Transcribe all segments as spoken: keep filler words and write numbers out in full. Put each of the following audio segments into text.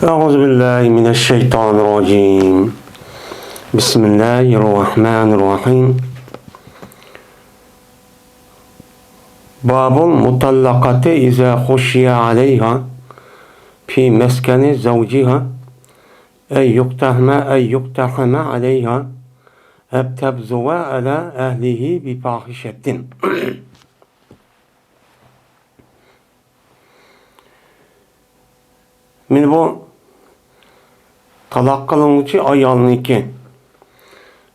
أعوذ بالله من الشيطان الرجيم. بسم الله الرحمن الرحيم. باب المطلقة إذا خشي عليها في مسكن زوجها أن يقتحم، أن يقتحم عليها أو تبذو على أهله بفاحشة. مانا بۇ تالاق قىلىنغۇچى ئايالنىڭكى،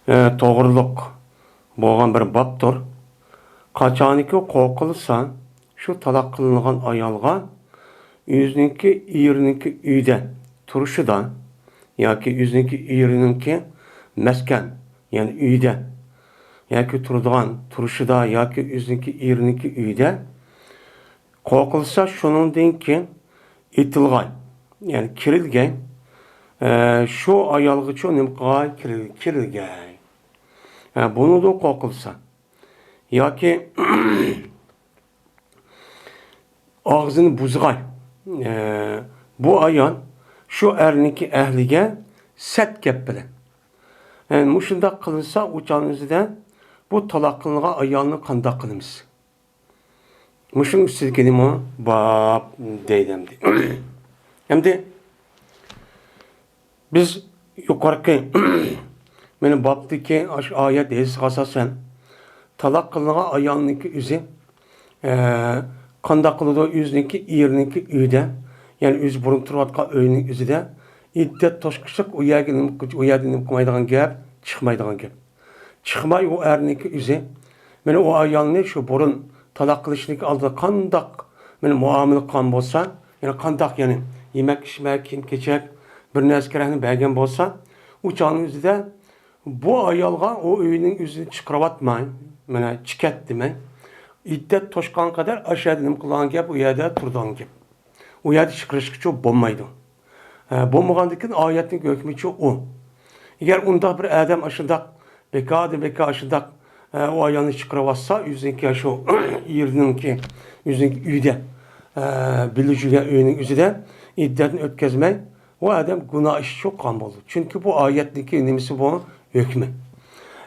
ئە، توغرىلىق بولغان بىر بابتۇر. قاچانكى قورقۇلسا، شۇ تالاق قىلىنغان ئايالغا ئۆزىنىڭكى ئېرىنىڭكى ئۆيىدە تۇرۇشىدا ياكى ئۆزىنىڭكى ئېرىنىڭكى مەسكەن، يەنى ئۆيىدە ياكى تۇرىدىغان تۇرۇشىدا ياكى ئۆزىنىڭكى ئېرىنىڭكى ئۆيىدە قورقۇلسا، شۇنىڭدىن كېيىن ئېتىلغاي، يەنى كىرىلگەي، ئە، شۇ ئايالغىچۇ نېمە قىلغاي؟ كىرىل-، كىرىلگەي. ئە، بۇنىڭدىن قورقۇلسا ياكى ئاغزىنى بۇزغاي، ئە، بۇ ئايال شۇ ئەرنىڭكى ئەھلىگە سەت گەپ بىلەن، ئە، مۇشۇنداق قىلسا، ئۇ چاغنىڭ ئۆزىدە بۇ تالاق قىلىنغان ئايالنى قانداق قىلىمىز؟ مۇشۇنىڭ ئۈستىدىكىنىمۇ باب دەيدۇ ئەمدى. ئەمدى بىز يۇقىرىقى مانا بابتىكى ئاشۇ ئايەت ھەدىسىگە ئاساسەن، تالاق قىلىنغان ئايالنىڭكى ئۆزى، ئە، قانداق قىلىدۇ؟ ئۆزىنىڭكى ئېرىنىڭكى ئۆيىدە، يەنى ئۆزى بۇرۇن تۇرۇۋاتقان ئۆيىنىڭ ئۆزىدە ئىددەت توشقۇچىلىق ئۇ يەرگە نېمە، ئۇ يەردە نېمە قىلمايدىغان گەپ، چىقمايدىغان گەپ. چىقماي ئۇ ئەرنىڭكى ئۆزى، مانا ئۇ ئايالنى شۇ بۇرۇن تالاق قىلىشنىڭكى ئالدىدا قانداق، مانا مۇئامىلە قىلغان بولسا، يەنى قانداق، يەنى يېمەك ئىچمەك، كىيىم كېچەك، بىر نەرسە كېرەكنى بەرگەن بولسا، ئۇ چاغنىڭ ئۆزىدە بۇ ئايالغا ئۇ ئۆينىڭ ئۆزىنى چىقىرىۋاتماي، مانا چىقەت دېمەي، ئىددەت توشقان قەدەر ئاشۇ يەردە نېمە قىلىدىغان گەپ، ئۇ يەردە تۇرىدىغان گەپ. ئۇ يەردە چىقىرىشقىچۇ بولمايدۇ. ھە، بولمىغاندىكىن ئايەتنىڭ ھۆكمىچۇ ئۇ. ئەگەر ئۇنداق بىر ئادەم ئاشۇنداق بىكاردىن بىكار ئاشۇنداق، ئە، ئۇ ئايالنى چىقىرىۋاتسا، ئۆزىنىڭكى شۇ ئېرىنىڭكى، ئۆزىنىڭكى ئۆيىدە، ئە، بىللە يۈرگەن ئۆيىنىڭ ئۆزىدە ئىددەتنى ئۆتكۈزمەي، ئۇ ئادەم گۇناھ ئىشى قىلغان بولىدۇ. چۈنكى بۇ ئايەتنىڭكى نېمىسى بۇ؟ ھۆكمى.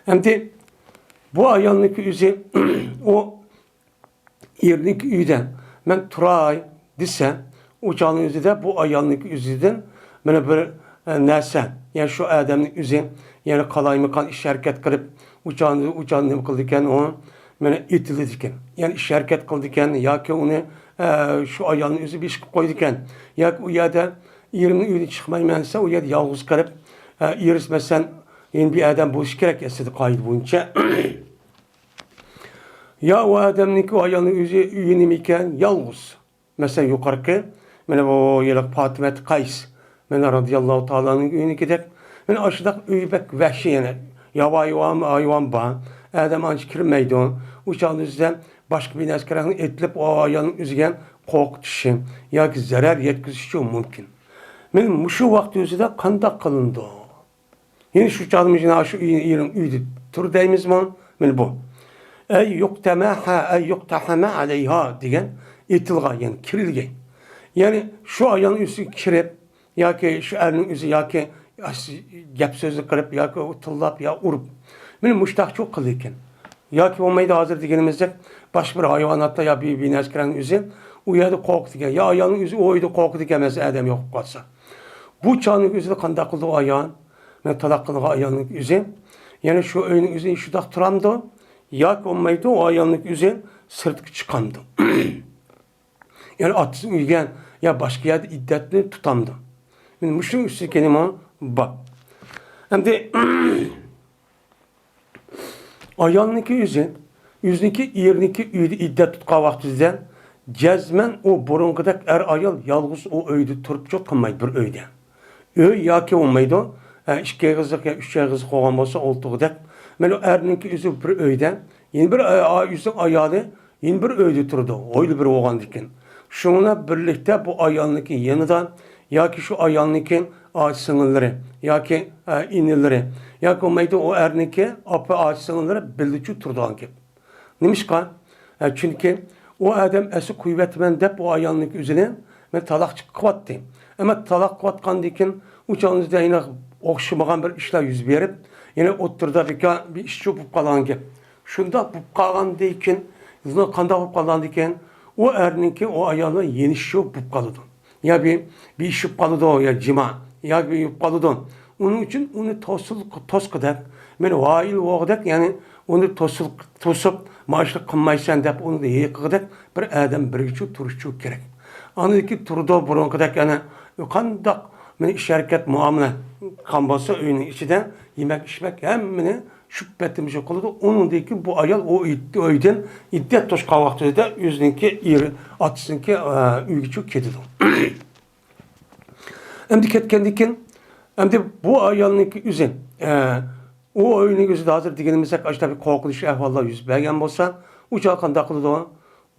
ئەمدى بۇ ئايالنىڭكى ئۆزى، ئۇ ئېرىنىڭكى ئۆيىدە مەن تۇراي دېسە، ئۇ چاغنىڭ ئۆزىدە بۇ ئايالنىڭكى ئۆزىدىن مانا بىر، ئە، نەرسە، يەنى شۇ ئادەمنىڭ ئۆزى، يەنى قالايمىقان ئىش ھەرىكەت قىلىپ، ئۇ چاغنى، ئۇ چاغنى نېمە قىلىدىكەن ئۇ؟ مانا ئېتىلىدىكەن. يەنى ئىش ھەرىكەت قىلىدىكەن ياكى ئۇنى، ئە، شۇ ئايالنىڭ ئۆزى بېشقا قويىدىكەن. ياكى ئۇ يەردە ئېرىمنىڭ ئۆيىدىن چىقمايمەن دېسە، ئۇ يەردە يالغۇز قېلىپ، ئە، ئېرى مەسىلەن، يەنە بىر ئادەم بولۇشى كېرەك ئەسلىدە قائىدە بويىچە. يا ئۇ ئادەمنىڭكى، ئۇ ئايالنىڭ ئۆزى ئۆيى نېمە ئىكەن؟ يالغۇز. مەسىلەن، يۇقىرىقى، مانا بۇ ھېلىقى پاتىمەت قەيس، مانا رازىياللاھۇ تائالا ئانھۇنىڭ ئۆيىنىڭكىدەك، مانا ئاشۇنداق ئۆيى بەك ۋەھشىي، يەنە ياۋايى ھايۋان بار، ئادەم ئانچە كىرمەيدۇ. ئۇ چاغدا ئۆزىدە باشقا بىر نەرسە كېرەكنى ئېتىلىپ، ئۇ ئايالنىڭ ئۆزىگە قورقۇتۇشى ياكى زەرەر يەتكۈزۈشى مۇمكىن. مانا مۇشۇ ۋاقىت ئۆزىدە قانداق قىلىنىدۇ؟ يەنى شۇ چاغدا مۇشۇ، شۇ ئېرىڭ ئۆيدە تۇر دەيمىزمۇ؟ مانا بۇ. ئەي يۇقتەمەھە، ئەي يۇقتەھەمە ئەلەيھا دېگەن ئېتىلغان، يەنى كىرىلگەن. يەنى شۇ ئايالنىڭ ئۆيىگە كىرىپ، ياكى شۇ ئەرنىڭ ئۆزى، ياكى گەپ سۆزنى قىلىپ، ياكى تىللاپ، يا ئۇرۇپ. مانا مۇشتاقچۇ قىلىدىكەن. ياكى بولمايدۇ ھازىر دېگىنىمىزدەك، باشقا بىر ھايۋاناتتا يا بىر، بىر نەرسە كىرەن ئۆزى، ئۇ يەردە قورقىدىكەن. يا ئايالنىڭ ئۆزى ئۇ ئۆيدە قورقىدىكەن، مەسىلەن، ئادەم يوق بولۇپ قالسا. بۇ چاغنىڭ ئۆزىدە قانداق قىلىدۇ ئايال؟ مانا تالاق قىلغان ئايالنىڭ ئۆزى، يەنى شۇ ئۆينىڭ ئۆزى شۇنداق تۇرامدۇ؟ ياكى بولمايدۇ، ئۇ ئايالنىڭ ئۆزى سىرتقا چىقامدۇ؟ يەنى ئاتىسىنىڭ ئۆيىگە يا باشقا يەردە ئىددەتنى تۇتامدۇ؟ مانا مۇشۇنىڭ ئۈستىدىكى نېمە بار؟ ئەمدى ئايالنىڭكى ئۆزى، ئۆزىنىڭكى ئېرىنىڭكى ئۆيىدە ئىددەت تۇتقان ۋاقتىدا جەزمەن ئۇ بۇرۇنقىدەك ئەر-ئايال يالغۇز ئۇ ئۆيدە تۇرۇپچۇ قىلمايدۇ بىر ئۆيدە. ئۆي ياكى بولمايدۇ، ئە، ئىككى ئېغىزلىق يا ئۈچ ئېغىزلىق بولغان بولسا ئولتۇرغۇدەك. مانا ئەرنىڭكى ئۆزى بىر ئۆيدە، يەنە بىر، ئە، ئۆزىنىڭ ئايالى يەنە بىر ئۆيدە تۇرىدۇ، ھويلا بىر بولغاندىكىن. شۇڭا بىرلىكتە بۇ ئايالنىڭكى يېنىدا ياكى شۇ ئايالنىڭكى ئاچا-سىڭىللىرى ياكى، ئە، ئىنىلىرى ياكى بولمايدۇ ئۇ ئەرنىڭكى ئاپا ئاچا-سىڭىللىرى بىللىچۇ تۇرىدىغان گەپ. نېمىشقا؟ ئە، چۈنكى ئۇ ئادەم ئەسلى قويۇۋەتىمەن دەپ ئۇ ئايالنىڭكى ئۆزىنى مانا تالاقچى قىلىۋاتتى. ئەمما تالاق قىلىۋاتقاندىن كېيىن ئۇ چاغنىڭدا يەنە ئوخشىمىغان بىر ئىشلار يۈز بېرىپ، يەنە ئوتتۇرىدا بىكار بىر ئىشچۇ بولۇپ قالغان گەپ. شۇنداق بولۇپ قالغاندىن كېيىن، قانداق بولۇپ قالغاندىن كېيىن، ئۇ ئەرنىڭكى ئۇ ئايالنىڭ يېنىشچۇ بولۇپ قالىدۇ. يا بىر، بىر ئىش بولۇپ قالىدۇ، يا جىما، يا بىر بولۇپ قالىدۇ. ئۇنىڭ ئۈچۈن ئۇنى توسۇل-، توسقۇدەك، مېنى ۋايىل بولغۇدەك، يەنى ئۇنى توسۇل-، توسۇپ، مانا شۇنى قىلمايسەن دەپ ئۇنى ھېيىقىغۇدەك بىر ئادەم بىرگىچۇ تۇرۇشچۇ كېرەك. ئاندىن كېيىن تۇرىدۇ بۇرۇنقىدەك، يەنى قانداق مېنى ئىش ھەرىكەت مۇئامىلە قىلغان بولسا ئۆينىڭ ئىچىدە يېمەك ئىچمەك ھەممىنى شۇ پېتىمىزچە قىلىدۇ. ئۇنىڭدىن كېيىن بۇ ئايال ئۇ ئۆيدىن ئىددەت توشقان ۋاقتىدا ئۆزىنىڭكى ئېرى، ئاتىسىنىڭكى، ئە، ئۆيىگىچۇ كېتىدۇ. ئەمدى كەتكەندىن كېيىن، ئەمدى بۇ ئايالنىڭكى ئۆزى، ئە، ئۇ ئۆينىڭ ئۆزىدە ھازىر دېگىنىمىزدەك ئاشۇنداق بىر قورقۇنچلۇق ئەھۋاللار يۈز بەرگەن بولسا، ئۇ چاغ قانداق قىلىدۇ؟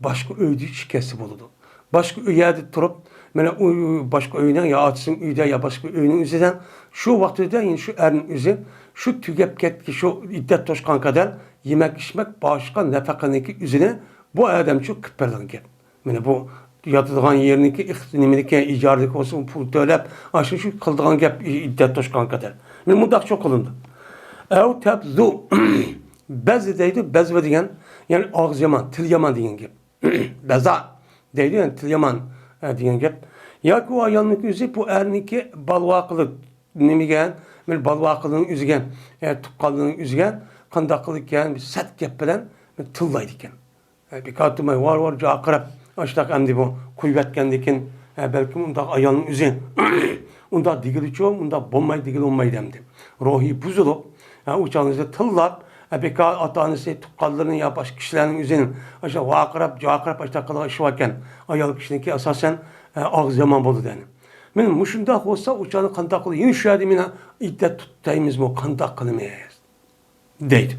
باشقا ئۆيدە ئىچكەنسە بولىدۇ. باشقا ئۆي يەردە تۇرۇپ، مانا ئۇ باشقا ئۆينىڭ يا ئاتىسىنىڭ ئۆيىدە يا باشقا ئۆينىڭ ئۆزىدە شۇ ۋاقتىدا يەنە شۇ ئەرنىڭ ئۆزى شۇ تۈگەپ كەتكەن شۇ ئىددەت توشقان قەدەر يېمەك ئىچمەك باشقا نەپەقىنىڭكى ئۆزىنى بۇ ئادەمچۇ قىلىپ بېرىدىغان گەپ. مانا بۇ ياتىدىغان يېرىنىڭكى ئىخت-، نېمىنىكى، ئىجارىدىكى بولسا پۇل تۆلەپ، ئاشۇ شۇ قىلىدىغان گەپ ئىددەت توشقان قەدەر. مانا مۇنداقچۇ قىلىنىدۇ. ئەۋ تەبزۇ. بەزى دەيدۇ، بەزۋە دېگەن، يەنى ئاغزى يامان، تىل يامان دېگەن گەپ. بەزا دەيدۇ، يەنى تىل يامان، ئە، دېگەن گەپ. ياكى ئۇ ئايالنىڭكى ئۆزى بۇ ئەرنىڭكى بالۋاقىلىق نېمىگە، بىر بالۋاقىلىقنىڭ ئۆزىگە، ئە، تۇغقانلىقنىڭ ئۆزىگە قانداق قىلىدىكەن، بىر سەت گەپ بىلەن بىر تىللايدىكەن. ئە، بىكار تۇرماي ۋار-ۋار جاقىراپ، ئاشۇنداق ئەمدى بۇ قويۇۋەتكەندىن كېيىن، ئە، بەلكىم ئۇنداق ئايالنىڭ ئۆزى ئۇنداق دېگىلىچۇ، ئۇنداق بولماي دېگىلى بولمايدۇ ئەمدى. روھى بۇزۇلۇپ، ئە، ئۇ چاغنىڭدا تىللاپ، ئە، بىكار ئاتا-ئانىسى، تۇغقانلىرىنى يا باشقا كىشىلەرنىڭ ئۆزىنى ئاشۇ ۋارقىراپ، جاقىراپ ئاشۇنداق قىلىدىغان ئىشى باركەن. ئايال كىشىنىڭكى ئاساسەن، ئە، ئاغزى يامان بولىدۇ يەنى. مانا مۇشۇنداق بولسا، ئۇ چاغنى قانداق قىلىپ، يەنە شۇ يەردە مانا ئىددەت تۇتايمىزمۇ، قانداق قىلىمىز؟ دەيدۇ.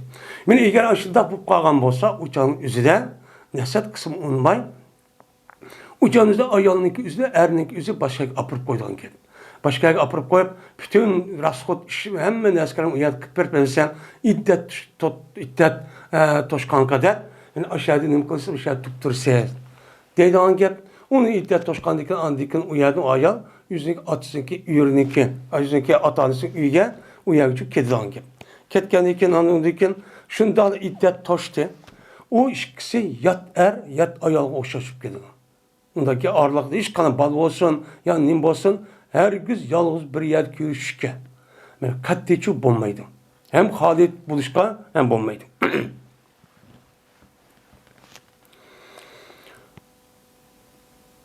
مانا ئەگەر ئاشۇنداق بولۇپ قالغان بولسا، ئۇ چاغنىڭ ئۆزىدە نەسىھەت قىلسىمۇ ئۇنىماي، ئۇ چاغنىڭ ئۆزىدە ئايالنىڭكى ئۆزىدە، ئەرنىڭكى ئۆزى باشقا يەرگە ئاپىرىپ قويىدىغان گەپ. باشقا يەرگە ئاپىرىپ قويۇپ، پۈتۈن راسخوت ئىش، ھەممە نەرسىلەرنى ئۇ يەردە قىلىپ بېرىپ بەرسەم، ئىددەت توت-، ئىددەت، ئە، توشقان قەدەر، يەنى ئاشۇ يەردە نېمە قىلسا، ئاشۇ يەردە تۇرۇپ تۇرىسىز. دەيدىغان گەپ. ئۇنى ئىددەت توشقاندىن كېيىن، ئاندىن كېيىن ئۇ يەردىن ئۇ ئايال ئۆزىنىڭكى ئاتىسىنىڭكى ئۆيىنىڭكى، ئۆزىنىڭكى ئاتا-ئانىسىنىڭ ئۆيىگە، ئۇ يەرگىچۇ كېتىدىغان گەپ. كەتكەندىن كېيىن، ئاندىن كېيىن شۇنداق ئىددەت توشتى. ئۇ ئىككىسى يات ئەر، يات ئايالغا ئوخشاش بولۇپ كېتىدۇ. ئۇنداكى ئارىلىقتا ھېچقانداق بالا بولسۇن، يا نېمە بولسۇن، ھەرگىز يالغۇز بىر يەردە كۆرۈشۈشكە، مانا، قەتئىيچۇ بولمايدۇ. ھەم خالىد بولۇشقا ھەم بولمايدۇ.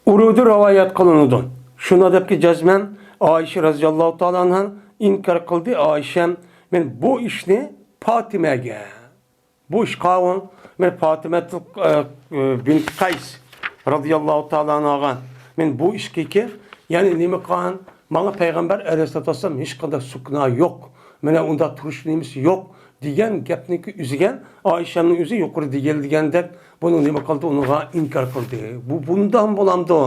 ئۇرۇدى رىۋايەت قىلىنىدۇ. شۇنداق دەپكى، جەزمەن ئائىشە رەزىياللاھۇ تائالا ئەنھا ئىنكار قىلدى. ئائىشەم، مەن بۇ ئىشنى پاتىمەگە، بۇ ئىشقا مەن پاتىمەتۇل، ئە، ئە، بىنت قەيس رەزىياللاھۇ تائالا ئەنھاغا، مەن بۇ ئىشقىكى، يەنى نېمە قىلغان، ماڭا پەيغەمبەر ئەلەيھىسسالاتۇ ۋەسسالام ھېچقانداق سۇكنا يوق، مانا ئۇنداق تۇرۇش نېمىسى يوق، دېگەن گەپنىڭكى ئۆزىگە ئائىشەمنىڭ ئۆزى يۇقىرى دېگەن، دېگەندەك بۇنى نېمە قىلدى، ئۇنىڭغا ئىنكار قىلدى. بۇ بۇنداق بولامدۇ؟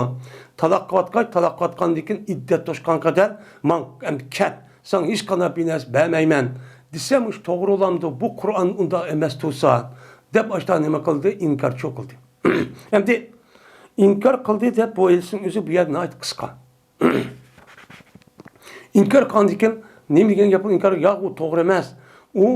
تالاق قىلىۋاتقاچ، تالاق قىلىۋاتقاندىن كېيىن ئىددەت توشقان قەدەر ماڭ، ئەمدى كەت، ساڭا ھېچقانداق بىر نەرسە بەرمەيمەن دېسەم، ئۇ توغرا بولامدۇ؟ بۇ قۇرئان ئۇنداق ئەمەس تۇرسا، دەپ ئاشتا نېمە قىلدى؟ ئىنكارچۇ قىلدى. ئەمدى ئىنكار قىلدى دەپ بۇ ھەدىسنىڭ ئۆزى بۇ يەردە ناھايىتى قىسقا. ئىنكار قىلغاندىن كېيىن نېمە دېگەن گەپ ئۇ؟ ئىنكار، ياق، ئۇ توغرا ئەمەس. ئۇ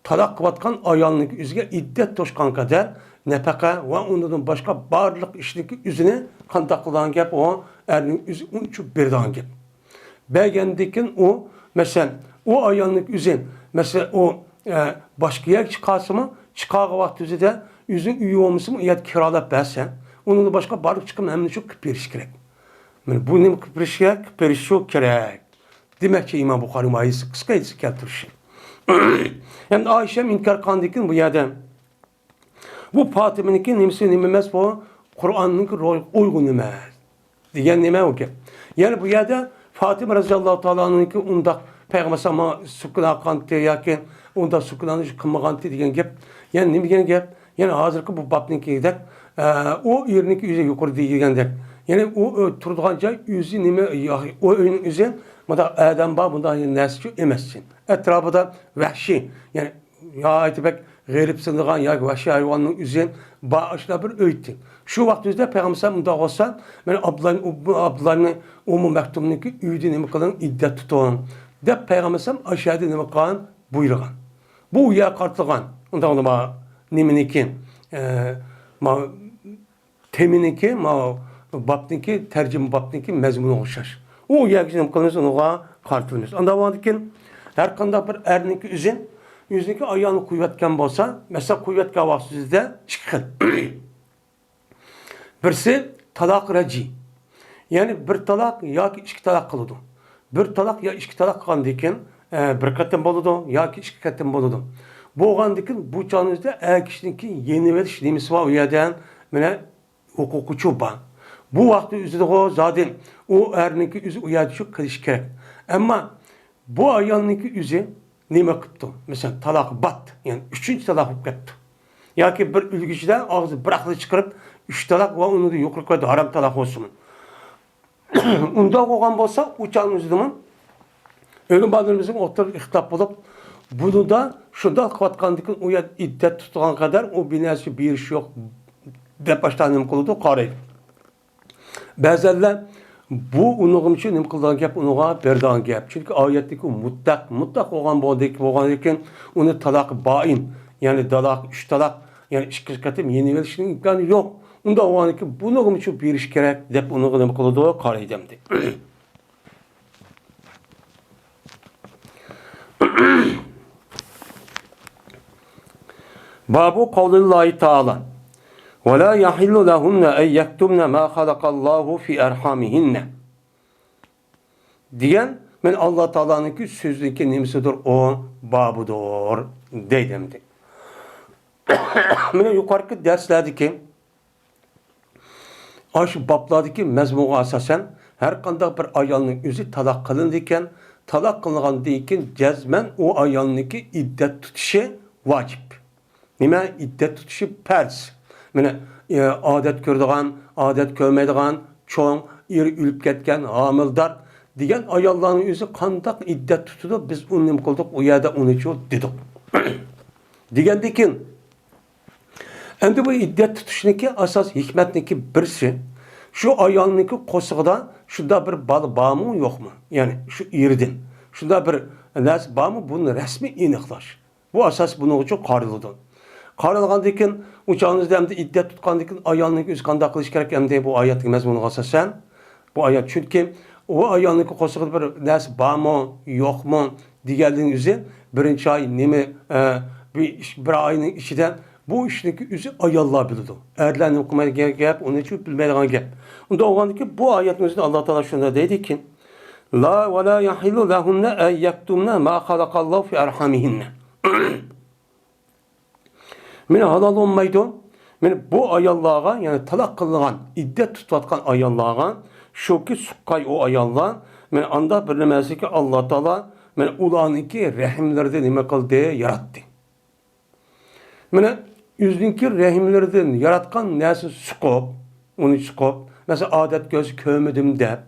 تالاق قىلىۋاتقان ئايالنىڭكى ئۆزىگە ئىددەت توشقان قەدەر نەپەقە ۋە ئۇنىڭدىن باشقا بارلىق ئىشنىڭكى ئۆزىنى قانداق قىلىدىغان گەپ، ئۇ ئەرنىڭ ئۆزى ئۇنچە بېرىدىغان گەپ. بەرگەندىن كېيىن ئۇ، مەسىلەن، ئۇ ئايالنىڭكى ئۆزى، مەسىلەن، ئۇ، ئە، باشقا يەرگە چىقارسىمۇ، چىقارغان ۋاقتى ئۆزىدە ئۆزىنىڭ ئۆيى بولمىسىمۇ، ئۇ يەردە كىرالاپ بەرسە، ئۇنىڭدىن باشقا بارلىق چىقىم ھەممىنى شۇ قىلىپ بېرىش كېرەك. مانا بۇ نېمە قىلىپ بېرىش كېرەك؟ قىلىپ بېرىش شۇ كېرەك. دېمەكچى ئىمام بۇخارىي ھەدىس، قىسقا ھەدىس كەلتۈرۈشى. ئەمدى ئائىشەم ئىنكار قىلغاندىن كېيىن بۇ يەردە بۇ پاتىمىنىڭكى نېمىسى نېمە ئەمەس، بۇ قۇرئاننىڭكى روھىغا ئۇيغۇن ئەمەس دېگەن نېمە ئۇ گەپ؟ يەنى بۇ يەردە پاتىمە رەزىياللاھۇ تائالا ئەنھانىڭكى ئۇنداق پەيغەمبەر ئەلەيھىسسالام سۇكۇنا قىلغانتى ياكى ئۇنداق سۇكۇنانى قىلمىغانتى دېگەن گەپ. يەنى نېمە دېگەن گەپ؟ يەنى ھازىرقى بۇ بابنىڭكىدەك، ئە، ئۇ ئېرىنىڭكى ئۆزى يۇقىرى دېگەندەك. يەنى ئۇ، ئۆ، تۇرىدىغان جاي ئۆزى نېمە، يا-، ئۇ ئۆينىڭ ئۆزى مۇنداق ئادەم بار، مۇنداق نەرسىچۇ ئەمەس. ئەتراپىدا ۋەھشىي، يەنى ناھايىتى بەك غېرىبسىنىدىغان ياكى ۋەھشىي ھايۋاننىڭ ئۆزى بار، ئاشۇنداق بىر ئۆيتى. شۇ ۋاقىت ئۆزىدە پەيغەمبەر ئەلەيھىسسالام مۇنداق بولسا، مانا ئابدۇللا، ئابدۇللا ئۇممۇ مەكتۇمنىڭكى ئۆيىدە نېمە قىلىڭ، ئىددەت تۇتۇڭ، دەپ پەيغەمبەر ئەلەيھىسسالام ئاشۇ يەردە نېمە قىلغان؟ بۇيرۇغان. بۇ يەر قارىتىلغان. ئۇنداق ما نېمىنىكى، ئە، ما تېمىنىڭكى، ما بابنىڭكى، تەرجىمە بابنىڭكى مەزمۇنىغا ئوخشاش. ئۇ يەرگە نېمە قىلىمىز، ئۇنىڭغا قارىتىلىمىز. ئانداق بولغاندىكىن، ھەر قانداق بىر ئەرنىڭكى ئۆزى، ئۆزىنىڭكى ئايالىنى قويۇۋەتكەن بولسا، مەسىلەن، قويۇۋەتكەن ۋاقتىدا ئىككى خىل. بىرسى تالاق رەجئىي. يەنى بىر تالاق ياكى ئىككى تالاق قىلىدۇ. بىر تالاق يا ئىككى تالاق قىلغاندىن كېيىن، ئە، بىر قېتىم بولىدۇ ياكى ئىككى قېتىم بولىدۇ. بولغاندىن كېيىن بۇ چاغنىڭ ئۆزىدە ئەر كىشىنىڭكى يېنىۋېلىش نېمىسى بار ئۇ يەردە، مانا ھوقۇقىچۇ بار. بۇ ۋاقىتنىڭ ئۆزىدىغۇ زادى ئۇ ئەرنىڭكى ئۆزى ئۇ يەردە شۇ قىلىشى كېرەك. ئەمما بۇ ئايالنىڭكى ئۆزى نېمە قىپتۇ؟ مەسىلەن، تالاق بات، يەنى ئۈچىنچى تالاق بولۇپ كەپتۇ. ياكى بىر ئۈلگۈچىدە ئاغزى بىراقلا چىقىرىپ، ئۈچ تالاق ۋە ئۇنىڭدىن يۇقىرى قويدى، ھارام تالاق بولسىمۇ. ئۇنداق بولغان بولسا، ئۇ چاغنىڭ ئۆزىدىمۇ ئۆلۈم بالىلىرىمىزنىڭ ئوتتۇرىدا ئىختىلاپ بولۇپ، بۇنىدا شۇنداق قىلىۋاتقاندىكىن، ئۇ يەر ئىددەت تۇتىدىغان قەدەر ئۇ بىنەسى بېرىش يوق، دەپ باشتا نېمە قىلىدۇ، قارايدۇ. بەزەنلەر بۇ ئۇنىڭغىمۇ نېمە قىلىدىغان گەپ، ئۇنىڭغا بېرىدىغان گەپ. چۈنكى ئايەتتىكى مۇتلەق، مۇتلەق بولغان بولدى، بولغاندىكىن ئۇنى تالاقى بائىن، يەنى تالاق، ئۈچ تالاق، يەنى ئىككى قېتىم يېنىۋېلىشنىڭ ئىمكانى يوق. ئۇنداق بولغاندىكىن بۇنىڭغىمۇ بېرىش كېرەك دەپ ئۇنىڭغا نېمە قىلىدۇ؟ قارايدۇ ئەمدى. بابۇ قەۋلىللاھى تائالا، ۋەلا يەھىللۇ لەھۇننە ئەن يەكتۇمنە ما خەلەقەللاھۇ فى ئەرھامىھىننە دېگەن، مانا ئاللا تائالانىڭكى سۆزىنىڭكى نېمىسىدۇر، ئۇ بابىدۇر دەيدۇ ئەمدى. مانا يۇقىرىقى دەرسلەردىكى ئاشۇ بابلاردىكى مەزمۇنغا ئاساسەن، ھەر قانداق بىر ئايالنىڭ ئۆزى تالاق قىلىنىدىكەن، تالاق قىلىنغاندىن كېيىن جەزمەن ئۇ ئايالنىڭكى ئىددەت تۇتۇشى ۋاجىپ. نېمە؟ ئىددەت تۇتۇشى پەرز. مانا، ئادەت كۆرىدىغان، ئادەت كۆرمەيدىغان، چوڭ، ئېرى ئۆلۈپ كەتكەن، ھامىلىدار دېگەن ئاياللارنىڭ ئۆزى قانداق ئىددەت تۇتىدۇ، بىز ئۇنى نېمە قىلدۇق، ئۇ يەردە ئۇنىچۇ دېدۇق. دېگەندىن كېيىن، ئەمدى بۇ ئىددەت تۇتۇشنىڭكى ئاساس ھېكمەتنىڭكى بىرسى، شۇ ئايالنىڭكى قورسىقىدا شۇنداق بىر بالا بارمۇ، يوقمۇ؟ يەنى شۇ ئېرىدىن شۇنداق بىر نەرسە بارمۇ، بۇنى رەسمىي ئېنىقلاش. بۇ ئاساس بۇنىڭ ئۈچۈن قارىلىدۇ. قارالغاندىن كېيىن، ئۇ چاغنىڭىزدا ئەمدى ئىددەت تۇتقاندىن كېيىن ئايالنىڭ ئۆزى قانداق قىلىشى كېرەك؟ ئەمدى بۇ ئايەتنىڭ مەزمۇنىغا ئاساسەن، بۇ ئايەت، چۈنكى ئۇ ئايالنىڭكى قورسىقىدا بىر نەرسە بارمۇ، يوقمۇ دېگەنلىكنىڭ ئۆزى، بىرىنچى ئاي نېمە، ئە، بىر ئىش، بىر ئاينىڭ ئىچىدە بۇ ئىشنىڭكى ئۆزى ئاياللار بىلىدۇ. ئەرلەر نېمە قىلمايدىغان گەپ، ئۇنى چۈشۈپ بىلمەيدىغان گەپ. ئۇنداق بولغاندىكىن، بۇ ئايەتنىڭ ئۆزىدە ئاللا تائالا شۇنداق دەيدىكى، لا ۋەلا يەھىللۇ لەھۇننە ئەن يەكتۇمنە ما خەلەقەللاھۇ فى ئەرھامىھىننە. مانا ھالال بولمايدۇ. مانا بۇ ئاياللارغا، يەنى تالاق قىلىنغان، ئىددەت تۇتۇۋاتقان ئاياللارغا، شۇكى سۇققاي ئۇ ئاياللار، مانا ئانداق بىر نېمە ئەمەسكى، ئاللا تائالا مانا ئۇلارنىڭكى رەھىملىرىدە نېمە قىلدى؟ ياراتتى. مانا ئۆزىنىڭكى رەھىملىرىدىن ياراتقان نەرسىنى سۇقۇپ، ئۇنى سۇقۇپ، مەسىلەن، ئادەت كۆرسە كۆرمىدىم دەپ،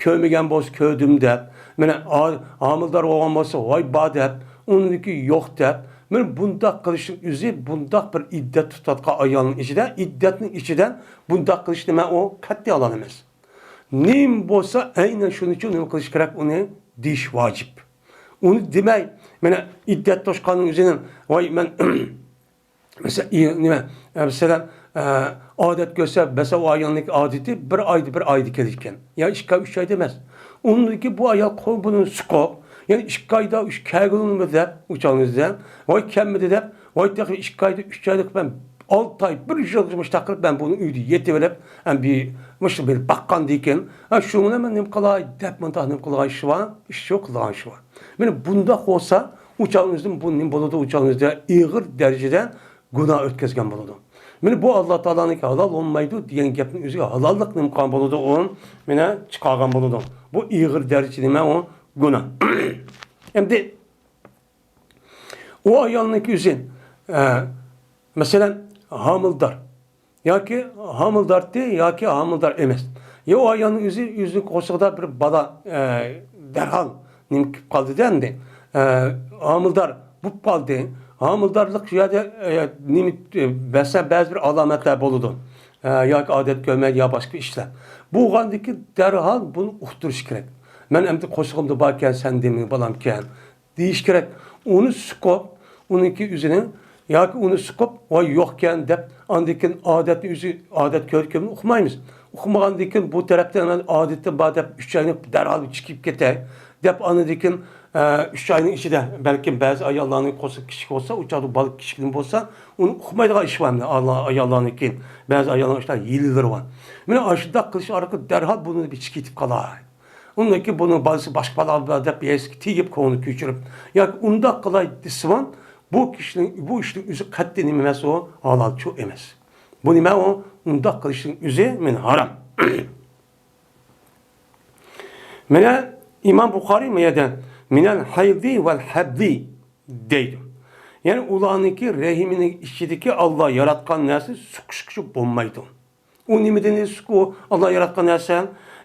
كۆرمىگەن بولسا كۆردۈم دەپ، مانا ئا-، ھامىلىدار بولغان بولسا ۋاي بار دەپ، ئۇنىڭكى يوق دەپ، مانا بۇنداق قىلىشنىڭ ئۆزى، بۇنداق بىر ئىددەت تۇتۇۋاتقان ئايالنىڭ ئىچىدە، ئىددەتنىڭ ئىچىدە بۇنداق قىلىشنى مەن ئۇ قەتئىي ھالال ئەمەس. نېمە بولسا، ئەينەن شۇنىڭ ئۈچۈن نېمە قىلىش كېرەك؟ ئۇنى دېيىش ۋاجىپ. ئۇنى دېمەي، مانا ئىددەت توشقاننىڭ ئۆزىنى، ۋاي، مەن، مەسىلەن، ئى-، نېمە، ئە، مەسىلەن، ئە، ئادەت كۆرسە، مەسىلەن، ئۇ ئايالنىڭكى ئادىتى بىر ئايدا، بىر ئايدا كېلىدىكەن. يا ئىككى ئاي، ئۈچ ئايدا ئەمەس. ئۇنىڭدىن كېيىن بۇ ئايال قول بۇرنىنى سۇقۇپ، يەنە ئىككى ئايدا ئۈچ كەلگىنىمۇ دەپ، ئۇ چاغنىڭ ئۆزىدە، ۋاي كەلمىدى دەپ، ۋاي تېخى ئىككى ئايدا، ئۈچ ئايدا مەن ئالتە ئاي، بىر يىلغىچە مۇشۇنداق قىلىپ، مەن بۇنى ئۆيدە يېتىۋېلىپ، مەن بىر مۇشۇ بىر باققاندىن كېيىن، ھە، شۇنىڭ بىلەن مەن نېمە قىلاي دەپ، مۇنداق نېمە قىلغان ئىش بار؟ ئىش يوق، قىلغان ئىش بار. مانا بۇنداق بولسا، ئۇ چاغنىڭ ئۆزىدە بۇ نېمە بولىدۇ؟ ئۇ چاغنىڭ ئۆزىدە ئېغىر دەرىجىدە گۇناھ ئۆتكۈزگەن بولىدۇ. مانا بۇ ئاللا تائالانىڭكى ھالال بولمايدۇ دېگەن گەپنىڭ ئۆزىگە ھالاللىق نېمە قىلغان بولىدۇ؟ ئۇ مانا چىقارغان بولىدۇ. بۇ ئېغىر دەرىجە نېمە ئۇ؟ گۇناھ. ئەمدى ئۇ ئايالنىڭكى ئۆزى، ئە، مەسىلەن، ھامىلىدار. ياكى ھامىلىدارتى، ياكى ھامىلىدار ئەمەس. يا ئۇ ئايالنىڭ ئۆزى، ئۆزىنىڭ قورسىقىدا بىر بالا، ئە، دەرھال نېمە كېلىپ قالدى-دە ئەمدى. ئە، ھامىلىدار بولۇپ قالدى. ھامىلىدارلىق شۇ يەردە، ئە، نېمە، ئە، بەزى، بەزى بىر ئالامەتلەر بولىدۇ. ھە، ياكى ئادەت كۆرمەيدۇ، يا باشقا ئىشلار. بولغاندىكىن دەرھال بۇنى ئۇقتۇرۇش كېرەك. مەن ئەمدى قوشىقىمدا باركەن، سەن دېمىگىن، بالامكەن، دېيىش كېرەك. ئۇنى سوقۇپ، ئۇنىڭكى ئۆزىنى ياكى ئۇنى سوقۇپ، ۋاي يوقكەن دەپ، ئاندىن كېيىن ئادەتنى ئۆزى، ئادەت كۆركەمنى ئۇقمايمىز. ئۇقمىغاندىن كېيىن بۇ تەرەپتىن مەن ئادىتىم بار دەپ ئۈچ ئاينى دەرھال چىقىپ كېتەي دەپ، ئاندىن كېيىن، ئە، ئۈچ ئاينىڭ ئىچىدە بەلكىم بەزى ئاياللارنىڭ قورسىقى كىچىك بولسا، ئۇ چاغدا بالا كىچىكىدىن بولسا، ئۇنى ئۇقمايدىغان ئىش بار ئەمدى ئاياللارنىڭكى. بەزى ئاياللارنىڭ ئاشۇنداق ھىيلىلىرى بار. مانا ئاشۇنداق قىلىش ئارقىلىق دەرھال بۇنى بىر چىقىپ قالاي. ئۇندىن كېيىن بۇنىڭ بالىسى باشقا بالا بار دەپ، يەسكە تېگىپ، كۆڭلى كۆچۈرۈپ، ياكى ئۇنداق قىلاي دېسىمۇ، بۇ كىشىنىڭ، بۇ ئىشنىڭ ئۆزى قەتئىي نېمە ئەمەس، ئۇ ھالالچۇ ئەمەس. بۇ نېمە ئۇ؟ ئۇنداق قىلىشنىڭ ئۆزى مېنى ھارام. مانا ئىمام بۇخارىي ما يەردە «مىنەل ھەيزى ۋەل ھەبلى» دەيدۇ. يەنى ئۇلارنىڭكى رەھىمىنىڭ ئىچىدىكى ئاللا ياراتقان نەرسە سوقۇشقىچە بولمايدۇ. ئۇ نېمىدىن ئىسسىق ئۇ؟ ئاللا ياراتقان نەرسە،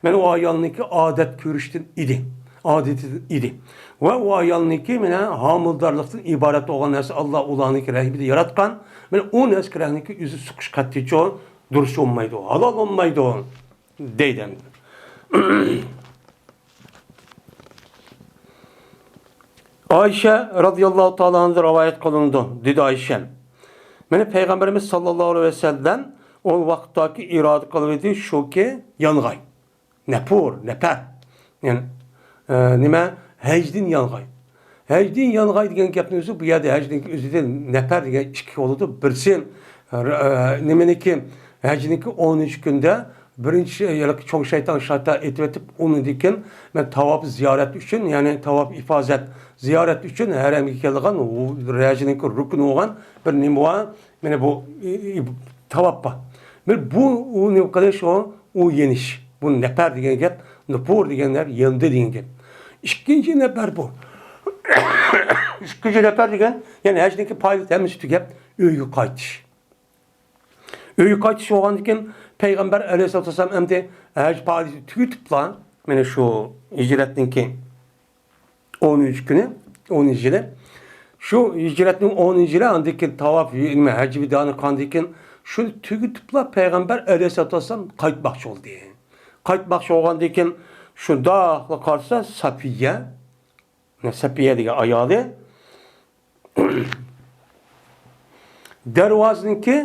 مانا ئۇ ئايالنىڭكى ئادەت كۆرۈشتىن ئىدى. ئادىتىدىن ئىدى. ۋە ئۇ ئايالنىڭكى مانا ھامىلىدارلىقتىن ئىبارەت بولغان نەرسە ئاللا ئۇلارنىڭكى رەھمىدە ياراتقان. مانا ئۇ نەرسىگە رەھمىنىڭكى ئۆزى سوقۇش قەتئىيچۇ دۇرۇس بولمايدۇ، ھالال بولمايدۇ دەيدۇ. ئائىشە رازىياللاھۇ تائالا ئانھادىن رىۋايەت قىلىنىدۇ، دېدى ئائىشە، مانا پەيغەمبىرىمىز ساللاللاھۇ ئەلەيھى ۋەسەللەم ئۇ ۋاقىتتاكى ئىرادە قىلىۋىدى شۇكى، يانغاي. نەپۇر، نەپەر. يەنى، ئە، نېمە؟ ھەجدىن يانغاي. ھەجدىن يانغاي دېگەن گەپنىڭ ئۆزى بۇ يەردە ھەجنىڭكى ئۆزىدە نەپەر دېگەن ئىككى بولىدۇ. بىرسى، ئە، نېمىنىكى؟ ھەجنىڭكى ئونىنچى كۈندە بىرىنچى، يەنى چوڭ شەيتان شەيتان ئېتىۋېتىپ، ئۇنىڭدىن كېيىن مەن تاۋاپ زىيارەت ئۈچۈن، يەنى تاۋاپ ئىپازەت زىيارەت ئۈچۈن ھەرەمگە كېلىدىغان، ھەجنىڭكى رۇكنى بولغان بىر نېمە بار. مانا بۇ، ئى، ئى، تاۋاپ بار. بىر بۇ، ئۇ نېمە قىلىش ئۇ؟ ئۇ يېنىش. بۇ نەپەر دېگەن گەپ، نۇپۇر دېگەن گەپ، يەندى دېگەن گەپ. ئىككىنچى نەپەر بۇ. ئىككىنچى نەپەر دېگەن، يەنى ھەجنىڭكى پائالىيىتى ھەممىسى تۈگەپ، ئۆيگە قايتىش. ئۆيگە قايتىش بولغاندىن كېيىن، پەيغەمبەر ئەلەيھىسسالاتۇ ۋەسسالام ئەمدى ھەج پائالىيىتى تۈگىتىپلا، مانا شۇ ھىجرەتنىڭكى ئونىنچى كۈنى، ئونىنچى يىلى. شۇ ھىجرەتنىڭ ئونىنچى يىلى، ئاندىن كېيىن تاۋاپ، نېمە، ھەج ۋىدانى قىلغاندىن كېيىن، شۇنى تۈگىتىپلا پەيغەمبەر ئەلەيھىسسالاتۇ ۋەسسالام قايتماقچى بولدى. قايتماقچى بولغاندىن كېيىن، شۇنداقلا قارىسا، سەپىيە، سەپىيە دېگەن ئايالى، دەرۋازىنىڭكى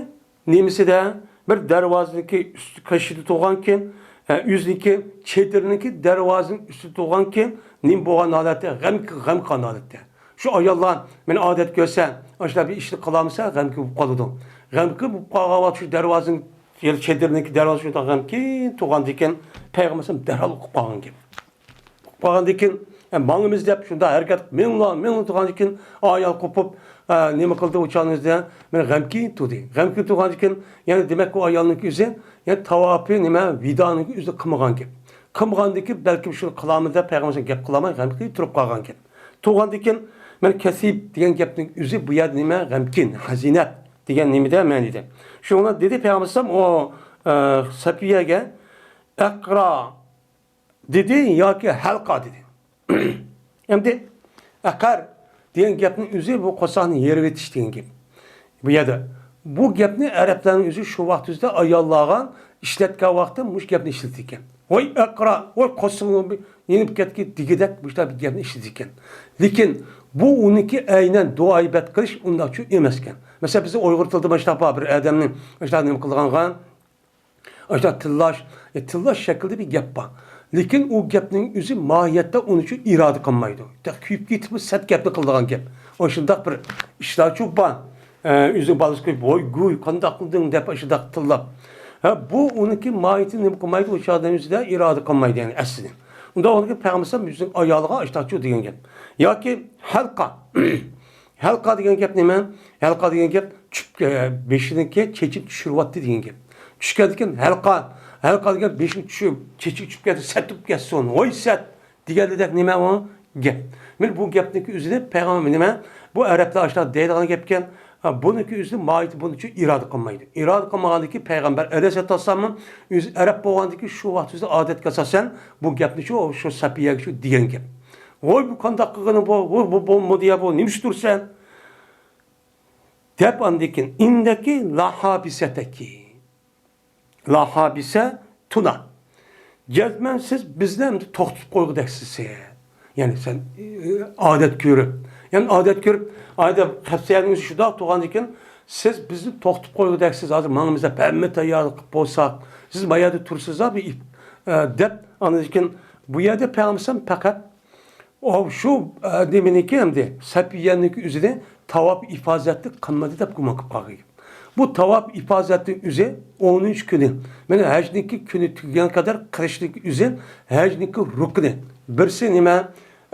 نېمىسىدە، بىر دەرۋازىنىڭكى ئۈستى قېشىدا تۇرغانكەن، ئە، ئۆزىنىڭكى چېدىرنىڭكى دەرۋازىنىڭ ئۈستىدە تۇرغانكەن، نېمە بولغان ھالەتتە، غەمكىن، غەمخور ھالەتتە. شۇ ئاياللار مانا ئادەت كۆرسە، ئاشۇنداق بىر ئىشنى قىلالمىسا، غەمكىن بولۇپ قالىدۇ. غەمكىن بولۇپ قالغان ۋاقىت شۇ دەرۋازىنىڭ، يەنى چېدىرنىڭكى دەرۋازىسى شۇنداق غەمكىن تۇرغاندىكىن، پەيغەمبەر دەرھال ئۇقۇپ قالغان گەپ. قالغاندىن كېيىن، ئە، ماڭىمىز دەپ شۇنداق ھەرىكەت قىلىپ، مېڭىڭلار، مېڭىڭلار تۇرغاندىن كېيىن، ئايال قوپۇپ، ئە، نېمە قىلدى ئۇ چاغنىڭ ئۆزىدە؟ مانا غەمكىن تۇردى. غەمكىن تۇرغاندىن كېيىن، يەنە دېمەك، ئۇ ئايالنىڭكى ئۆزى، يەنە تاۋاپى نېمە، ۋىدانىڭكى ئۆزىدە قىلمىغان گەپ. قىلمىغاندىن كېيىن، بەلكىم شۇنى قىلارمەن دەپ پەيغەمبەر گەپ قىلالماي، غەمكىن تۇرۇپ قالغان گەپ. تۇرغاندىن كېيىن، مانا كەسىب دېگەن گەپنىڭ ئۆزى بۇ يەردە نېمە؟ غەمكىن، ھەزىنەت دېگەن نېمىدە مەنىدە. شۇڭا دېدى پەيغەمبەر ئەلەيھىسسالام، ئۇ، ئە، سەپىيەگە، ئەقرا دېدى ياكى ھەلقا دېدى. ئەمدى ئەقەر دېگەن گەپنىڭ ئۆزى بۇ قورساقنى يېرىۋېتىش دېگەن گەپ. بۇ يەردە بۇ گەپنى ئەرەبلەرنىڭ ئۆزى شۇ ۋاقىت ئۆزىدە ئاياللارغا ئىشلەتكەن ۋاقىتتا مۇشۇ گەپنى ئىشلىتىدىكەن. ۋاي ئەقرا، ۋاي قورسىقىڭ يېنىپ كەتكەن دېگۈدەك مۇشۇنداق بىر گەپنى ئىشلىتىدىكەن. لېكىن بۇ ئۇنىڭكى ئەينەن دۇئا ئىبادەت قىلىش ئۇنداقچۇ ئەمەسكەن. مەسىلەن، بىزنىڭ ئۇيغۇر تىلىدا مۇشۇنداق بار، بىر ئادەمنى مۇشۇنداق نېمە قىلغانغا، ئاشۇنداق تىللاش، ئە، تىللاش شەكلىدە بىر گەپ بار. لېكىن ئۇ گەپنىڭ ئۆزى ماھىيەتتە ئۇنىڭ ئۈچۈن ئىرادە قىلمايدۇ. تېخى كۆيۈپ كېتىپمۇ سەت گەپنى قىلىدىغان گەپ. ئاشۇنداق بىر ئىشلارچۇ بار. ئە، ئۆزىنىڭ بالىسى كۆيۈپ، ۋاي گۇي، قانداق قىلدىڭ دەپ ئاشۇنداق تىللاپ. ھە، بۇ ئۇنىڭكى ماھىيىتى نېمە قىلمايدۇ، ئۇ چاغدا ئۆزىدە ئىرادە قىلمايدۇ، يەنى ئەسلىدىن. ئۇنداق بولغاندىكىن پەيغەمبەر ئۆزىنىڭ ئايالىغا ئاشۇنداقچۇ دېگەن گەپ. ياكى ھەلقا. ھەلقا دېگەن گەپ نېمە؟ ھەلقا دېگەن گەپ چۈپ-، ئە، بېشىنىڭكى چېچىنى چۈشۈرۈۋەتتى دېگەن گەپ. چۈشكەندىكىن ھەلقا، ھەلقا دېگەن بېشىنى چۈشۈرۈپ، چېچى ئۇچۇپ كەتسە، سەت بولۇپ كەتسۇن، ۋاي سەت دېگەندەك نېمە ئۇ گەپ. مانا بۇ گەپنىڭكى ئۆزىنى پەيغەمبەر نېمە؟ بۇ ئەرەبلەر ئاشۇنداق دەيدىغان گەپكەن. ھە، بۇنىڭكى ئۆزىنى ماھىيىتى بۇنىڭ ئۈچۈن ئىرادە قىلمايدۇ. ئىرادە قىلمىغاندىكى پەيغەمبەر ئەلەيھىسسالاتۇ ۋەسسالاممۇ ئۆزى ئەرەب بولغاندىكى شۇ ۋاقىت ئۆزىدە ئادەتكە ئاساسەن بۇ گەپنى شۇ، شۇ سەپىيەگە شۇ دېگەن گەپ. ۋاي بۇ قانداق قىلغىنى بۇ، بۇ، بۇ بولمىدى يا بۇ، نېمە ئۈچۈن تۇرسەن؟ دەپ ئاندىن كېيىن، ئىندەكى لاھابىسەتەكى. لا حابس تنا. جەزمەن سىز بىزنى ئەمدى توختىتىپ قويغۇدەكسىز. يەنى سەن، ئى، ئادەت كۆرۈپ، يەنى ئادەت كۆرۈپ، ئادەم قەستىيەنىڭ ئۆزى شۇنداق تۇرغاندىكىن، سىز بىزنى توختىتىپ قويغۇدەكسىز، ھازىر ماڭىمىز دەپ ھەممە تەييارلىق قىلىپ بولساق، سىز ما يەردە تۇرىسىز، بۇ ئىپ-، ئە، دەپ، ئاندىن كېيىن بۇ يەردە پەيغەمبەر پەقەت ئۇ شۇ، ئە، نېمىنىڭكى ئەمدى سەپىيەنىڭكى ئۆزىنى تاۋاپ ئىپازەتنى قىلمىدى دەپ گۇمان قىلىپ قالغان. بۇ تاۋاپ ئىپازەتنىڭ ئۆزى ئون ئۈچ كۈنى. مانا ھەجنىڭكى كۈنى تۈگىگەن قەدەر قىلىشنىڭكى ئۆزى ھەجنىڭكى رۇكنى. بىرسى نېمە؟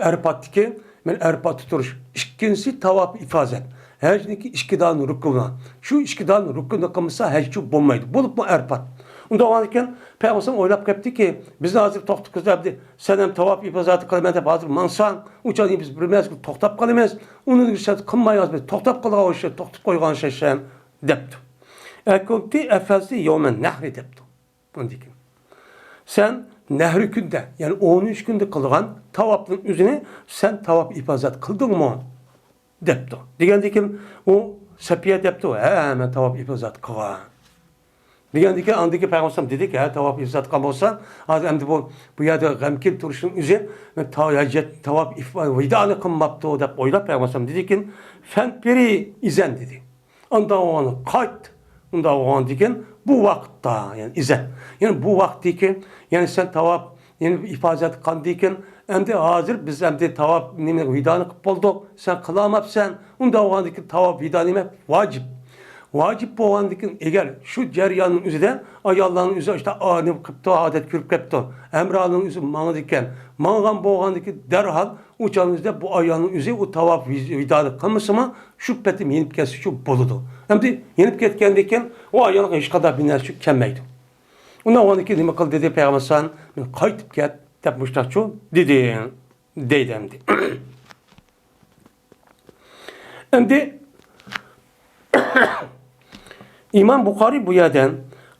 ئەرپاتتىكى، مانا ئەرپاتتا تۇرۇش. ئىككىنچىسى تاۋاپ ئىپازەت. ھەجنىڭكى ئىككى دانە رۇكنى بار. شۇ ئىككى دانە رۇكنى قىلمىسا ھەجچۇ بولمايدۇ. بولۇپمۇ ئەرپات. ئۇنداق بولغاندىكىن پەيغەمبەر ئويلاپ قاپتىكى، بىزنى ھازىر توختىتىپ قويسا، سەن ھەم تاۋاپ ئىپازەت قىلىمەن دەپ ھازىر ماڭساڭ، ئۇ چاغدا بىز بىر مەزگىل توختاپ قالىمىز. ئۇنى سەن قىلمايۋاتىسەن، بىز توختاپ قالغان ئوخشاش، توختىتىپ قويغان ئوخشايسەن، دەپتۇ. ئەكۇنتى ئەفەزتى يومەن نەھرى دەپتۇ. ئۇندىن كېيىن، سەن نەھرى كۈندە، يەنى ئون ئۈچ كۈندە قىلغان تاۋاپنىڭ ئۆزىنى سەن تاۋاپ ئىپازەت قىلدىڭمۇ؟ دەپتۇ. دېگەندىكىن ئۇ سەپىيە دەپتۇ، ھە، مەن تاۋاپ ئىپازەت قىلغان. دېگەندىكىن ئاندىكى پەيغەمبەر دېدىكى، ھە، تاۋاپ ئىپازەت قىلغان بولسا، ھازىر ئەمدى بۇ، بۇ يەردە غەمكىن تۇرۇشنىڭ ئۆزى، مەن تا-، ھاجەت، تاۋاپ ئىف-، ۋىدانى قىلماپتۇ دەپ ئويلاپ پەيغەمبەر دېدىكىن، فەنپىرى ئىزەن دېدى. ئانداق بولغاندا قايت. ئۇنداق بولغاندىكىن بۇ ۋاقىتتا، يەنى ئىزەن. يەنى بۇ ۋاقىتتىكى، يەنى سەن تاۋاپ، يەنى ئىپازەت قىلغاندىكىن، ئەمدى ھازىر بىز ئەمدى تاۋاپ، نېمە، ۋىدانى قىلىپ بولدۇق، سەن قىلالماپسەن. ئۇنداق بولغاندىكىن تاۋاپ ۋىدا نېمە؟ ۋاجىپ. ۋاجىپ بولغاندىكىن ئەگەر شۇ جەرياننىڭ ئۆزىدە ئاياللارنىڭ ئۆزى ئاشتا نېمە قىپتۇ، ئادەت كۆرۈپ كەپتۇ. ھەمراھنىڭ ئۆزى ماڭىدىكەن. ماڭغان بولغاندىكىن دەرھال ئۇ چاغنىڭ ئۆزىدە بۇ ئايالنىڭ ئۆزى ئۇ تاۋاپ ۋىدانى قىلمىسىمۇ، شۇ پېتىم يېنىپ كەتسىچۇ بولىدۇ. ئەمدى يېنىپ كەتكەندىن كېيىن ئۇ ئايالغا ھېچقانداق بىر نەرسە كەلمەيدۇ. ئۇنىڭ ئورنىدىكى نېمە قىل دېدى پەيغەمبەر سان؟ مېنى قايتىپ كەت دەپ مۇشتاقچۇ دېدى، دەيدۇ ئەمدى. ئەمدى ئىمام بۇخارىي بۇ يەردە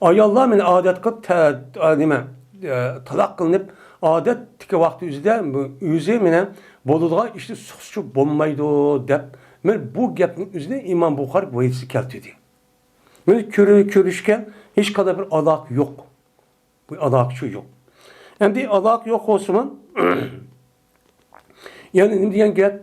ئاياللار مېنى ئادەت قىلىپ تە-، ئا، نېمە، ئە، تالاق قىلىنىپ ئادەتتىكى ۋاقتى ئۆزىدە بۇ ئۆزى مېنى بولىدىغان ئىشنى سۇقسىچۇ بولمايدۇ دەپ، مانا بۇ گەپنىڭ ئۆزىنى ئىمام بۇخارىي بۇ ھەدىسكە كەلتۈردى. مانا كۆرۈ-، كۆرۈشكە ھېچقانداق بىر ئالاقە يوق. بۇ ئالاقە شۇ يوق. ئەمدى ئالاقە يوق بولسىمۇ، يەنى نېمە دېگەن گەپ؟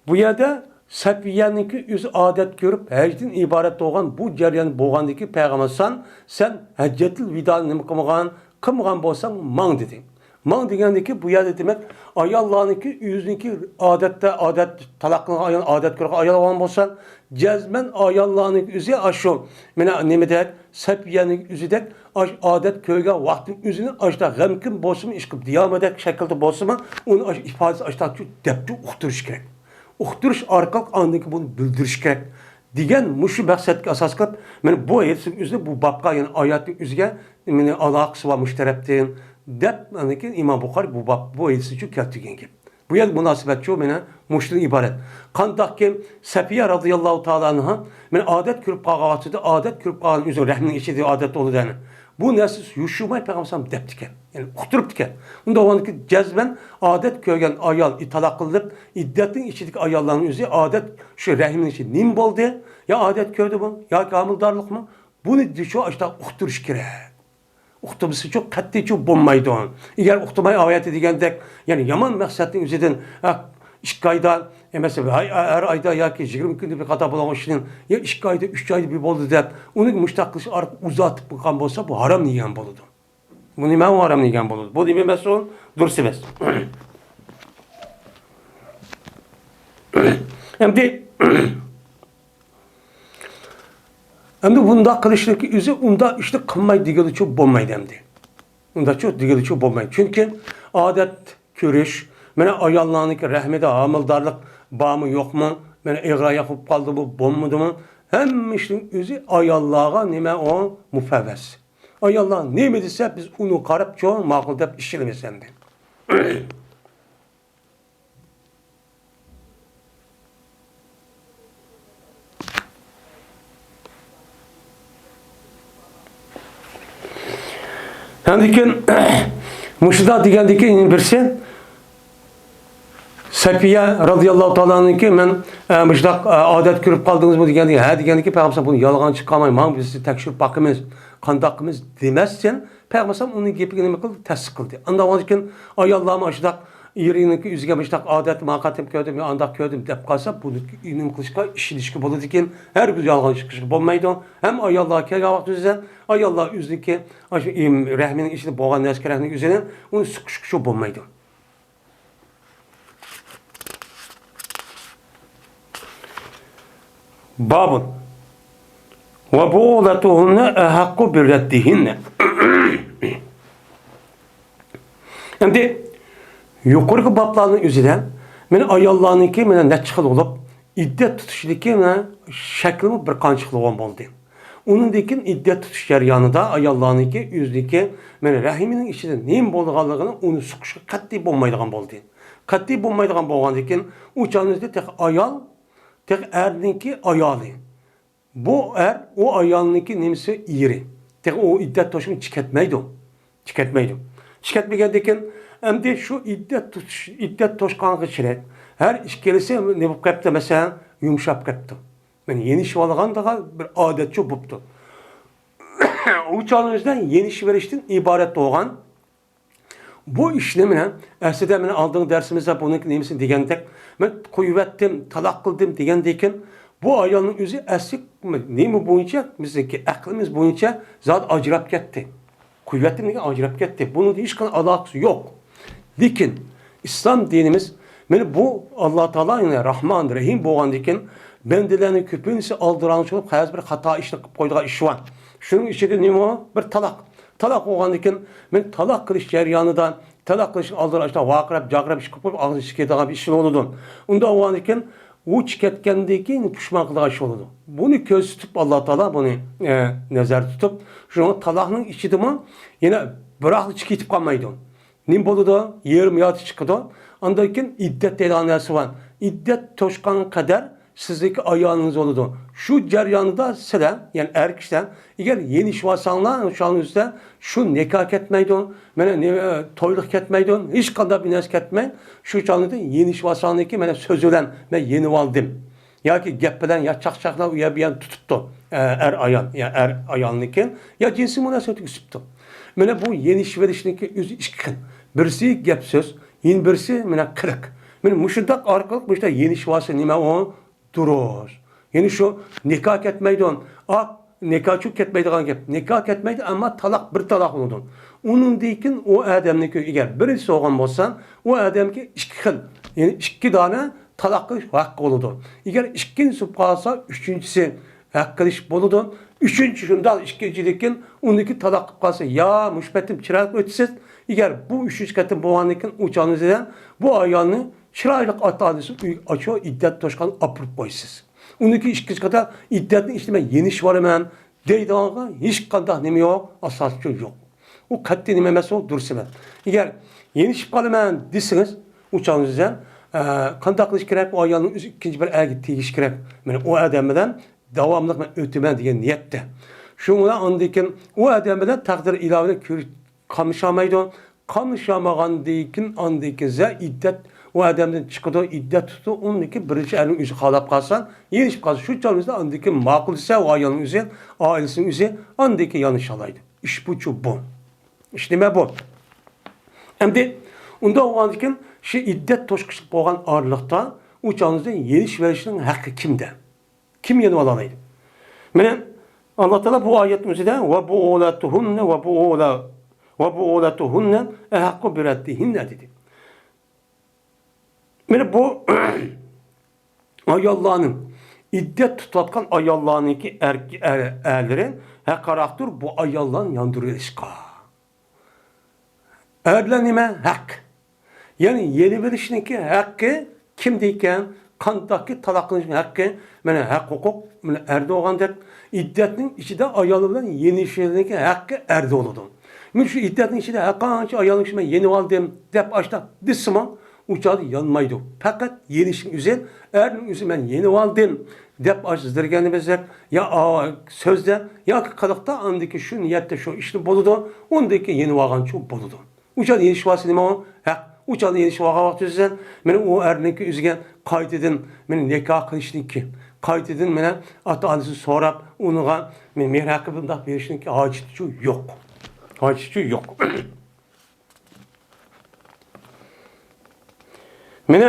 بۇ يەردە سەپىيەنىڭكى ئۆزى ئادەت كۆرۈپ، ھەجدىن ئىبارەت بولغان بۇ جەريان بولغاندىكى پەيغەمبەر سان، سەن ھەججەتىل ۋىدانى نېمە قىلمىغان، قىلمىغان بولساڭ ماڭ دېدى. ماڭ دېگەندىكى بۇ يەردە دېمەك، ئاياللارنىڭكى ئۆزىنىڭكى ئادەتتە، ئادەت، تالاق قىلغان ئايال، ئادەت كۆرگەن ئايال بولغان بولسا، جەزمەن ئاياللارنىڭكى ئۆزى ئاشۇ، مانا نېمىدەك، سەپىيەنىڭ ئۆزىدەك، ئاش-، ئادەت كۆرگەن ۋاقتىنىڭ ئۆزىنى ئاشتا غەمكىن بولسىمۇ، ئىشقىلىپ دېيالمىدەك شەكىلدە بولسىمۇ، ئۇنى ئاش-، ئىپادىسى ئاشتا دەپتۇ ئۇقتۇرۇش كېرەك. ئۇقتۇرۇش ئارقىلىق ئاندىن كېيىن بۇنى بىلدۈرۈش كېرەك. دېگەن مۇشۇ مەقسەتكە ئاساس قىلىپ، مانا بۇ ھەدىسنىڭ ئۆزىنى بۇ بابقا، يەنى ئايەتنىڭ ئۆزىگە، مانا ئالاقىسى بار مۇشۇ تەرەپتىن، دەپ، ئاندىن كېيىن ئىمام بۇخارىي بۇ باب، بۇ ھەدىسنى شۇ كەلتۈرگەن گەپ. بۇ يەردە مۇناسىۋەت شۇ، مانا مۇشۇدىن ئىبارەت. قانداقكى سەپىيە رازىياللاھۇ تائالا ئەنھا، مانا ئادەت كۆرۈپ قالغان ۋاقتىدا، ئادەت كۆرۈپ قالغان ئۆزىنىڭ رەھمىنىڭ ئىچىدە ئادەت بولىدۇ، يەنى. بۇ نەرسە يوشۇرماي پەيغەمبەر دەپتىكەن. يەنى ئۇقتۇرۇپتىكەن. ئۇنداق بولغاندىكىن جەزمەن ئادەت كۆرگەن ئايال ئىتالاق قىلىپ، ئىددەتنىڭ ئىچىدىكى ئاياللارنىڭ ئۆزى ئادەت شۇ رەھمىنىڭ ئىچى نېمە بولدى؟ يا ئادەت كۆردىمۇ؟ ياكى ھامىلىدارلىقمۇ؟ بۇنى شۇ ئاشتا ئۇقتۇرۇش كېرەك. ئۇقتۇرمىسىچۇ قەتئىيچۇ بولمايدۇ. ئەگەر ئۇقتۇرماي ئاۋايەتتە دېگەندەك، يەنى يامان مەقسەتنىڭ ئۆزىدىن، ھە، ئىككى ئايدا، ئە، مەسىلەن، ھەي، ھەر ئايدا ياكى يىگىرمە كۈندە بىر قاتا بولغان ئىشنى، يا ئىككى ئايدا، ئۈچ ئايدا بىر بولدى دەپ، ئۇنى مۇشتاق قىلىش ئارقىلىق ئۇزارتىپ قويغان بولسا، بۇ ھارام دېگەن بولىدۇ. بۇ نېمە ھارام دېگەن بولىدۇ؟ بۇ نېمە ئەمەس ئۇ؟ دۇرۇس ئەمەس. ئەمدى، ئەمدى بۇنداق قىلىشنىڭكى ئۆزى ئۇنداق ئىشنى قىلماي دېگىلىچۇ بولمايدۇ ئەمدى. ئۇنداقچۇ دېگىلىچۇ بولمايدۇ. چۈنكى ئادەت كۆرۈش، مانا ئاياللارنىڭكى رەھمىدە ھامىلىدارلىق بارمۇ يوقمۇ، مانا ئېغىر ئاياق بولۇپ قالدىمۇ بولمىدىمۇ، ھەممە ئىشنىڭ ئۆزى ئاياللارغا نېمە ئۇ مۇپەۋۋەس. ئاياللار نېمە دېسە، بىز ئۇنى قاراپ چوڭ ماقۇل دەپ ئىش قىلىمىز ئەمدى. ئاندىن كېيىن مۇشۇنداق دېگەندىن كېيىن يەنە بىرسى، سەپىيە رازىياللاھۇ تائالا ئەنھاكى، مەن، ئە، مۇشۇنداق، ئە، ئادەت كۆرۈپ قالدىڭىزمۇ دېگەندىن كېيىن، ھە دېگەندىن كېيىن پەيغەمبەر بۇنى يالغان چىقارماي، ماڭ بىز تەكشۈرۈپ باقىمىز، قانداق قىلىمىز دېمەستىن، پەيغەمبەر ئۇنىڭ گېپىگە نېمە قىلدى؟ تەستىق قىلدى. ئاندىن كېيىن ئاياللارمۇ ئاشۇنداق ئېرىنىڭكى ئۆزىگە مۇشۇنداق ئادەتتە ماڭا قېتىم كۆردۈم، يا ئانداق كۆردۈم دەپ قالسا، بۇنى نېمە قىلىشقا، ئىشىنىشكە بولىدىكەن، ھەرگىز يالغان چىقىشقا بولمايدۇ. ھەم ئاياللارغا كەلگەن ۋاقتىمىزدا ئاياللار ئۆزىنىڭكى ئاشۇ ئېم-، رەھمىنىڭ ئىچىدە بولغان نەرسە كېرەكنىڭ ئۆزىنى ئۇنى سۇقۇشقا شۇ بولمايدۇ. بابۇن. ۋە بۇئۇلەتۇھۇننە ئەھەققۇ بىرەددىھىننە. ئەمدى يۇقىرىقى بابلارنىڭ ئۆزىدە مانا ئاياللارنىڭكى مانا نەچچە خىل بولۇپ، ئىددەت تۇتۇشىدىكى مانا شەكلىمۇ بىر قانچە خىل بولغان بولدى. ئۇنىڭدىن كېيىن ئىددەت تۇتۇش جەريانىدا ئاياللارنىڭكى ئۆزىدىكى مانا رەھىمىنىڭ ئىچىدە نېمە بولىدىغانلىقىنى ئۇنى سۇقۇشقا قەتئىي بولمايدىغان بولدى. قەتئىي بولمايدىغان بولغاندىن كېيىن ئۇ چاغنىڭ ئۆزىدە تېخى ئايال، تېخى ئەرنىڭكى ئايالى. بۇ ئەر ئۇ ئايالنىڭكى نېمىسى ئېرى. تېخى ئۇ ئىددەت توشقىنى چىكەتمەيدۇ. چىكەتمەيدۇ. چىكەتمىگەندىن كېيىن ئەمدى شۇ ئىددەت تۇتۇش، ئىددەت توشقانغا چېرەك ھەر ئىككىلىسى نېمە بولۇپ كەپتۇ، مەسىلەن، يۇمشاپ كەپتۇ. مانا يېنىشىۋالغاندىغا بىر ئادەتچۇ بوپتۇ. ئۇ چاغنىڭ ئۆزىدە يېنىشىۋېرىشتىن ئىبارەت بولغان بۇ ئىشنى مانا ئەسلىدە مانا ئالدىنقى دەرسىمىزدە بۇنىڭ نېمىسىنى دېگەندەك، مەن قويۇۋەتتىم، تالاق قىلدىم دېگەندىن كېيىن بۇ ئايالنىڭ ئۆزى ئەسلى نېمە بويىچە، بىزنىڭكى ئەقلىمىز بويىچە زادى ئاجراپ كەتتى. قويۇۋەتتىم دېگەن ئاجراپ كەتتى. بۇنىڭدا ھېچقانداق ئالاقىسى يوق. لېكىن ئىسلام دىنىمىز، مانا بۇ ئاللا تائالا يەنى راھمان، رەھىم بولغاندىكىن، بەندىلەرنىڭ كۆپىنچىسى ئالدىراڭچى بولۇپ، ھەزى بىر خاتا ئىشنى قىلىپ قويىدىغان ئىش بار. شۇنىڭ ئىچىدە نېمە بار؟ بىر تالاق. تالاق بولغاندىكىن، مانا تالاق قىلىش جەريانىدا، تالاق قىلىشنىڭ ئالدىدا ئاشۇنداق ۋارقىراپ، جارقىراپ ئىش قىلىپ قويۇپ، ئاغزىنى ئىچكىرىدىغان بىر ئىش بولىدۇ. ئۇنداق بولغاندىكىن، ئۇ چىكەتكەندىن كېيىن پۇشمان قىلىدىغان ئىش بولىدۇ. بۇنى كۆزىتىپ، ئاللا تائالا بۇنى، ئە، نەزەردە تۇتۇپ، شۇڭا تالاقنىڭ ئىچىدىمۇ يەنە بىراقلا چىكىتىپ قالمايدۇ. نېمە بولىدۇ؟ يېرىم يارتى چىقىدۇ. ئاندىن كېيىن ئىددەت دەيدىغان نەرسە بار. ئىددەت توشقانغا قەدەر سىزدىكى ئايالىڭىز بولىدۇ. شۇ جەرياندا سىلەر، يەنى ئەر كىشىلەر، ئەگەر يېنىشىۋالساڭلار، شۇنىڭ ئۈستىدە شۇ نىكاھ كەتمەيدۇ، مانا نېمە، تويلۇق كەتمەيدۇ، ھېچقانداق بىر نەرسە كەتمەي، شۇ چاغدا يېنىشىۋالساڭلىكى، مانا سۆز بىلەن مەن يېنىۋالدىم. ياكى گەپ بىلەن يا چاقچاقلاپ ئۇ يەر بۇ يەرنى تۇتۇپتۇ. ئە، ئەر ئايال، يا ئەر ئايالنىڭكى، يا جىنسىي مۇناسىۋەتكە ئۆتۈپتۇ. مانا بۇ يېنىشىۋېلىشنىڭكى ئۆزى ئىككى خىل. بىرسى گەپ سۆز، يەنە بىرسى مانا قىلىق. مانا مۇشۇنداق ئارقىلىق مۇشۇنداق يېنىشىۋالسا نېمە ئۇ؟ دۇرۇس. يەنى شۇ نىكاھ كەتمەيدۇ. ئاق نىكاھچۇ كەتمەيدىغان گەپ. نىكاھ كەتمەيدۇ، ئەمما تالاق بىر تالاق بولىدۇ. ئۇنىڭدىن كېيىن ئۇ ئادەمنىڭكى ئەگەر بىرىنچىسى بولغان بولسا، ئۇ ئادەمگە ئىككى خىل، يەنى ئىككى دانە تالاق قىلىش ھەققى بولىدۇ. ئەگەر ئىككىنچىسى بولۇپ قالسا، ئۈچىنچىسى ھەق قىلىش بولىدۇ. ئۈچىنچى شۇنداق ئىككىنچىدىن كېيىن ئۇنىڭكى تالاق قىلىپ قالسا، يا مۇشۇ قېتىم چىرايلىق ئۆتىسىز. ئەگەر بۇ ئۈچىنچى قېتىم بولغاندىن كېيىن ئۇ چاغنىڭ ئۆزىدە بۇ ئايالنى چىرايلىق ئاتا-ئانىسى ئۆيگە ئاچۇ ئىددەت توشقان ئاپىرىپ قويىسىز. ئۇنىڭكى ئىككىنچى قېتىم ئىددەتنىڭ ئىچىدە مەن يېنىشىۋالىمەن دەيدىغانغا ھېچقانداق نېمە يوق، ئاساسى يوق. ئۇ قەتئىي نېمە ئەمەس، ئۇ دۇرۇس ئەمەس. ئەگەر يېنىشىپ قالىمەن دېسىڭىز، ئۇ چاغدا سىز ھەم، ئە، قانداق قىلىش كېرەك؟ ئۇ ئايالنىڭ ئۆزى ئىككىنچى بىر ئەرگە تېگىش كېرەك. مانا ئۇ ئادەم بىلەن داۋاملىق مەن ئۆتىمەن دېگەن نىيەتتە. شۇنىڭ بىلەن ئاندىن كېيىن ئۇ ئادەم بىلەن تەقدىر ئىلاھى بىلەن كۆرۈش قاملىشالمايدۇ. قاملىشالمىغاندىن كېيىن ئاندىن كېيىن زە ئىددەت ئۇ ئادەمدىن چىقىدۇ، ئىددەت تۇتىدۇ. ئۇندىن كېيىن بىرىنچى ئەرنىڭ ئۆزى خالاپ قالسا، يېنىشىپ قالسا، شۇ چاغدا ئاندىن كېيىن ماقۇل دېسە، ئۇ ئايالنىڭ ئۆزى، ئائىلىسىنىڭ ئۆزى ئاندىن كېيىن يانىشالايدۇ. ئىش بۇچۇ بۇ. ئىش نېمە بۇ؟ ئەمدى ئۇنداق بولغاندىن كېيىن شۇ ئىددەت توشقۇچىلىق بولغان ئارىلىقتا ئۇ چاغدا يېنىشىۋېلىشنىڭ ھەققى كىمدە؟ كىم يېنىۋالالايدۇ؟ مانا، ئاللا تائالا بۇ ئايەتنىڭ ئۆزىدە، «ۋە بۇئۇلەتۇھۇننە، ۋە بۇئۇلە، ۋە بۇئۇلەتۇھۇننە ئەھەققۇ بىرەددىھىننە» دېدى. مانا بۇ ئاياللارنىڭ، ئىددەت تۇتۇۋاتقان ئاياللارنىڭكى ئەرك-، ئەر-، ئەرلىرى ھەققىراقتۇر بۇ ئاياللارنى ياندۇرۇۋېلىشقا. ئەرلەر نېمە؟ ھەق. يەنى يېنىۋېلىشنىڭكى ھەققى كىمدە ئىكەن؟ قانداقكى تالاق قىلىشنىڭ ھەققى؟ مانا ھەق ھوقۇق، مانا ئەردە بولغاندەك، ئىددەتنىڭ ئىچىدە ئايالى بىلەن يېنىشىشنىڭكى ھەققى ئەردە بولىدۇ. مانا شۇ ئىددەتنىڭ ئىچىدە ھەر قانچە ئايالنىڭ ئىچىدە مەن يېنىۋالدىم دەپ ئاشۇنداق دېسىمۇ، ئۇ چاغدا يانمايدۇ. پەقەت يېنىشنىڭ ئۆزى، ئەرنىڭ ئۆزى مەن يېنىۋالدىم دەپ ئاشۇ زېرىگەننى بىزدەك يا ئا-، سۆزدە ياكى قىلىقتا ئاندىكى شۇ نىيەتتە شۇ ئىشنى بولىدۇ، ئۇندىكى يېنىۋالغانچۇ بولىدۇ. ئۇ چاغدا يېنىشىۋالسا نېمە ئۇ؟ ھەق. ئۇ چاغدا يېنىشىۋالغان ۋاقتى ئۆزىدىن مانا ئۇ ئەرنىڭكى ئۆزىگە قايتىدىن مانا نىكاھ قىلىشنىڭكى، قايتىدىن مانا ئاتا-ئانىسىنى سوراپ، ئۇنىڭغا مېھىر ھەققى بۇنداق بېرىشنىڭكى ھاجىتىچۇ يوق. ھاجىتىچۇ يوق. مانا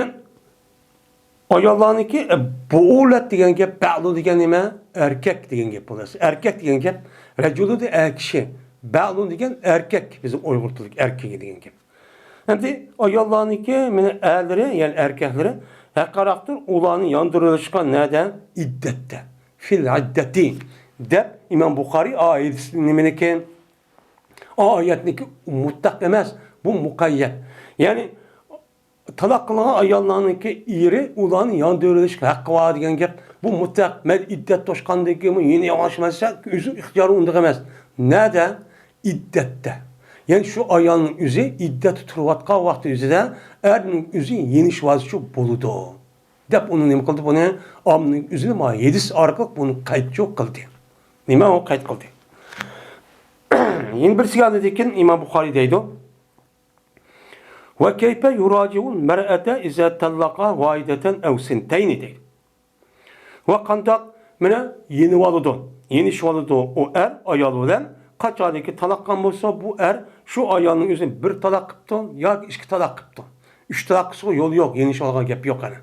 ئاياللارنىڭكى، ئە، بۇئۇلەت دېگەن گەپ، بەئلۇ دېگەن نېمە؟ ئەركەك دېگەن گەپ بولىدۇ. ئەركەك دېگەن گەپ، رەجۇلۇ دە ئەر كىشى، بەئلۇ دېگەن ئەركەك، بىزنىڭ ئۇيغۇر تىلىدىكى ئەركىكى دېگەن گەپ. ئەمدى ئاياللارنىڭكى مانا ئەرلىرى، يەنى ئەركەكلىرى ھەققىراقتۇر ئۇلارنى ياندۇرۇۋېلىشقا نەدە؟ ئىددەتتە. فىل ئىددەتى دەپ ئىمام بۇخارىي ئايەت نېمىنىكى؟ ئايەتنىكى مۇتلەق ئەمەس، بۇ مۇقەييەت. يەنى تالاق قىلغان ئاياللارنىڭكى ئېرى ئۇلارنى ياندۇرۇۋېلىشكە ھەققى بار دېگەن گەپ. بۇ مۇتلەق، مەيلى ئىددەت توشقاندىن كېيىنمۇ يېنىۋالسا، ئۆزى ئىختىيارى ئۇنداق ئەمەس. نەدە؟ ئىددەتتە. يەنى شۇ ئايالنىڭ ئۆزى ئىددەتتە تۇرۇۋاتقان ۋاقتى ئۆزىدە ئەرنىڭ ئۆزى يېنىشىۋالسىچۇ بولىدۇ. دەپ ئۇنى نېمە قىلدى بۇنى؟ ئاممىنىڭ ئۆزىنى ما ھەدىس ئارقىلىق بۇنى قەيتچۇ قىلدى. نېمە ئۇ قەيت قىلدى؟ يەنە بىرسىگە ئاندىن كېيىن ئىمام بۇخارىي دەيدۇ. ۋە كەيفە يۇراجىئۇل مەرئەتە ئىزا تەللەقا ۋاھىدەتەن ئەۋ سىنتەينى دەيدۇ. ۋە قانداق مانا يېنىۋالىدۇ، يېنىشىۋالىدۇ ئۇ ئەر ئايال بىلەن، قاچانكى تالاق قىلغان بولسا بۇ ئەر شۇ ئايالنىڭ ئۆزىنى بىر تالاق قىپتۇ ياكى ئىككى تالاق قىپتۇ. ئۈچ تالاق قىلسا يول يوق، يېنىشىۋالغان گەپ يوق ئەنە.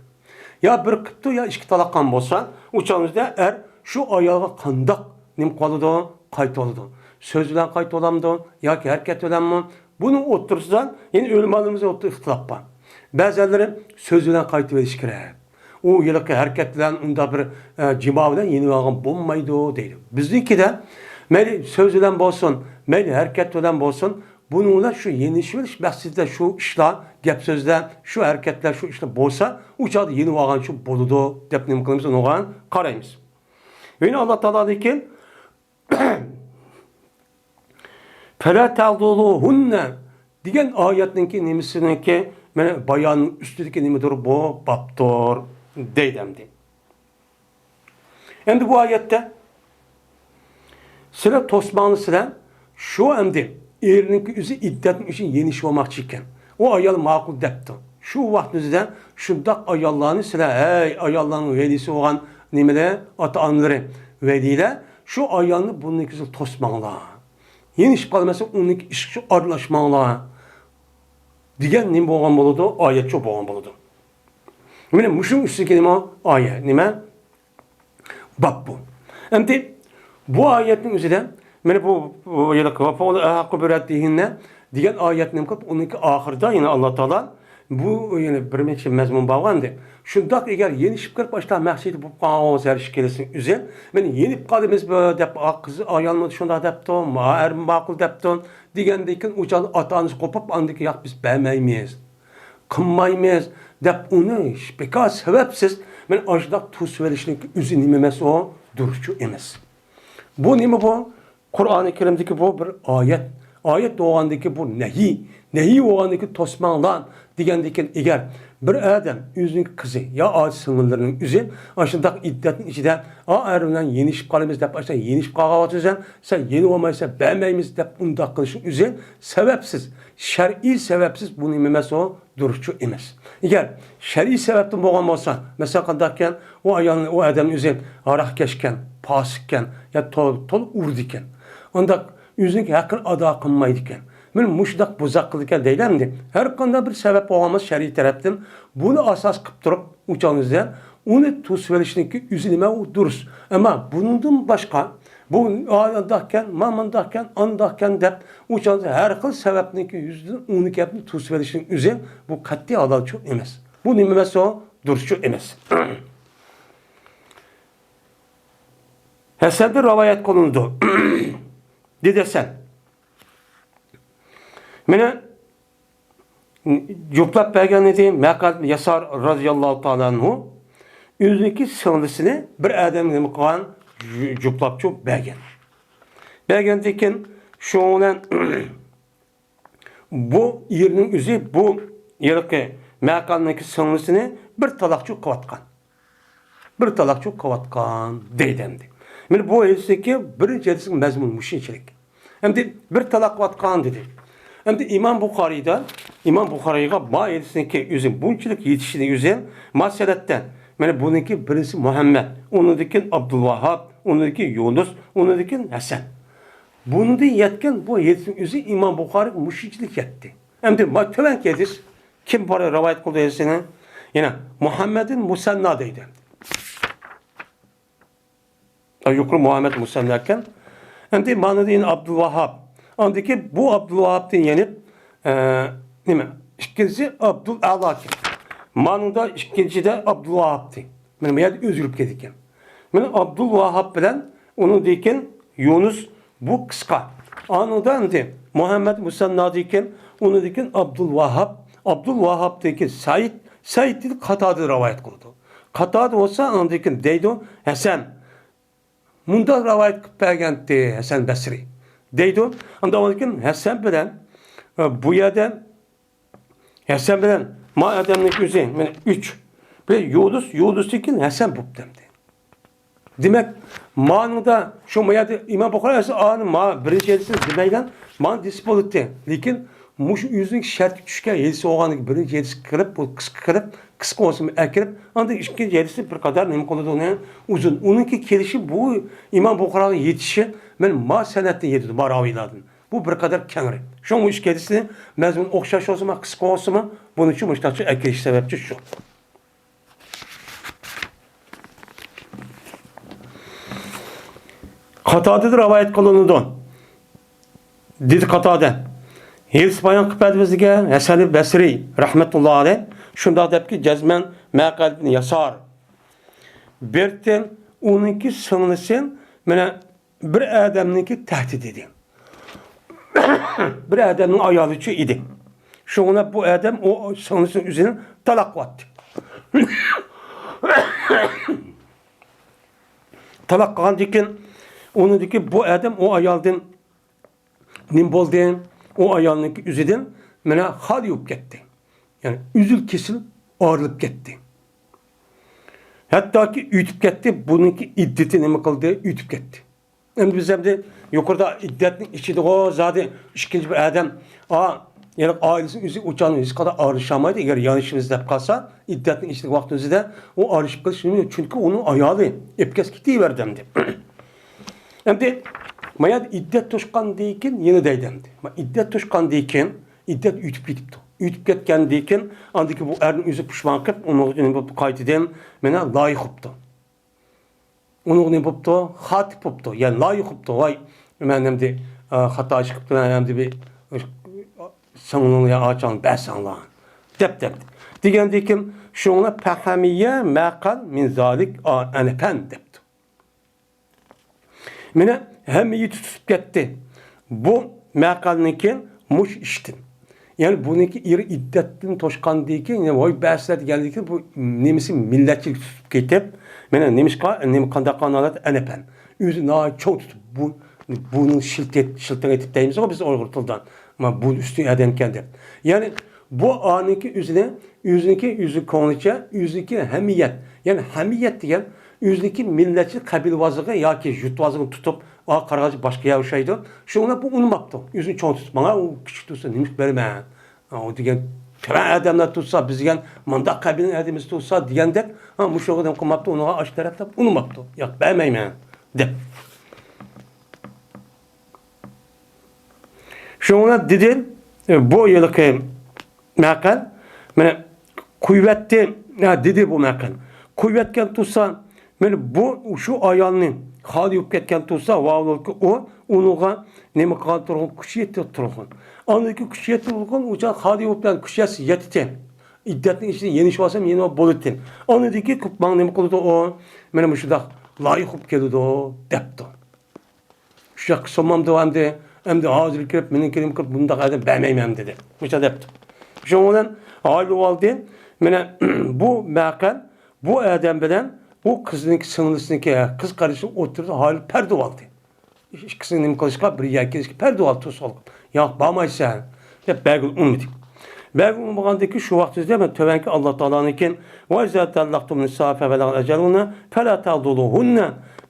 يا بىر قىپتۇ يا ئىككى تالاق قىلغان بولسا، ئۇ چاغدا ئەر شۇ ئايالغا قانداق نېمە قىلىدۇ؟ قايتىۋالىدۇ. سۆز بىلەن قايتىۋالامدۇ ياكى ھەرىكەت بىلەنمۇ؟ بۇنىڭ ئوتتۇرىسىدا يەنە ئۆلىمالىرىمىز ئوتتۇرىدا ئىختىلاپ بار. بەزەنلىرى سۆز بىلەن قايتىۋېلىش كېرەك. ئۇ ھېلىقى ھەرىكەت بىلەن ئۇنداق بىر، ئە، جىما بىلەن يېنىۋالغان بولمايدۇ دەيدۇ. بىزنىڭكىدە مەيلى سۆز بىلەن بولسۇن، مەيلى ھەرىكەت بىلەن بولسۇن، بۇنىڭ بىلەن شۇ يېنىشىۋېلىش مەقسىتىدە شۇ ئىشلار، گەپ سۆزلەر، شۇ ھەرىكەتلەر، شۇ ئىشلار بولسا، ئۇ چاغدا يېنىۋالغانچۇ بولىدۇ دەپ نېمە قىلىمىز، ئۇنىڭغا قارايمىز. يەنە ئاللا تائالادىكى فەلا تەزۇلۇھۇننە دېگەن ئايەتنىڭكى نېمىسىنىڭكى مانا بايانىنىڭ ئۈستىدىكى نېمىدۇر بۇ بابتۇر دەيدۇ ئەمدى. ئەمدى بۇ ئايەتتە سىلەر توسماڭلار سىلەر شۇ ئەمدى ئېرىنىڭكى ئۆزى ئىددەتنىڭ ئۈچۈن يېنىشىۋالماقچى ئىكەن. ئۇ ئايال ماقۇل دەپتۇ. شۇ ۋاقىتنىڭ ئۆزىدە شۇنداق ئاياللارنى سىلەر، ھەي، ئاياللارنىڭ ۋەلىسى بولغان نېمىلەر، ئاتا-ئانىلىرى، ۋەلىلەر، شۇ ئايالنى بۇنىڭكى ئۆزى توسماڭلار. يېنىشىپ قالمىسا، ئۇنىڭكى ئىشىغا ئارىلاشماڭلار دېگەن نېمە بولغان بولىدۇ؟ ئايەتچۇ بولغان بولىدۇ. مانا مۇشۇ ئۈستىدىكى نېمە؟ ئايە، نېمە؟ باب بۇ. ئەمدى بۇ ئايەتنىڭ ئۆزىدە، مانا بۇ، بۇ يەنە ۋەفەئۇل ئەھەققۇ بىرەددىھىننە دېگەن ئايەت نېمە قىلىپ، ئۇنىڭكى ئاخىرىدا يەنە ئاللا تائالا بۇ يەنە بىر نەچچە مەزمۇن بار ئەمدى. شۇنداق ئەگەر يېنىشىپ كىرىپ، ئاشۇنداق مەقسىتى بولۇپ قالغان بولسا، ھەر ئىككىلىسىنىڭ ئۆزى، مانا يېنىپ قالىمىز بۇ دەپ، قىز ئايالمۇ شۇنداق دەپتۇ، ما ئەر ماقۇل دەپتۇ دېگەندىن كېيىن، ئۇ چاغدا ئاتا-ئانىسى قوپۇپ، ئاندىن كېيىن، ياق، بىز بەرمەيمىز، قىلمايمىز دەپ ئۇنى بىكار سەۋەبسىز مانا ئاشۇنداق توسۇۋېلىشنىڭ ئۆزى نېمە ئەمەس ئۇ؟ دۇرۇسچۇ ئەمەس. بۇ نېمە بۇ؟ قۇرئانى كەرىمدىكى بۇ بىر ئايەت. ئايەت بولغاندىكى بۇ نەھىي. نەھىي بولغاندىكى توسماڭلار دېگەندىكىن ئەگەر بىر ئادەم ئۆزىنىڭ قىزى يا ئاچا سىڭىللىرىنىڭ ئۆزى ئاشۇنداق ئىددەتنىڭ ئىچىدە، ئا، ئەر بىلەن يېنىشىپ قالىمىز دەپ، ئاشۇنداق يېنىشىپ قالغان ۋاقتىدا سەن، سەن يېنىۋالمايسەن، بەرمەيمىز دەپ ئۇنداق قىلىشنىڭ ئۆزى سەۋەبسىز، شەرئىي سەۋەبسىز بۇ نېمە ئەمەس ئۇ؟ دۇرۇسچۇ ئەمەس. ئەگەر شەرئىي سەۋەبتىن بولغان بولسا، مەسىلەن، قانداقكەن، ئۇ ئايالنى، ئۇ ئادەم ئۆزى ھاراق كەشكەن، پاسىقكەن، يا تول-، تولا ئۇرىدىكەن. ئانداق ئۆزىنىڭكى ھەققىنى ئادا قىلمايدىكەن. مانا مۇشۇنداق بۇزاق قىلىدىكەن دەيلى ئەمدى. ھەر قانداق بىر سەۋەب بولغان بولسا شەرئىي تەرەپتىن بۇنى ئاساس قىلىپ تۇرۇپ، ئۇ چاغنىڭ ئۆزىدە ئۇنى توسۇۋېلىشنىڭكى ئۆزى نېمە ئۇ دۇرۇس. ئەمما بۇنىڭدىن باشقا، بۇ ئانداقكەن، ما مۇنداقكەن، ئانداقكەن دەپ، ئۇ چاغدا ھەر خىل سەۋەبنىڭكى يۈزىدىن ئۇنى گەپنى توسۇۋېلىشنىڭ ئۆزى بۇ قەتئىي ھالالچۇ ئەمەس. بۇ نېمە ئەمەس ئۇ؟ دۇرۇسچۇ ئەمەس. ھەسەندىن رىۋايەت قىلىنىدۇ. دېدى ھەسەن. مانا جۇپلاپ بەرگەن ئىدى. مەقەد ياسار رازىياللاھۇ تائالا ئەنھۇ ئۆزىنىڭكى سىڭلىسىنى بىر ئادەم نېمە قىلغان؟ جۇ-، جۇپلاپچۇ بەرگەن. بەرگەندىن كېيىن شۇنىڭ بىلەن بۇ ئېرىنىڭ ئۆزى بۇ ھېلىقى مەقەلنىڭكى سىڭلىسىنى بىر تالاقچۇ قىلىۋاتقان. بىر تالاقچۇ قىلىۋاتقان دەيدۇ ئەمدى. مانا بۇ ھەدىستىكى بىرىنچى ھەدىسنىڭ مەزمۇنى مۇشۇنچىلىك. ئەمدى بىر تالاق قىلىۋاتقان دېدى. ئەمدى ئىمام بۇخارىيدا، ئىمام بۇخارىيغا ما ھەدىسنىڭكى ئۆزى بۇنچىلىك يېتىشىنى ئۆزى ما سەنەدتە مانا بۇنىڭكى بىرىنچىسى مۇھەممەد، ئۇنىڭدىن كېيىن ئابدۇلۋاھاب، ئۇنىڭدىن كېيىن يۇنۇس، ئۇنىڭدىن كېيىن ھەسەن. بۇنىڭدىن يەتكەن بۇ ھېدىسنىڭ ئۆزى ئىمام بۇخارىيغا مۇشۇنچىلىك يەتتى. ئەمدى ما تۆۋەنكى ھېدىس، كىم بار رىۋايەت قىلدى ھېدىسنى؟ يەنە مۇھەممەدىن مۇسەننا دەيدۇ. يۇقىرى مۇھەممەد مۇسەننا ئىكەن. ئەمدى مانىدا يەنە ئابدۇلۋاھاب. ئاندىن كېيىن بۇ ئابدۇلۋاھابتىن يەنە، ئە، نېمە؟ ئىككىنچىسى ئابدۇل ئەلا ئىكەن. مانىدا ئىككىنچىدە ئابدۇلۋاھابتى. مانا بۇ يەردە ئۆزگىرىپ كېتىدىكەن. مانا ئابدۇلۋاھاب بىلەن ئۇنىڭدىن كېيىن يۇنۇس بۇ قىسقا. ئانىڭدا ئەمدى مۇھەممەد مۇسەننادىن كېيىن، ئۇنىڭدىن كېيىن ئابدۇلۋاھاب، ئابدۇلۋاھابتىن كېيىن سەئىد، سەئىدتىن قاتادە رىۋايەت قىلىدۇ. قاتادە بولسا ئاندىن كېيىن دەيدۇ، ھەسەن مۇنداق رىۋايەت قىلىپ بەرگەنتى ھەسەن بەسرى دەيدۇ. ئاندىن كېيىن ھەسەن بىلەن، ئە، بۇ يەردە ھەسەن بىلەن ما ئادەمنىڭ ئۆزى، مانا ئۈچ. بىلەن يۇنۇس، يۇنۇستىن كېيىن ھەسەن بوپتۇ ئەمدى. دېمەك، مانىڭدا شۇ ما يەردە ئىمام بۇخارى ئەسلى ئانى ما بىرىنچى ھەدىسنى دېمەيلا، مانى دېسە بولاتتى. لېكىن مۇشۇ ئۆزىنىڭ شەرتكە چۈشكەن ھەدىسى بولغاندىن كېيىن بىرىنچى ھەدىسكە كىرىپ، بۇ قىسقا، قىسقا بولسىمۇ ئەكىرىپ، ئاندىن ئىككىنچى ھەدىسنى بىر قەدەر نېمە قىلىدۇ ئۇنى ئۇزۇن. ئۇنىڭكى كېلىشى بۇ ئىمام بۇخارىغا يېتىشى مانا ما سەنەدتىن يېتىدۇ، ما راۋىيلاردىن. بۇ بىر قەدەر كەڭرى. شۇڭا ئۇ ئىككى ھەدىسنى مەزمۇن ئوخشاش بولسىمۇ، قىسقا بولسىمۇ، بۇنىڭ ئۈچۈن مۇشۇنداقچە ئەكىرىش سەۋەبچى شۇ. قاتادىدىن رىۋايەت قىلىنىدۇ. دېدى قاتادە، ھېدىس بايان قىلىپ بەردى بىزگە ھەسەن بەسرى رەھمەتۇللا ئەلەيھ. شۇنداق دەپكى، جەزمەن مەقەل ئىبن ياسار. بىرتىن ئۇنىڭكى سىڭلىسى مانا بىر ئادەمنىڭكى تەھدىت ئىدى. بىر ئادەمنىڭ ئايالى ئۈچۈن ئىدى. شۇڭا بۇ ئادەم ئۇ سىڭلىسىنىڭ ئۆزىنى تالاق قىلىۋەتتى. تالاق قىلغاندىن كېيىن، ئۇنىڭدىكى بۇ ئادەم ئۇ ئايالدىن نېمە بولدى؟ ئۇ ئايالنىڭكى ئۆزىدىن مانا خالىي بولۇپ كەتتى. يەنى ئۈزۈل كېسىل ئايرىلىپ كەتتى. ھەتتاكى ئۆتۈپ كەتتى، بۇنىڭكى ئىددىتى نېمە قىلدى؟ ئۆتۈپ كەتتى. ئەمدى بىز ئەمدى يۇقىرىدا ئىددەتنىڭ ئىچىدىغۇ زادى ئىككىنچى بىر ئادەم، ئا، يەنى ئائىلىسىنىڭ ئۆزى ئۇچانىڭ ھېچقانداق ئارىلىشالمايدۇ. ئەگەر يانىشىمىز دەپ قالسا، ئىددەتنىڭ ئىچىدىكى ۋاقتىمىزدا ئۇ ئارىلىشىپ قېلىش، چۈنكى ئۇنىڭ ئايالى ئېلىپ كەتسە كېتىۋەردى ئەمدى. ئەمدى ما يەردە ئىددەت توشقاندىن كېيىن يەنە دەيدۇ ئەمدى. ما ئىددەت توشقاندىن كېيىن، ئىددەت ئۆتۈپ كېتىپتۇ. ئۆتۈپ كەتكەندىن كېيىن ئاندىكى بۇ ئەرنىڭ ئۆزى پۇشمان قىلىپ، ئۇنىڭغا نېمە بوپتۇ؟ قايتىدىن مانا لايىق بوپتۇ. ئۇنىڭغا نېمە بوپتۇ؟ خاتىپ بوپتۇ. يەنى لايىق بوپتۇ. ۋاي، مەن ئەمدى، ئا، خاتا ئىش قىپتىمەن، ئەمدى بىر سىڭلىڭ يا ئاچاڭ بەرسەڭلار دەپ، دەپ. دېگەندىن كېيىن شۇڭا پەھەمىيە مەقەل مىن زالىك ئا-، ئەنەپەن دەپتۇ. مانا ھەممە يېتى تۇتۇپ كەتتى. بۇ مەقەلنىڭ كېيىن مۇش ئىشتىن. يەنى بۇنىڭكى ئېرى ئىددەتتىن توشقاندىن كېيىن، يەنى ۋاي بەسلە دېگەندىن كېيىن بۇ نېمىسى مىللەتچىلىك تۇتۇپ كېتىپ، مانا نېمىشقا، نېمە قانداق ھالەت ئەنەپەن. ئۆزى ناھايىتى چوڭ تۇتۇپ، بۇ، بۇنىڭ شىلتىت، شىلتىڭ ئېتىپ دەيمىزغۇ بىز ئۇيغۇر تىلىدا. ما بۇ ئۈستۈن ئادەمكەن دەپ. يەنى بۇ ئانىڭكى ئۆزىنى، ئۆزىنىڭكى، ئۆزى كۆڭلىچە، ئۆزىنىڭكى ھەمىيەت. يەنى ھەمىيەت دېگەن ئۆزىنىڭكى مىللەتچى قەبىلىۋازلىقى ياكى يۇرتۋازلىقىنى تۇتۇپ، ئا، قارىغاچ باشقا يەر ئوخشايدۇ. شۇڭا بۇ ئۇنىماپتۇ. ئۆزىنى چوڭ تۇتۇپ، ماڭا ئۇ كىچىك تۇرسا نېمە بېرىمەن؟ ئا، ئۇ دېگەن تۆۋەن ئادەملەر تۇرسا، بىز دېگەن مۇنداق قەبىلىنىڭ ئادىمىسى تۇرسا دېگەندەك، ھا، مۇشۇغا نېمە قىلماپتۇ، ئۇنىڭغا ئاشۇ تەرەپ دەپ ئۇنىماپتۇ. ياق، بەرمەيمەن دەپ. شۇڭا دېدى، بۇ ھېلىقى مەقەل، مانا، قۇيۇۋەتتى، ھە، دېدى بۇ مەقەل. قۇيۇۋەتكەن تۇرسا، مانا بۇ، شۇ ئايالنى خالىي بولۇپ كەتكەن تۇرسا، ۋاۋلۇكى ئۇ، ئۇنىڭغا نېمە قىلغان تۇرغۇن، كۈچ يېتىپ تۇرغۇن. ئاندىن كېيىن كۈچ يېتىپ تۇرغۇن، ئۇ چاغ خالىي بولۇپ كەتكەن كۈچ يەتتى. ئىددەتنىڭ ئىچىدە يېنىشىۋالسام، يېنىپ بولىدىكەن. ئاندىن كېيىن ماڭا نېمە قىلىدۇ ئۇ؟ مانا مۇشۇنداق لايىق بولۇپ كېلىدۇ، دەپتۇ. شۇ ياققا سولمامدۇ ئەمدى، ئەمدى ھازىر كىرىپ، مېنىڭ كىرىم كىرىپ، بۇنداق ئادەم بەرمەيمەن دېدى. مۇشۇ دەپتۇ. شۇنىڭ بىلەن ئايرىلىۋالدى. مانا بۇ مەقەل، بۇ ئادەم بىلەن بۇ قىزنىڭكى، سىڭلىسىنىڭكى، قىز قېرىشىنىڭ ئوتتۇرىسىدا ھايل پەردە بولدى. ئىككىسىنى نېمە قىلىشقا، بىر يەرگە كېلىشكە پەردە بولدى، توسۇق. ياق، بارمايسەن دەپ بەرگىلى ئۇنىمىدى. بەرگىلى ئۇنىمىغاندىن كېيىن شۇ ۋاقىت ئۆزىدە مانا تۆۋەنكى ئاللا تائالانىڭكى، «ۋەئىزا تەللەقتۇمۇننىسا فەبەلەغنە ئەجەلۇننە فەلا تەئدۇلۇھۇننە»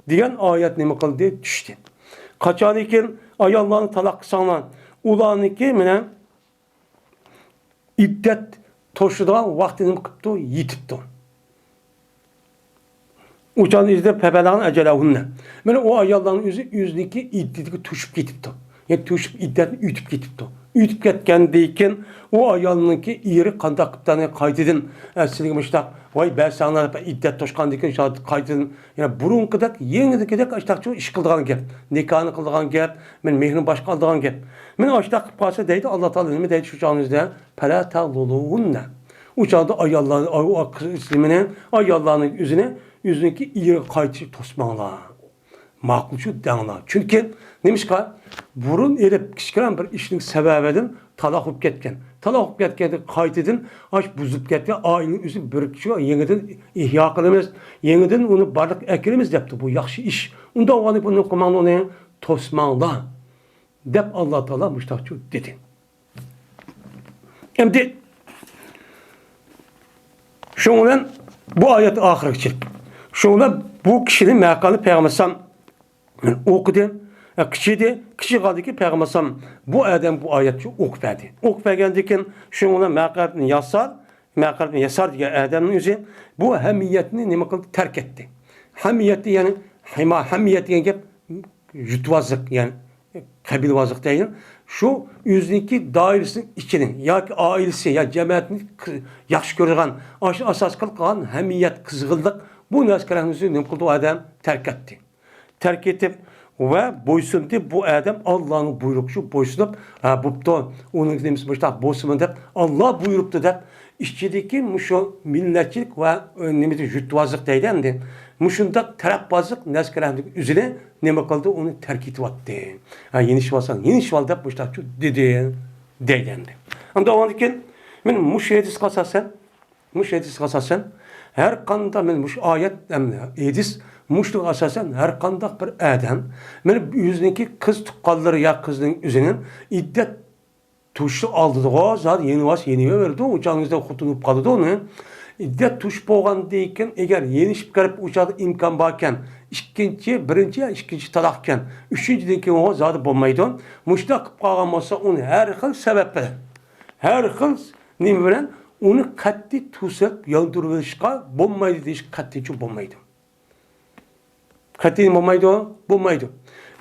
دېگەن ئايەت نېمە قىلدى؟ چۈشتى. قاچانكى ئاياللارنى تالاق قىلساڭلار، ئۇلارنىڭكى مانا ئىددەت توشىدىغان ۋاقتى نېمە قىپتۇ؟ يېتىپتۇ. ئۇ چاغدا ئىزدەپ پەبەلەغنى ئەجەلەھۇننە. مانا ئۇ ئاياللارنىڭ ئۆزى ئۆزىنىڭكى ئىددىتىگە توشۇپ كېتىپتۇ. يەنى توشۇپ ئىددەتنى ئۆتۈپ كېتىپتۇ. ئۆتۈپ كەتكەندىن كېيىن ئۇ ئايالنىڭكى ئېرى قانداق قىپتانى قايتىدىن، ئە، سىلىگە مۇشتاق، ۋاي، بەرسەڭلار دەپ ئىددەت توشقاندىن كېيىن شۇ قايتىدىن، يەنە بۇرۇنقىدەك، يېڭىدىكىدەك ئاشتاقچۇ ئىش قىلىدىغان گەپ، نىكاھنى قىلىدىغان گەپ، مانا مېھرىنى باشقا ئالىدىغان گەپ. مانا ئاشتاق قىلىپ قالسا دەيدۇ، ئاللا تائالا نېمە دەيدۇ شۇ چاغىڭىزدا؟ پەلا تەغلۇلۇھۇننە. ئۇ چاغدا ئاياللار، ئاي-، ئۇ قىز ئىسمىنى، ئاياللارنىڭ ئۆزىنى، ئۆزىنىڭكى ئېرىگە قايتىشى توسماڭلار. ماقۇل شۇ دەڭلار. چۈنكى نېمىشقا؟ بۇرۇن ئېلىپ كىچىككىنە بىر ئىشنىڭ سەۋەبىدىن تالاق بولۇپ كەتكەن. تالاق بولۇپ كەتكەندە قايتىدىن ئاش بۇزۇپ كەتكەن ئائىلىنىڭ ئۆزى بىر كىشى يېڭىدىن ئىھيا قىلىمىز، يېڭىدىن ئۇنى بارلىققا ئەكىلىمىز دەپتۇ. بۇ ياخشى ئىش. ئۇنداق بولغاندا بۇنى قىلماڭلار، ئۇنى توسماڭلار دەپ ئاللا تائالا مۇشتاقچۇ دېدى. ئەمدى شۇنىڭ بىلەن بۇ ئايەت ئاخىرىغىچە. شۇنىڭ بىلەن بۇ كىشىنى مەقالى پەيغەمبەر ئوقۇدى، قىچىدى، قىچىغاندىكى پەيغەمبەر بۇ ئادەم بۇ ئايەتنى ئوقۇپ بەردى. ئوقۇپ بەرگەندىن كېيىن شۇنىڭ بىلەن مەقەلىدىن ياسار، مەقەلىدىن ياسار دېگەن ئادەمنىڭ ئۆزى بۇ ھەمىيەتنى نېمە قىلدى؟ تەرك ئەتتى. ھەمىيەتنى، يەنى ھىما، ھەمىيەت دېگەن گەپ يۇرتۋازلىق، يەنى قەبىلىۋازلىق دەيدۇ. شۇ ئۆزىنىڭكى دائىرىسىنىڭ ئىچىنى ياكى ئائىلىسى يا جەمەتنى قى-، ياخشى كۆرىدىغان، ئاشۇ ئاساس قىلىپ قىلغان ھەمىيەت، قىزغىنلىق، بۇ نەرسىلەرنى نېمە قىلدى ئۇ ئادەم؟ تەرك ئەتتى. تەرك ئېتىپ ۋە بويسۇندى. بۇ ئادەم ئاللانىڭ بۇيرۇقى شۇ بويسۇنۇپ، ھە، بوپتۇ، ئۇنىڭ نېمىسى مۇشۇنداق بولسۇنمۇ دەپ، ئاللا بۇيرۇپتۇ دەپ، ئىچىدىكى مۇشۇ مىللەتچىلىك ۋە، ئە، نېمىدە يۇرتۋازلىق دەيدۇ ئەمدى. مۇشۇنداق تەرەپبازلىق نەرسىلەرنىڭ ئۆزىنى نېمە قىلدى؟ ئۇنى تەرك ئېتىۋەتتى. ھە، يېنىشىۋالساڭ، يېنىشىۋال دەپ مۇشۇنداق دېدى، دەيدۇ ئەمدى. ئەمدى ئۇنىڭدىن كېيىن مەن مۇشۇ ھەدىسكە ئاساسەن، مۇشۇ ھەدىسكە ئاساسەن، ھەر قانداق، مەن مۇشۇ ئايەت ھەم ھەدىس مۇشۇنىڭغا ئاساسەن، ھەر قانداق بىر ئادەم، مانا ئۆزىنىڭكى قىز تۇغقانلىرى يا قىزنىڭ ئۆزىنىڭ ئىددەت توشۇشى ئالدىدىغۇ زادى يېنىۋاس يېنىۋېرىدۇ، ئۇ چاغىڭىزدا خوتۇن بولۇپ قالىدۇ ئۇنى. ئىددەت توشۇپ بولغاندىن كېيىن، ئەگەر يېنىشىپ كېلىپ ئۇ چاغدا ئىمكان باركەن، ئىككىنچى، بىرىنچى يا ئىككىنچى تالاقكەن، ئۈچىنچىدىن كېيىن ئۇ زادى بولمايدۇ. مۇشۇنداق قىلىپ قالغان بولسا، ئۇنى ھەر خىل سەۋەب بىلەن، ھەر خىل نېمە بىلەن ئۇنى قەتئىي توسۇپ ياندۇرۇۋېلىشقا بولمايدۇ دېيىش قەتئىيچە بولمايدۇ. قەتئىي بولمايدۇ، بولمايدۇ.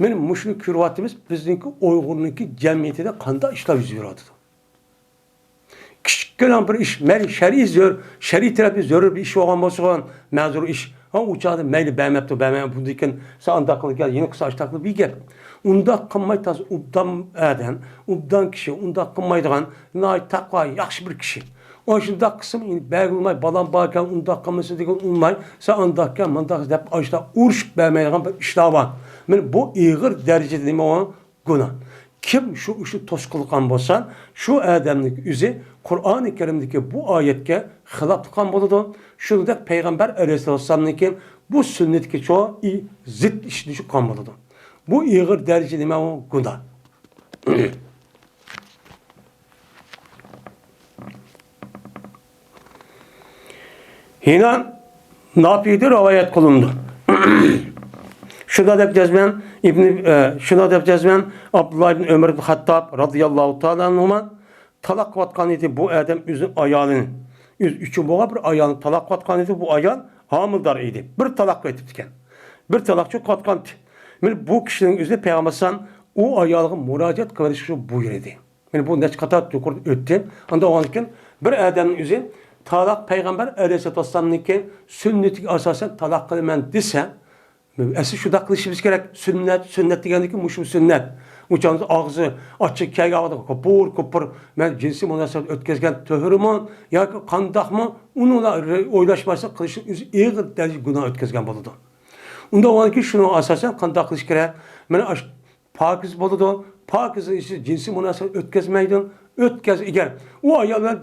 مانا مۇشۇنى كۆرۈۋاتىمىز، بىزنىڭكى ئۇيغۇرنىڭكى جەمئىيىتىدە قانداق ئىشلار يۈز بېرىۋاتىدۇ. كىچىككىنە بىر ئىش، مەيلى شەرئىي زۆر-، شەرئىي تەرەپتىن زۆرۈر بىر ئىش بولغان بولسىغۇ، مەزۇر ئىش. ھا، ئۇ چاغدا مەيلى بەرمەپتۇ، بەرمەي، بۇندىن كېيىن سەن ئانداق قىلغىن، يەنە قىلسا ئاشتاق قىلىپ بىر گەپ. ئۇنداق قىلماي، تازا ئوبدان ئادەم، ئوبدان كىشى، ئۇنداق قىلمايدىغان، ناھايىتى تەقۋا، ياخشى بىر كىشى. ئاشۇنداق قىلسىمۇ، يەنە بەرگىلى بولماي، بالام باركەن، ئۇنداق قىلمىسا دېگىلى بولماي، سەن ئانداقكەن، مانداق دەپ، ئاشۇنداق ئۇرۇشۇپ بەرمەيدىغان بىر ئىشلار بار. مانا بۇ ئېغىر دەرىجىدە نېمە ئۇ؟ گۇناھ. كىم شۇ ئىشنى توسقۇنلۇق قىلغان بولسا، شۇ ئادەمنىڭ ئۆزى قۇرئانى كەرىمدىكى بۇ ئايەتكە خىلاپلىق قىلغان بولىدۇ. شۇنىڭدەك پەيغەمبەر ئەلەيھىسسالامنىڭكى بۇ سۈننىتىگە چوقۇم زىت ئىشنى قىلغان بولىدۇ. بۇ ئېغىر دەرىجە نېمە ئۇ؟ گۇناھ. ھىنا نافىدىن رىۋايەت قىلىنىدۇ. شۇنداق دەپ جەزمەن ئىبنى، ئە، شۇنداق دەپ جەزمەن ئابدۇللا ئىبن ئۆمەر ئىبن خەتتاب رازىياللاھۇ تائالا ئەنھۇما تالاق قىلىۋاتقان ئىدى. بۇ ئادەم ئۆزىنىڭ ئايالىنى، ئۆزى ئۈچۈن بولغان بىر ئايالنى تالاق قىلىۋاتقان ئىدى. بۇ ئايال ھامىلىدار ئىدى. بىر تالاق قىلىۋېتىپتىكەن. بىر تالاقچۇ قىلىۋاتقان. مانا بۇ كىشىنىڭ ئۆزىنى پەيغەمبەر ئەلەيھىسسالام ئۇ ئايالغا مۇراجىئەت قىلىۋېلىشقا بۇيرۇدى. مانا بۇ نەچچە قاتار يۇقىرىدا ئۆتتى. ئاندىن ئاندىن كېيىن بىر ئادەمنىڭ ئۆزى تالاق پەيغەمبەر ئەلەيھىسسالاتۇ ۋەسسالامنىڭكى سۈننىتىگە ئاساسەن تالاق قىلىمەن دېسە، ئەسلى شۇنداق قىلىشىمىز كېرەك. سۈننەت، سۈننەت دېگەندىكى مۇشۇ سۈننەت. ئۇ چاغدا ئاغزى ئاچچىق كەلگەن ۋاقىتتا كوپۇر، كوپۇر، مەن جىنسىي مۇناسىۋەت ئۆتكۈزگەن تۆھرىمۇ ياكى قانداقمۇ، ئۇنى ئويلاشماستىن قىلىشنىڭ ئۆزى ئېغىر دەرىجىدە گۇناھ ئۆتكۈزگەن بولىدۇ. ئۇنداق بولغاندىن كېيىن شۇنىڭغا ئاساسەن قانداق قىلىش كېرەك؟ مانا ئاشۇ پاكىز بولىدۇ. پاكىز ئىچىدە جىنسىي مۇناسىۋەت ئۆتكۈزمەيدۇ. ئۆتكۈز، ئەگەر ئۇ ئايال بىلەن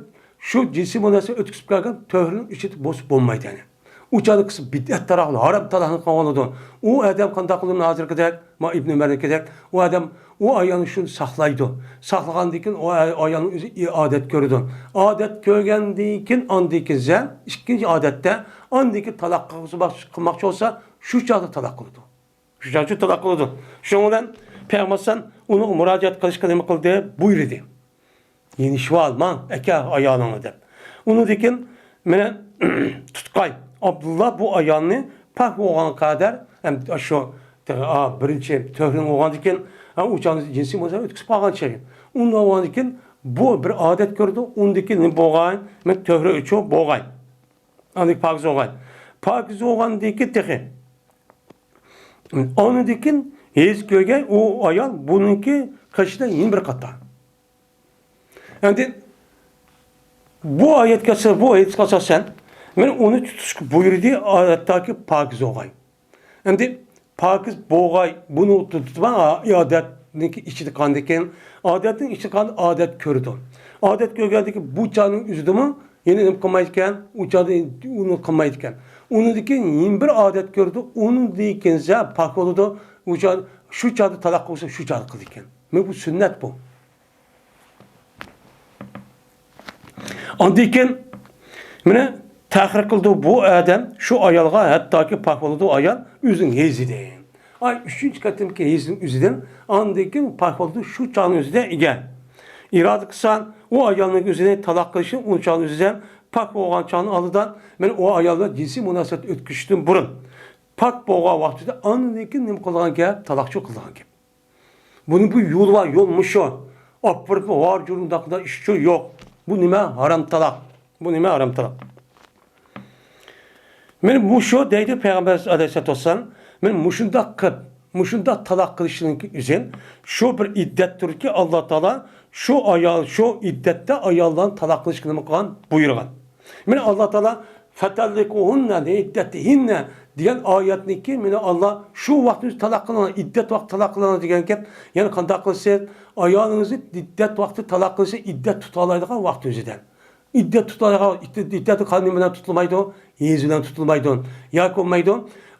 شۇ جىنسىي مۇناسىۋەت ئۆتكۈزۈپ كەلگەن تۆھرىنىڭ ئىچىدە بولسا بولمايدۇ يەنى. ئۇ چاغدا قىلسا بىدئەت تالاقنى، ھارام تالاقنى قىلىۋالىدۇ. ئۇ ئادەم قانداق قىلىدۇ ھازىرقىدەك؟ ما ئىبن ئۆمەرنىڭكىدەك. ئۇ ئادەم ئۇ ئايالنى شۇنى ساقلايدۇ. ساقلىغاندىن كېيىن ئۇ ئا-، ئايالنىڭ ئۆزى ئادەت كۆرىدۇ. ئادەت كۆرگەندىن كېيىن ئاندىن كېيىن زەن ئىككىنچى ئادەتتە ئاندىن كېيىن تالاق قىلماقچى بولسا شۇ چاغدا تالاق قىلىدۇ. شۇ چاغدا تالاق قىلىدۇ. شۇنىڭ بىلەن پەيغەمبەر ئەلەيھىسسالام ئۇنىڭغا مۇراجىئەت قىلىشقا نېمە قىلدى؟ بۇيرۇدى. يېنىشىۋال، ماڭ، ئەكەل ئايالىڭنى دەپ. ئۇنىڭدىن كېيىن مانا تۇتقاي ئابدۇللا بۇ ئايالنى پاك بولغان قەدەر، ھەم شۇ، ئا، بىرىنچى تۆھرىنى بولغاندىن كېيىن، ھە، ئۇ چاغدا جىنسىي مۇناسىۋەت ئۆتكۈزۈپ قالغان چېغى. ئۇنداق بولغاندىن كېيىن، بۇ بىر ئادەت كۆردى، ئۇندىن كېيىن نېمە بولغاي؟ مەن تۆھرە ئۈچۈن بولغاي. ئاندىن پاكىز بولغاي. پاكىز بولغاندىن كېيىن تېخى. ئاندىن كېيىن ھېس كۆرگەي، ئۇ ئايال بۇنىڭكى قېشىدا يەنە بىر قاتا. ئەمدى بۇ ئايەتكە، بۇ ھەدىسكە ئاساسەن، مەن ئۇنى تۇتۇشقا بۇيرۇدى، ھەتتاكى پاكىز بولغاي. ئەمدى پاكىز بولغاي، بۇنى تۇتۇپ، ئادەتنىڭكى ئىچىدە قالغاندىكىن، ئادەتنىڭ ئىچىدە قالغان ئادەت كۆرىدۇ. ئادەت كۆرگەندىكىن بۇ چاغنىڭ ئۆزىدىمۇ يەنە نېمە قىلمايدىكەن؟ ئۇ چاغدا ئۇنى قىلمايدىكەن. ئۇنىڭدىن كېيىن يەنە بىر ئادەت كۆرىدۇ، ئۇنىڭدىن كېيىن پاك بولىدۇ. ئۇ چاغ، شۇ چاغدا تالاق قىلسا، شۇ چاغدا قىلىدىكەن. مانا بۇ سۈننەت بۇ. ئاندىن كېيىن مانا تەھرىر قىلدى بۇ ئادەم شۇ ئايالغا، ھەتتاكى پاك بولىدۇ ئايال ئۆزىنىڭ ھېزىدىن. ئاي، ئۈچىنچى قېتىمقى ھېزىنىڭ ئۆزىدىن ئاندىن كېيىن پاك بولىدۇ شۇ چاغنىڭ ئۆزىدە ئىگە. ئىرادە قىلسا، ئۇ ئايالنىڭ ئۆزىنى تالاق قىلىشى ئۇ چاغنىڭ ئۆزىدە پاك بولغان چاغنىڭ ئالدىدا مەن ئۇ ئايال بىلەن جىنسىي مۇناسىۋەت ئۆتكۈزۈشتىن بۇرۇن پاك بولغان ۋاقتىدا ئاندىن كېيىن نېمە قىلغان گەپ؟ تالاقچۇ قىلغان گەپ. بۇنىڭ بۇ يولى بار، يول مۇشۇ. ئاپىرىپ ۋار جۇرۇنداقدا ئىشچۇ يوق. بۇ نېمە؟ ھارام تالاق. بۇ نېمە؟ ھارام تالاق. مانا مۇشۇ دەيدۇ پەيغەمبەر ئەلەيھىسسالاتۇ ۋەسسالام، مانا مۇشۇنداق قىلىپ، مۇشۇنداق تالاق قىلىشنىڭكى ئۆزى، شۇ بىر ئىددەتتۇركى، ئاللا تائالا شۇ ئايال، شۇ ئىددەتتە ئاياللارنى تالاق قىلىشقا نېمە قىلغان؟ بۇيرۇغان. مانا ئاللا تائالا «فەتەللىقۇھۇننە لىئىددەتىھىننە» دېگەن ئايەتنىڭكى، مانا ئاللا شۇ ۋاقتىمىز تالاق قىلىڭلار، ئىددەت ۋاقتى تالاق قىلىڭلار دېگەن گەپ. يەنى قانداق قىلسىز؟ ئايالىڭىزنى ئىددەت ۋاقتى تالاق قىلسا، ئىددەت تۇتالايدىغان ۋاقتى ئۆزىدە. ئىددەت تۇتىدىغان، ئىددەت، ئىددەت قانداق بىلەن تۇتۇلمايدۇ؟ ھېيز بىلەن تۇتۇلمايدۇ. ياكى بولمايدۇ،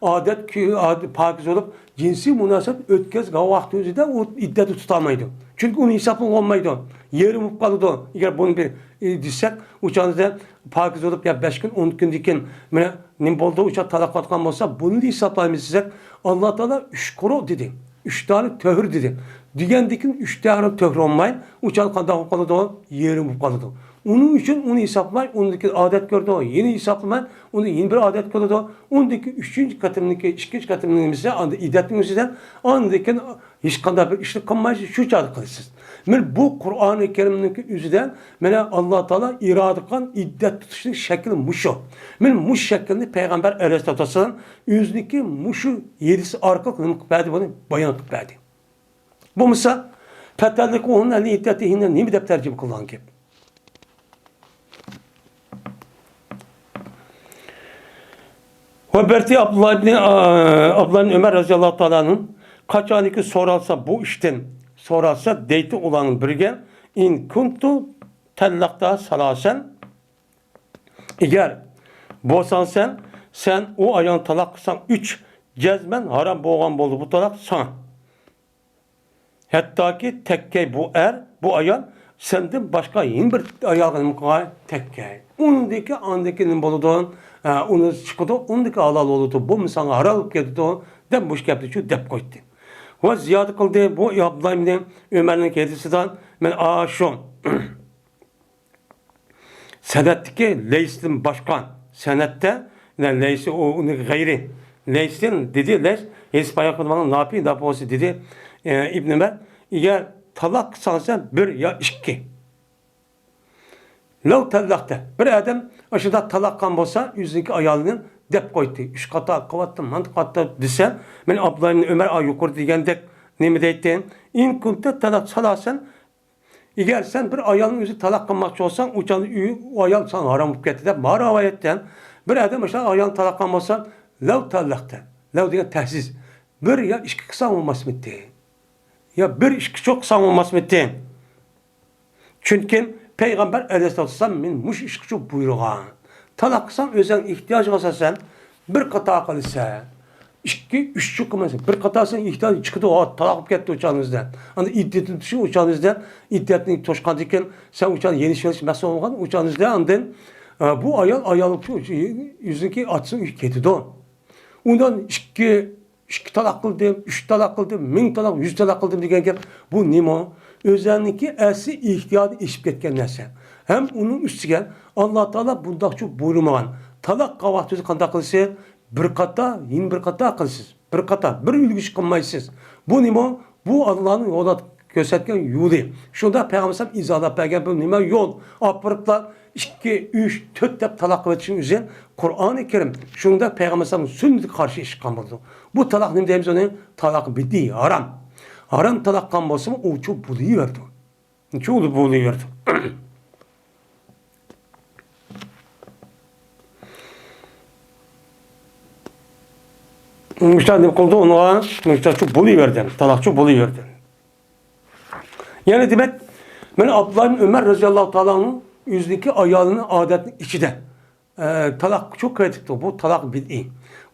ئادەت كۈ-، ئاد-، پاكىز بولۇپ، جىنسىي مۇناسىۋەت ئۆتكەزگەن ۋاقتى ئۆزىدە ئۇ ئىددەتنى تۇتالمايدۇ. چۈنكى ئۇنى ھېسابلىغىلى بولمايدۇ. يېرىم بولۇپ قالىدۇ. ئەگەر بۇنى بىر، ئى، دېسەك، ئۇ چاغدا پاكىز بولۇپ، يا بەش كۈن، ئون كۈندىن كېيىن، مانا نېمە بولدى، ئۇ چاغ تالاق قىلىۋاتقان بولسا، بۇنى ھېسابلايمىز دېسەك، ئاللا تائالا ئۈچ قۇرۇ دېدى. ئۈچ دانە تۆھۈر دېدى. دېگەندىن كېيىن ئۈچ دانە تۆھۈر بولماي، ئۇ چاغ قانداق بولۇپ قالىدۇ؟ يېرىم بولۇپ قالىدۇ. ئۇنىڭ ئۈچۈن ئۇنى ھېسابلىماي، ئۇنىڭدىن كېيىن ئادەت كۆردى، يەنە ھېسابلىماي، ئۇنى يەنە بىر ئادەت كۆرىدۇ. ئۇنىڭدىن كېيىن ئۈچىنچى قېتىمنىڭكى، ئىككىنچى قېتىمنىڭ نېمىسى، ئاندىن ئىددەتنىڭ ئۆزىدە، ئاندىن كېيىن ھېچقانداق بىر ئىشنى قىلمايسىز، شۇ چاغدا قىلىسىز. مانا بۇ قۇرئانى كەرىمنىڭكى ئۆزىدە مانا ئاللا تائالا ئىرادە قىلغان ئىددەت تۇتۇشنىڭ شەكلى مۇشۇ. مانا مۇشۇ شەكىلنى پەيغەمبەر ئەلەيھىسسالاتۇ ۋەسسالام ئۆزىنىڭكى مۇشۇ ھەدىسى ئارقىلىق نېمە قىلىپ بەردى، بۇنى بايان قىلىپ بەردى. بولمىسا، «فەتەللىقۇھۇننە لىئىددەتىھىننە» نېمە دەپ تەرجىمە قىلغان گەپ؟ ۋە بەرتى ئابدۇللا ئىبنى، ئابدۇللا ئىبنى ئۆمەر رەزىياللاھۇ تائالا ئەنھۇ، قاچانكى سورالسا بۇ ئىشتىن، سورالسا دەيتتى ئۇلارنىڭ بىرىگە، «ئىن كۇنتۇ تەللەقتە سالاسەن»، ئەگەر بولساڭ سەن، سەن ئۇ ئايالنى تالاق قىلساڭ ئۈچ، جەزمەن ھارام بولغان بولدى بۇ تالاق ساڭا. ھەتتاكى تەككەي بۇ ئەر، بۇ ئايال سەندىن باشقا يەنە بىر ئايالغا نېمە قىلغاي؟ تەككەي. ئۇندىكى، ئاندىكى نېمە بولىدۇ؟ ئە، ئۇنى چىقىدۇ، ئۇندىكى ھالال بولىدۇ، بولمىسا ھارام بولۇپ كېتىدۇ، دەپ مۇشۇ گەپنى شۇ دەپ قويدى. ۋە زىيادە قىلدى، بۇ ئابدۇللا ئىبنى ئۆمەرنىڭ ھەدىسىدە، مەن ئاشۇ سەنەدتىكى لەيستىن باشقا، سەنەدتە، يەنى لەيسى ئۇ، ئۇنىڭ غەيرى. لەيستىن دېدى، لەيس، ھېس بايان قىلىدىغان ناپى، ناپى بولسا دېدى، ئى، ئىبن ئۆمەر، ئەگەر تالاق قىلساڭ سەن بىر يا ئىككى. لەۋ تەللەقتە، بىر ئادەم ئاشۇنداق تالاق قىلغان بولسا، ئۆزىنىڭكى ئايالىنى دەپ قويدى. ئۈچ قاتا قىلىۋاتتىم، ماندا قاتا دېسە، مەن ئابدۇللا ئىبن ئۆمەر، ئا، يۇقىرىدا دېگەندەك نېمە دەيتتى؟ ئىن كۇنتە تەللەق سالاسەن، ئەگەر سەن بىر ئايالنىڭ ئۆزى تالاق قىلماقچى بولساڭ، ئۇ چاغدا ئۇ ئايال ساڭا ھارام بولۇپ كەتتى دەپ، ما رىۋايەتتە بىر ئادەم مۇشۇنداق ئايالنى تالاق قىلغان بولسا، لەۋ تەللەقتە، لەۋ دېگەن تەھزىز، بىر يا ئىككى قىلساڭ بولماسمىدى؟ يا بىر ئىككى چوق قىلساڭ بولماسمىدى؟ چۈنكى پەيغەمبەر ئەلەيھىسسالاتۇ ۋەسسالام مېنى مۇشۇ ئىشقىچۇ بۇيرۇغان. تالاق قىلساڭ ئۆزۈڭ ئېھتىياجىڭغا ئاساسەن، بىر قاتا قىلىسەن. ئىككى، ئۈچ چوقۇم ئەمەس. بىر قاتارسىنىڭ ئېھتىياجى چىقىدۇ، ھا، تالاق بولۇپ كەتتى ئۇچانىزدە. ئاندىن ئىددىتىنى تۇتۇشى ئۇچانىزدە، ئىددەتنى توشقاندىن كېيىن سەن ئۇچان يېنىشىۋېلىش مەسئۇل بولغان ئۇچانىزدە ئاندىن، ئە، بۇ ئايال، ئايال ئۆزىنىڭكى ئاتىسىنىڭ ئۆيىگە كېتىدۇ. ئۇندىن ئىككى، ئىككى تالاق قىلدىم، ئۈچ تالاق قىلدىم، مىڭ تالاق، يۈز تالاق قىلدىم دېگەن گەپ، بۇ نېمە؟ ئۆزەلنىڭكى ئەسلى ئېھتىياجى ئېشىپ كەتكەن نەرسە. ھەم ئۇنىڭ ئۈستىگە ئاللا تائالا بۇنداقچە بۇيرۇمىغان. تالاق قىلغان ۋاقتىدا قانداق قىلىسىز؟ بىر قاتا، يەنە بىر قاتا قىلىسىز. بىر قاتا، بىر ئۈلگە ئىش قىلمايسىز. بۇ نېمە؟ بۇ ئاللانىڭ يولىدا كۆرسەتكەن يولى. شۇنداق پەيغەمبەر ئىزاھلاپ بەرگەن بۇ نېمە يول؟ ئاپىرىپلا ئىككى، ئۈچ، تۆت دەپ تالاق قىلىۋېتىشنىڭ ئۆزى قۇرئانى كەرىم، شۇنداق پەيغەمبەر سۇننىتىگە قارشى ئىش قىلغان بولىدۇ. بۇ تالاق نېمە دەيمىز ئۇنى؟ تالاق بىدئىي، ھارام. ھارام تالاق قىلغان بولسىمۇ ئۇچۇ بولۇۋېرىدۇ. چۇ بولۇۋېرىدۇ. مۇشۇنداق نېمە قىلدى ئۇنىڭغا؟ مۇشۇنداقچۇ بولۇۋەردى. تالاقچۇ بولۇۋەردى. يەنى دېمەك، مانا ئابدۇللا ئىبن ئۆمەر رەزىياللاھۇ تائالا ئەنھۇ ئۆزىنىڭكى ئايالىنى ئادەتنىڭ ئىچىدە، ئە، تالاقچۇ قىلىۋېتىپتۇ. بۇ تالاق بىدئىي.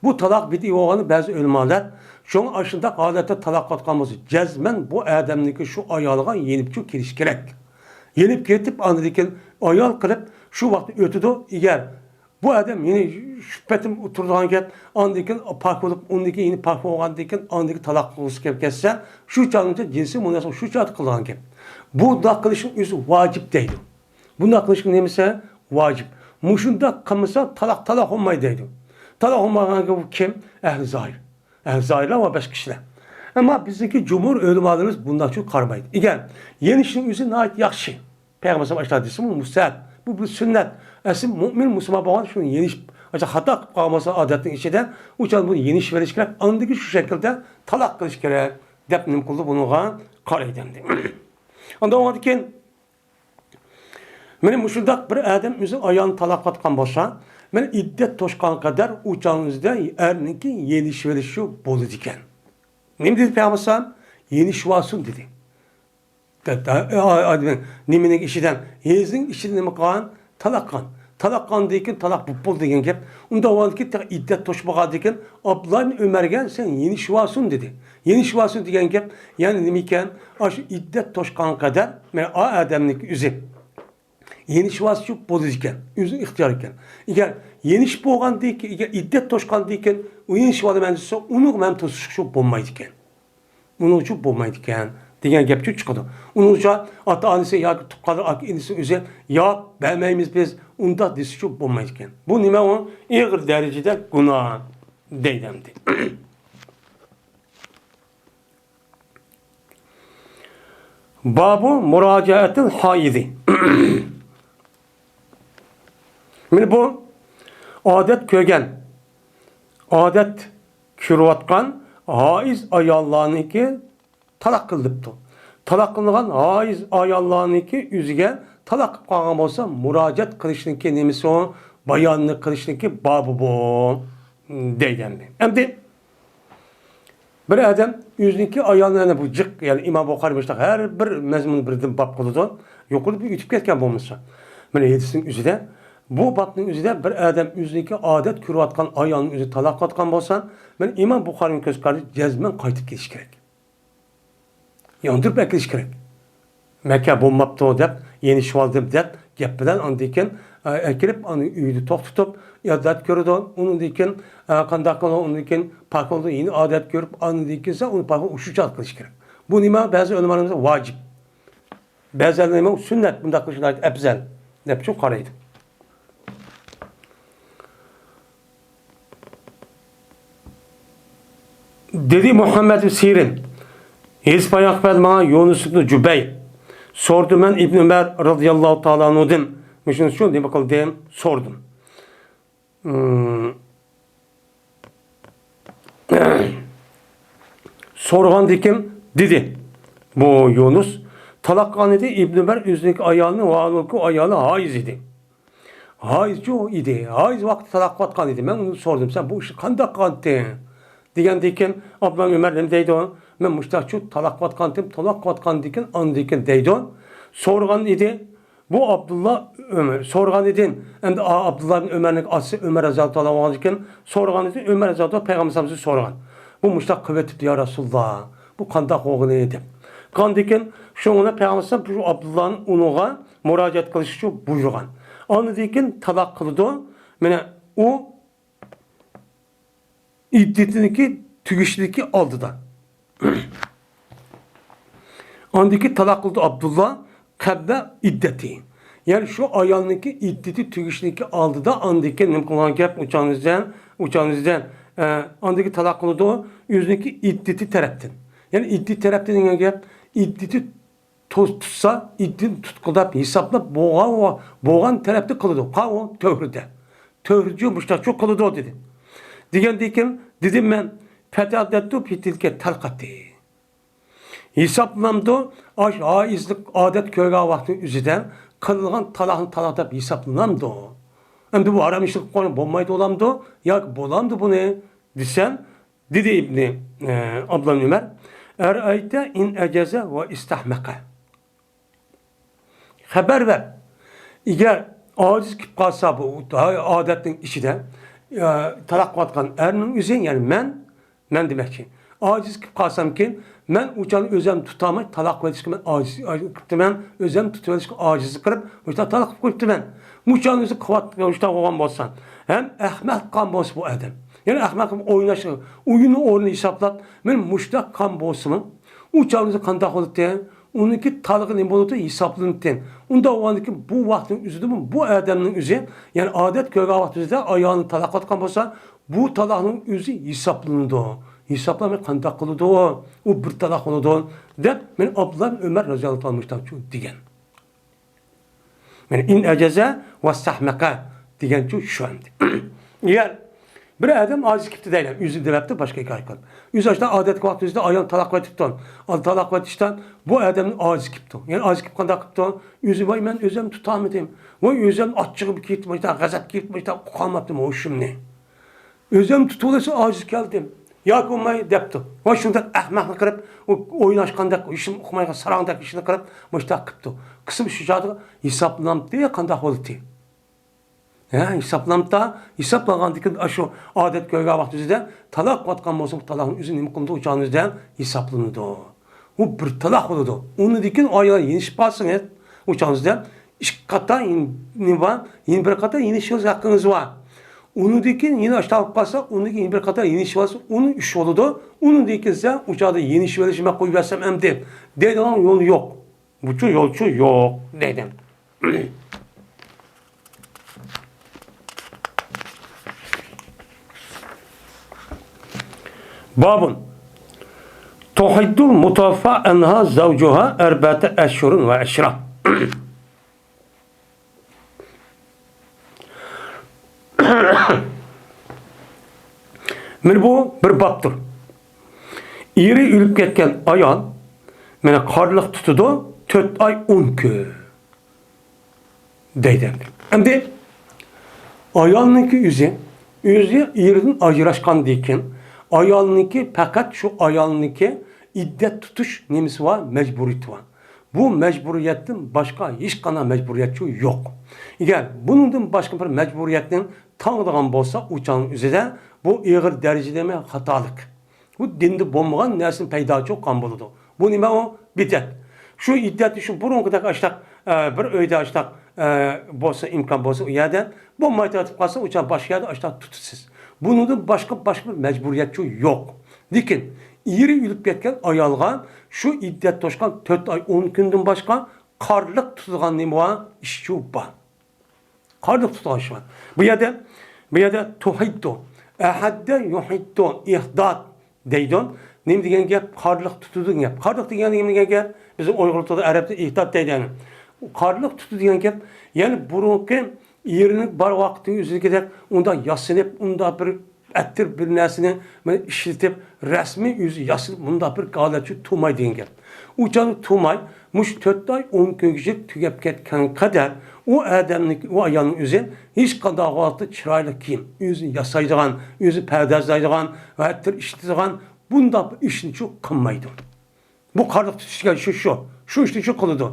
بۇ تالاق بىدئىي بولغاننى بەزى ئۆلىمالار، شۇڭا ئاشۇنداق ھالەتتە تالاق قىلىۋاتقان بولسا، جەزمەن بۇ ئادەمنىڭكى شۇ ئايالىغا يېنىپچۇ كېلىشى كېرەك. يېنىپ كېتىپ، ئاندىن كېيىن ئايال قىلىپ شۇ ۋاقىتتا ئۆتىدۇ. ئەگەر بۇ ئادەم يەنە شۇ پېتىم تۇرىدىغان گەپ، ئاندىن كېيىن پاك بولۇپ، ئۇندىن كېيىن يەنە پاك بولغاندىن كېيىن، ئاندىن كېيىن تالاق قىلغۇسى كېلىپ كەتسە، شۇ چاغنىچە جىنسىي مۇناسىۋەت شۇ چاغدا قىلىدىغان گەپ. بۇنداق قىلىشنىڭ ئۆزى ۋاجىپ دەيدۇ. بۇنداق قىلىشنىڭ نېمىسى؟ ۋاجىپ. مۇشۇنداق قىلمىسا، تالاق، تالاق بولمايدۇ دەيدۇ. تالاق بولمايدىغان گەپ كىم؟ ئەھلى زاھىر. ئەھلى زاھىرلار ۋە باشقا كىشىلەر. ئەمما بىزنىڭكى جۇمھۇر ئۆلىمالىرىمىز بۇنداقچۇ قارىمايدۇ. ئەگەر يېنىشنىڭ ئۆزى ناھايىتى ياخشى. پەيغەمبەر ئەلەيھىسسالام ئاشۇنداق دېسىمۇ مۇستەھەب. بۇ بىر سۈننەت. ئەسلى مۇئمىن مۇسۇلمان بولغان شۇنى يېنىش. ئاشۇ خاتا قىلىپ قالغان بولسا ئادەتنىڭ ئىچىدە، ئۇ چاغدا بۇنى يېنىشىۋېلىش كېرەك. ئاندىن كېيىن شۇ شەكىلدە تالاق قىلىش كېرەك دەپ نېمە قىلدى بۇنىڭغا قارايدۇ ئەمدى. ئاندىن ئۇنىڭدىن كېيىن مانا مۇشۇنداق بىر ئادەم ئۆزىنىڭ ئايالىنى تالاق قىلىۋاتقان بولسا، مانا ئىددەت توشقانغا قەدەر ئۇ چاغنىڭ ئۆزىدە ئەرنىڭكى يېنىشىۋېلىشى بولىدىكەن. نېمە دېدى پەيغەمبەر ئەلەيھىسسالام؟ يېنىشىۋالسۇن دېدى. دە-، دە-، ئا-، ئا-، نېمىنىڭ ئىچىدە؟ ھېيزنىڭ ئىچىدە نېمە قىلغان؟ تالاق قىلغان. تالاق قىلغاندىن كېيىن تالاق بوپ بولدى دېگەن گەپ. ئۇنداق بولغاندىن كېيىن تېخى ئىددەت توشۇپ بولغاندىن كېيىن ئابدۇللا ئىبن ئۆمەرگە سەن يېنىشىۋالسۇن دېدى. يېنىشىۋالسۇن دېگەن گەپ يەنى نېمە ئىكەن؟ ئاشۇ ئىددەت توشقانغا قەدەر، مانا ئا ئادەمنىڭ ئۆزى يېنىشىۋالسا شۇ بولىدىكەن، ئۆزىنىڭ ئىختىيارى ئىكەن. ئەگەر يېنىشىپ بولغاندىن كېيىن، ئەگەر ئىددەت توشقاندىن كېيىن ئۇ يېنىشىۋالىمەن دېسە، ئۇنىڭغا مەن توسۇشقا شۇ بولمايدىكەن. ئۇنىڭ ئۈچۈن بولمايدىكەن دېگەن گەپچۇ چىقىدۇ. ئۇنىڭ ئۈچۈن ئاتا-ئانىسى ياكى تۇغقانلىرى، ئاكا-ئىنىسى ئۆزى ياق، بەرمەيمىز بىز، ئۇنداق دېسىچۇ بولمايدىكەن. بۇ نېمە ئۇ؟ ئېغىر دەرىجىدە گۇناھ دەيدۇ ئەمدى. بابۇ مۇراجىئەتىل ھائىزى. مانا بۇ ئادەت كۆرگەن، ئادەت كۆرۈۋاتقان ھائىز ئاياللارنىڭكى تالاق قىلىنىپتۇ. تالاق قىلىنغان ھائىز ئاياللارنىڭكى ئۆزىگە تالاق قىلىپ قالغان بولسا، مۇراجىئەت قىلىشنىڭكى نېمىسى ئۇ؟ باياننى قىلىشنىڭكى بابى بۇ دەيدۇ ئەمدى. ئەمدى بىر ئادەم ئۆزىنىڭكى ئايالىنى، يەنە بۇ جىق، يەنى ئىمام بۇخارى مۇشۇنداق ھەر بىر مەزمۇننى بىردىن باب قىلىدۇ. يۇقىرىدا بۇ ئۆتۈپ كەتكەن بولمىسا. مانا ھەدىسنىڭ ئۆزىدە، بۇ بابنىڭ ئۆزىدە بىر ئادەم ئۆزىنىڭكى ئادەت كۆرۈۋاتقان ئايالىنى ئۆزى تالاق قىلىۋاتقان بولسا، مانا ئىمام بۇخارىنىڭ كۆز قارىشىدا جەزمەن قايتىپ كېلىش كېرەك. ياندۇرۇپ ئەكېلىش كېرەك. مەكە بولماپتۇ دەپ، يېنىشىۋالدىم دەپ گەپ بىلەن ئاندىن كېيىن، ئە، ئەكىرىپ، ئۇنى ئۆيدە توختىتىپ، ئادەت كۆرىدۇ. ئۇنىڭدىن كېيىن، ئە، قانداق قىلىدۇ؟ ئۇنىڭدىن كېيىن پاك بولىدۇ، يەنە ئادەت كۆرۈپ، ئاندىن كېيىن ئۇنى پاك شۇ چاغدا قىلىش كېرەك. بۇ نېمە؟ بەزى ئۆلىمالىرىمىز ۋاجىپ. بەزىلەر نېمە؟ سۈننەت، بۇنداق قىلىش ناھايىتى ئەپزەل دەپ شۇ قارايدۇ. دېدى مۇھەممەد سىرىن، ھېدىس بايان قىلىپ بەردى ماڭا يۇنۇس ئىبنى جۇبەير. سورىدىم مەن ئىبنى ئۆمەر رازىياللاھۇ تائالا ئانھۇدىن. مۇشۇنى شۇ نېمە قىلدىم؟ سورىدىم. ئىم، سورىغاندىكىن دېدى بۇ يۇنۇس، تالاق قىلغان ئىدى ئىبنى ئۆمەر ئۆزىنىڭكى ئايالىنى، ۋاھالەنكى ئايالى ھايىز ئىدى. ھايىزچۇ ئىدى. ھايىز ۋاقتىدا تالاق قىلىۋاتقان ئىدى. مەن ئۇنى سورىدىم، سەن بۇ ئىشنى قانداق قىلغانتىڭ؟ دېگەندىكىن، ئابدۇللا ئۆمەر نېمە دەيدۇ؟ مەن مۇشتاقچۇ تالاق قىلىۋاتقانتىم، تالاق قىلىۋاتقاندىكىن، ئاندىكىن دەيدۇ. سورىغان ئىدى. بۇ ئابدۇللا ئۆمەر سورىغان ئىدى. ئەمدى ئا-، ئابدۇللا ئۆمەرنىڭ ئاتىسى ئۆمەر رەزىياللاھۇ تائالا ئانھۇدىكىن سورىغان ئىدى. ئۆمەر رەزىياللاھۇ تائالا پەيغەمبەر ئەلەيھىسسالامغا سورىغان. بۇ مۇشتاق قىلىۋېتىپتۇ، يا رەسۇلاللا. بۇ قانداق بولغىنى دەپ. قاندىكىن شۇڭا پەيغەمبەر ئەلەيھىسسالام شۇ ئابدۇللانى ئۇنىڭغا مۇراجىئەت قىلىشقا بۇيرۇغان. ئاندىن كېيىن تالاق قىلىدۇ. مانا ئۇ ئىددىتىنىڭكى تۈگىشىدىكى ئالدىدا. ئاندىن كېيىن تالاق قىلىدۇ ئابدۇللا قەبلە ئىددەتى. يەنى شۇ ئايالنىڭكى ئىددىتى تۈگىشىنىڭكى ئالدىدا ئاندىكىن نېمە قىلغان گەپ، ئۇچانىزدەن، ئۇچانىزدەن، ئە، ئاندىكى تالاق قىلىدۇ، ئۆزىنىڭكى ئىددىتى تەرەپتىن. يەنى ئىددىتى تەرەپتىن دېگەن گەپ، ئىددىتى تو-، تۇتسا، ئىددىتى تۇتقۇداپ ھېسابلاپ بولغان، بولغان تەرەپتە قىلىدۇ. قاۋۇ تۆھرىدە. تۆھرىچۇ مۇشتاقچۇ قىلىدۇ دېدى. دېگەندىن كېيىن دېدىم مەن، فەتەدەتتۇ فىتىلكە تەلقەتى. ھېسابلىنامدۇ؟ ئاش ھائىزلىق ئادەت كۆرگەن ۋاقىتنىڭ ئۆزىدە قىلىنغان تالاقنى تالاق دەپ ھېسابلىنامدۇ؟ ئەمدى بۇ ھارام ئىشنى قىلىپ قويغان بولمايدۇ بولامدۇ؟ ياكى بولامدۇ بۇنى دېسەم، دېدى ئىبنى، ئە، ئابدۇللا ئۆمەر، ئەرئەيتە ئىن ئەجەزە ۋە ئىستەھمەقە. خەۋەر بەر. ئەگەر ئاجىز كېلىپ قالسا بۇ ئادەتنىڭ ئىچىدە، ئە، تالاق قىلىۋاتقان ئەرنىڭ ئۆزى، يەنى مەن، مەن دېمەكچى. ئاجىز كېلىپ قالسامكىن، مەن ئۇ چاغدا ئۆزۈم تۇتالماي تالاق قىلىۋېتىشكە مەن ئاجىز، ئاجىز قىپتىمەن، ئۆزۈم تۇتۇۋېلىشقا ئاجىزلىق قىلىپ، مۇشۇنداق تالاق قىلىپ قويۇپتىمەن. مۇشۇنى ئۆزى قىلىۋات-، مۇشۇنداق بولغان بولسا، ھەم ئەخمەق قىلغان بولسا بۇ ئادەم. يەنى ئەخمەق قىلىپ ئويناش، ئويۇننىڭ ئورنىنى ھېسابلاپ، مەن مۇشۇنداق قىلغان بولسىمۇ، ئۇ چاغدا ئۆزى قانداق بولاتتى؟ ئۇنىڭكى تالىقى نېمە بولىدۇ؟ ھېسابلىنىدۇ. ئۇنداق بولغاندىكىن بۇ ۋاقىتنىڭ ئۆزىدىمۇ بۇ ئادەمنىڭ ئۆزى، يەنى ئادەت كۆرگەن ۋاقىت ئۆزىدە ئايالىنى تالاق قىلىۋاتقان بولسا، بۇ تالاقنىڭ ئۆزى ھېسابلىنىدۇ. ھېسابلانماي قانداق قىلىدۇ؟ ئۇ بىر تالاق بولىدۇ، دەپ مەن ئابدۇللا ئۆمەر رازىياللاھۇ تائالا مۇشتاقچۇ دېگەن. مانا ئىن ئەجەزە ۋە سەھمەقە دېگەنچۇ شۇ ئەمدى. ئەگەر بىر ئادەم ئاجىز كېپتۇ دەيلى، ئۆزى دەۋەپتۇ، باشقا ھېكايە قىلىپ. ئۆزى ئاشتا ئادەتتىكى ۋاقتى ئۆزىدە ئايالنى تالاق قىلىۋېتىپتۇ. تالاق قىلىۋېتىشتىن بۇ ئادەمنى ئاجىز كېپتۇ. يەنى ئاجىز كېپ قانداق قىپتۇ؟ ئۆزى، ۋاي، مەن ئۆزۈم تۇتالمىدىم. ۋاي، ئۆزۈم ئاچچىقىم كېتىپ، غەزەپ كېتىپ، ئۇقالماپتىمەن ھوشۇمنى. ئۆزۈم تۇتۇۋېلىشقا ئاجىز كەلدىم. ياكى بولماي دەپتۇ. ۋاي شۇنداق ئەخمەقنى قىلىپ، ئۇ ئويناشقاندەك، ھېچنېمە ئۇقمايدىغان ساراڭدەك ئىشنى قىلىپ، مۇشۇنداق قىپتۇ. قىسىم شۇ چاغدا ھېسابلىنامتى، قانداق بولدى؟ ھە، ھېسابلىنامتا، ھېسابلانغاندىن كېيىن ئاشۇ ئادەت كۆرگەن ۋاقتى ئۆزىدە تالاق قىلىۋاتقان بولسا، بۇ تالاقنىڭ ئۆزى نېمە قىلىنىدۇ؟ ئۇ چاغنىڭ ئۆزىدە ھېسابلىنىدۇ. ئۇ بىر تالاق بولىدۇ. ئۇنىڭدىن كېيىن ئايال يېنىشىپ قالسىڭىز، ئۇ چاغنىڭ ئۆزىدە ئىككى قاتا يېن-، نېمە بار؟ يەنە بىر قاتا يېنىشىش ھەققىڭىز بار. ئۇنىڭدىن كېيىن يەنە ئاشتا بولۇپ قالسا، ئۇنىڭدىن كېيىن يەنە بىر قاتا يېنىشىۋالسا، ئۇنىڭ ئۈچ بولىدۇ. ئۇنىڭدىن كېيىن سىزە ئۇ چاغدا يېنىشىۋېلىشنى مەن قويۇۋەرسەم ئەمدى دەيدىغان يول يوق. بۇچۇ يولچۇ يوق دەيدۇ. بابۇن. تۇھىددۇل مۇتەۋەففا ئەنھا زەۋجۇھا ئەربەتە ئەشھۇرىن ۋە ئەشرا. مانا بۇ بىر بابتۇر. ئېرى ئۆلۈپ كەتكەن ئايال مانا قارلىق تۇتىدۇ تۆت ئاي ئون كۈن دەيدۇ. ئەمدى ئايالنىڭكى ئۆزى، ئۆزى ئېرىدىن ئاجراشقاندىن كېيىن ئايالنىڭكى، پەقەت شۇ ئايالنىڭكى ئىددەت تۇتۇش نېمىسى بار؟ مەجبۇرىيىتى بار. بۇ مەجبۇرىيەتتىن باشقا ھېچقانداق مەجبۇرىيەتچۇ يوق. ئەگەر بۇنىڭدىن باشقا بىر مەجبۇرىيەتنى تاڭىدىغان بولسا، ئۇ چاغنىڭ ئۆزىدە بۇ ئېغىر دەرىجىدە خاتالىق. بۇ دىندا بولمىغان نەرسىنى پەيدا قىلغان بولىدۇ. بۇ نېمە ئۇ؟ بىدئەت. شۇ ئىددەتنى شۇ بۇرۇنقىدەك ئاشتاق، ئە، بىر ئۆيدە ئاشتاق، ئە، بولسا، ئىمكان بولسا ئۇ يەردە، بولماي تارتىپ قالسا ئۇ چاغ باشقا يەردە ئاشتاق تۇتىسىز. بۇنىڭدىن باشقا، باشقا بىر مەجبۇرىيەتچۇ يوق. لېكىن ئېرى ئۆلۈپ كەتكەن ئايالغا شۇ ئىددەت توشقان تۆت ئاي ئون كۈندىن باشقا قارلىق تۇتىدىغان نېمە بار؟ ئىشچۇ بار. قارلىق تۇتىدىغان ئىش بار. بۇ يەردە، بۇ يەردە تۇھىددۇ، ئەھەددە يۇھىددۇ، ئىھداد دەيدۇ. نېمە دېگەن گەپ؟ قارلىق تۇتىدۇ دېگەن گەپ. قارلىق دېگەن نېمە دېگەن گەپ؟ بىزنىڭ ئۇيغۇر تىلىدا، ئەرەب تىلىدا ئىھداد دەيدۇ يەنى. قارلىق تۇتىدۇ دېگەن گەپ، يەنى بۇرۇنقى ئېرىنىڭ بار ۋاقتىنىڭ ئۆزىدىكىدەك ئۇنداق ياسىنىپ، ئۇنداق بىر ئەتىر بىر نەرسىنى مانا ئىشلىتىپ، رەسمىي ئۆزى ياسىنىپ، مۇنداق بىر ھالەتچۇ تۇرماي دېگەن گەپ. ئۇ چاغدا تۇرماي، مۇشۇ تۆت ئاي ئون كۈنگىچە تۈگەپ كەتكەن قەدەر ئۇ ئادەمنىڭ، ئۇ ئايالنىڭ ئۆزى ھېچقانداق ۋاقىتتا چىرايلىق كىيىم، ئۆزىنى ياسايدىغان، ئۆزىنى پەردازلايدىغان ۋە ئەتىر ئىشلىتىدىغان بۇنداق بىر ئىشنىچۇ قىلمايدۇ. بۇ قارلىق تۇتۇش دېگەن شۇ، شۇ. شۇ ئىشنىچۇ قىلىدۇ.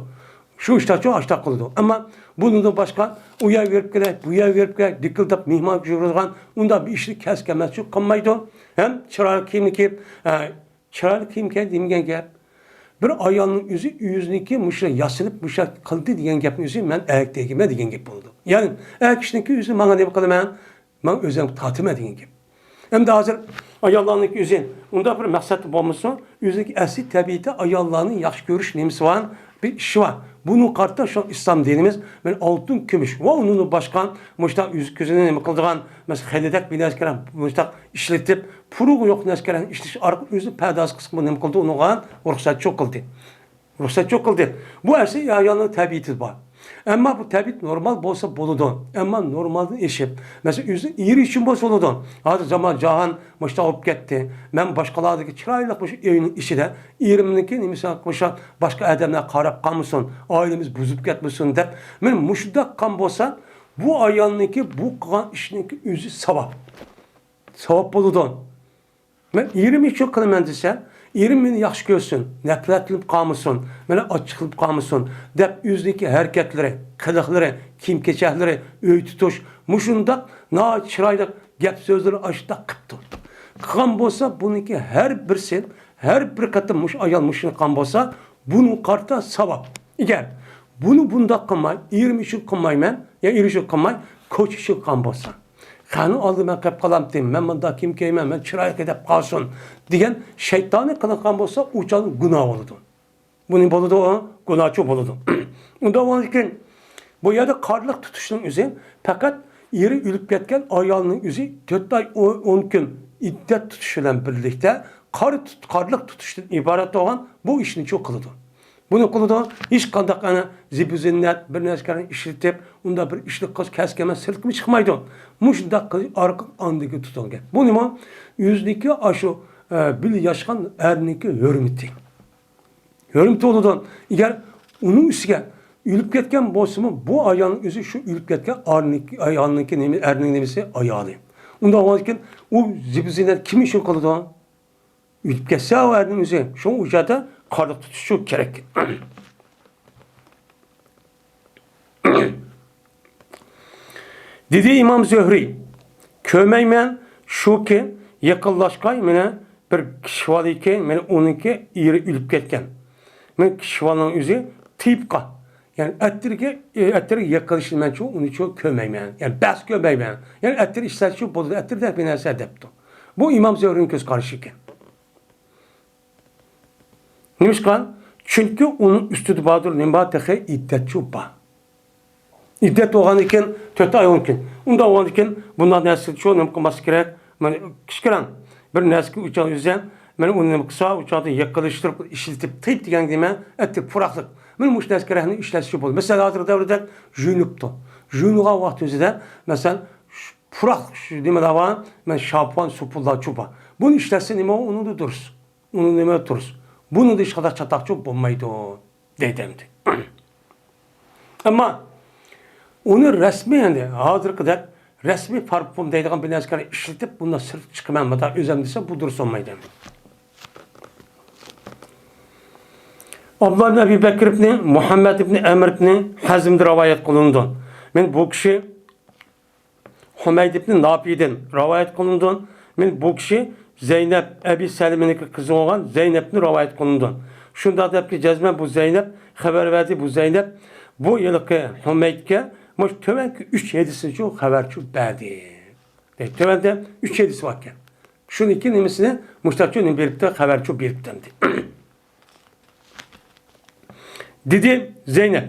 شۇ ئىشتاچۇ ئاشتاق قىلىدۇ. ئەمما بۇنىڭدىن باشقا ئۇ يەرگە بېرىپ كېلەي، بۇ يەرگە بېرىپ كېلەي، دىكىلداپ مېھمان يۈرىدىغان ئۇنداق بىر ئىشنى كەس كەلمەسچۇ قىلمايدۇ. ھەم چىرايلىق كىيىمنى كىيىپ، ئە، چىرايلىق كىيىم كىيەي دېمىگەن گەپ. بىر ئايالنىڭ ئۆزى ئۆزىنىڭكى مۇشۇ ياسىنىپ، مۇشۇ قىلدى دېگەن گەپنىڭ ئۆزى مەن ئەركەك دېگەن گەپ بولىدۇ. يەنى ئەر كىشىنىڭكى ئۆزى ماڭا نېمە قىلىمەن؟ مەن ئۆزۈم تارتىمەن دېگەن گەپ. ئەمدى ھازىر ئاياللارنىڭكى ئۆزى ئۇنداق بىر مەقسەتتە بولمىسۇن، ئۆزىنىڭكى ئەسلى تەبىئىتى ئاياللارنى ياخشى كۆرۈش نېمىسى بار، بىر ئىشى بار. بۇنىڭغا قارىتا شۇ ئىسلام دىنىمىز مانا ئالتۇن، كۈمۈش ۋە ئۇنىڭدىن باشقا مۇشۇنداق يۈزى كۆزىنى نېمە قىلىدىغان، مەسىلەن، خېلىدەك بىر نەرسىلەر مۇشۇنداق ئىشلىتىپ، پۇرىقى يوق نەرسىلەرنى ئىشلىتىش ئارقىلىق ئۆزىنى پەردازى قىلسا نېمە قىلدى، ئۇنىڭغا رۇخسەت يوق قىلدى. رۇخسەت يوق قىلدى. بۇ ئەسلى ئايالنىڭ تەبىئىتى بار. ئەمما بۇ تەبىئەت نورمال بولسا بولىدۇ. ئەمما نورمالدىن ئېشىپ، مەسىلەن، ئۆزى ئېرى ئۈچۈن بولسا بولىدۇ. ھازىر زامان جاھان مۇشۇنداق بولۇپ كەتتى. مەن باشقىلاردىكى چىرايلىق مۇشۇ ئۆينىڭ ئىچىدە ئېرىمنىڭكى نېمىسى مۇشۇ باشقا ئادەملەر قاراپ قالمىسۇن، ئائىلىمىز بۇزۇلۇپ كەتمىسۇن دەپ، مانا مۇشۇنداق قىلغان بولسا، بۇ ئايالنىڭكى بۇ قىلغان ئىشنىڭكى ئۆزى ساۋاب. ساۋاب بولىدۇ. مەن ئېرىم ئۈچۈن قىلىمەن دېسە، ئېرىم مېنى ياخشى كۆرسۇن، نەپرەتلىنىپ قالمىسۇن، مېنى ئاچچىقلىنىپ قالمىسۇن دەپ ئۆزىنىڭكى ھەرىكەتلىرى، قىلىقلىرى، كىيىم-كېچەكلىرى، ئۆي تۇتۇش، مۇشۇنداق ناھايىتى چىرايلىق گەپ-سۆزلىرى ئاشۇنداق قىپتۇ. قىلغان بولسا، بۇنىڭكى ھەر بىرسى، ھەر بىر قېتىم مۇشۇ ئايال مۇشۇنى قىلغان بولسا، بۇنىڭغا قارىتا ساۋاب. ئەگەر بۇنى بۇنداق قىلماي، ئېرىم ئۈچۈن قىلمايمەن، يا ئېرى ئۈچۈن قىلماي، كوچا ئۈچۈن قىلغان بولسا، خەقنىڭ ئالدىدا مەن قېلىپ قالامتىم، مەن مۇنداق كىيىم كىيىمەن، مەن چىرايلىق دەپ قالسۇن دېگەن شەيتانىي قىلىنغان بولسا، ئۇ چاغدا گۇناھ بولىدۇ. بۇ نېمە بولىدۇ؟ گۇناھچى بولىدۇ. ئۇنداق بولغاندىكىن، بۇ يەردە قارىلىق تۇتۇشنىڭ ئۆزى پەقەت ئېرى ئۆلۈپ كەتكەن ئايالنىڭ ئۆزى تۆت ئاي ئون، ئون كۈن ئىددەت تۇتۇش بىلەن بىرلىكتە قارا تۇت-، قارىلىق تۇتۇشتىن ئىبارەت بولغان بۇ ئىشنى شۇ قىلىدۇ. بۇنى قىلىدۇ، ھېچقانداق ئەنە زىبۇ زىننەت، بىر نەرسىلەرنى ئىشلىتىپ، ئۇنداق بىر ئىشلىق قىلىش كەسكە ئەمەس، سىرتقىمۇ چىقمايدۇ. مۇشۇنداق قىلىش ئارقىلىق ئاندىكى تۇتۇلغان گەپ. بۇ نېمە؟ ئۆزىنىڭكى ئاشۇ، ئە، بىللە ياشىغان ئەرنىڭكى ھۆرمىتى. ھۆرمىتى بولىدۇ. ئەگەر ئۇنىڭ ئۈستىگە ئۆلۈپ كەتكەن بولسىمۇ، بۇ ئايالنىڭ ئۆزى شۇ ئۆلۈپ كەتكەن ئارنىڭكى، ئايالنىڭكى نېمە، ئەرنىڭ نېمىسى؟ ئايالى. ئۇنداق بولغاندىكىن، ئۇ زىبۇ زىننەت كىم ئۈچۈن قىلىدۇ؟ ئۆلۈپ كەتسە ئۇ ئەرنىڭ ئۆزى، شۇڭا ئۇ جادا قارىلىق تۇتۇشى كېرەك. دېدى ئىمام زۆھرى، كۆرمەيمەن، شۇكى، يېقىنلاشقاي، مانا بىر كىشى بار ئىكەن، مانا ئۇنىڭكى ئېرى ئۆلۈپ كەتكەن. مانا كىشى بالىنىڭ ئۆزى تىيىپ قال. يەنى ئەتىرگە، ئەتىرگە يېقىنلىشىنى مەن چۇ، ئۇنى چۇ كۆرمەيمەن. يەنى بەس كۆرمەيمەن. يەنى ئەتىر ئىشلەتسە چۇ بولىدۇ، ئەتىر دەپ بىر نەرسە دەپتۇ. بۇ ئىمام زۆھرىنىڭ كۆز قارىشى ئىكەن. نېمىشقا؟ چۈنكى ئۇنىڭ ئۈستىدە باردۇر، نېمە بار؟ تېخى ئىددەت چۇ بار. ئىددەت بولغاندىكىن تۆت ئاي ئون كۈن. ئۇنداق بولغاندىكىن بۇنداق نەرسىگە چۇ نېمە قىلماسلىق كېرەك؟ مانا كىچىككىنە بىر نەرسىگە ئۇ چاغ ئۆزى، مانا ئۇنى نېمە قىلسا، ئۇ چاغدا يېقىنلاشتۇرۇپ ئىشلىتىپ تېيىپ دېگەن نېمە؟ ئەتتە پۇراقلىق. مانا مۇشۇ نەرسىگە رەھنە ئىشلەتسە بولىدۇ. مەسىلەن، ھازىرقى دەۋردە يۇيۇنۇپتۇ. يۇيۇنغان ۋاقتى ئۆزىدە، مەسىلەن، شۇ پۇراقلىق شۇ نېمىلەر بار، مانا شاپان، سوپۇنلار چۇ بار. بۇنى ئىشلەتسە نېمە ئۇنىڭدا دۇرۇس. ئۇنىڭ نېمە دۇرۇس. بۇنىڭدا ھېچقانداق چاتاق چۇ بولمايدۇ، دەيدۇ ئەمدى. ئەمما ئۇنى رەسمىي، ئەمدى ھازىرقىدەك رەسمىي پارفۇم دەيدىغان بىر نەرسىگە ئىشلىتىپ، بۇنداق سىرتقا چىقىمەن، مۇنداق ئۆزەم دېسە، بۇ دۇرۇس بولمايدۇ ئەمدى. ئابدۇللا ئىبنى ئەبى بەكر ئىبنى مۇھەممەد ئىبنى ئەمر ئىبنى ھەزمدە رىۋايەت قىلىنىدۇ. مەن بۇ كىشى ھۇمەيد ئىبنى ناپىدىن رىۋايەت قىلىنىدۇ. مەن بۇ كىشى زەينەپ، ئەبى سەلىمىنىڭكى قىزى بولغان زەينەپنى رىۋايەت قىلىنىدۇ. شۇنداق دەپكى، جەزمەن بۇ زەينەپ خەۋەر بەردى، بۇ زەينەپ بۇ ھېلىقى ھۇمەيدكە مۇشۇ تۆۋەنكى ئۈچ ھەدىسنىچۇ خەۋەرچۇ بەردى. دەي، تۆۋەندە ئۈچ ھەدىس باركەن. شۇنىڭكى نېمىسىنى مۇشتاقچۇ نېمە بېرىپتۇ، خەۋەرچۇ بېرىپتۇ ئەمدى. دېدى زەينەپ.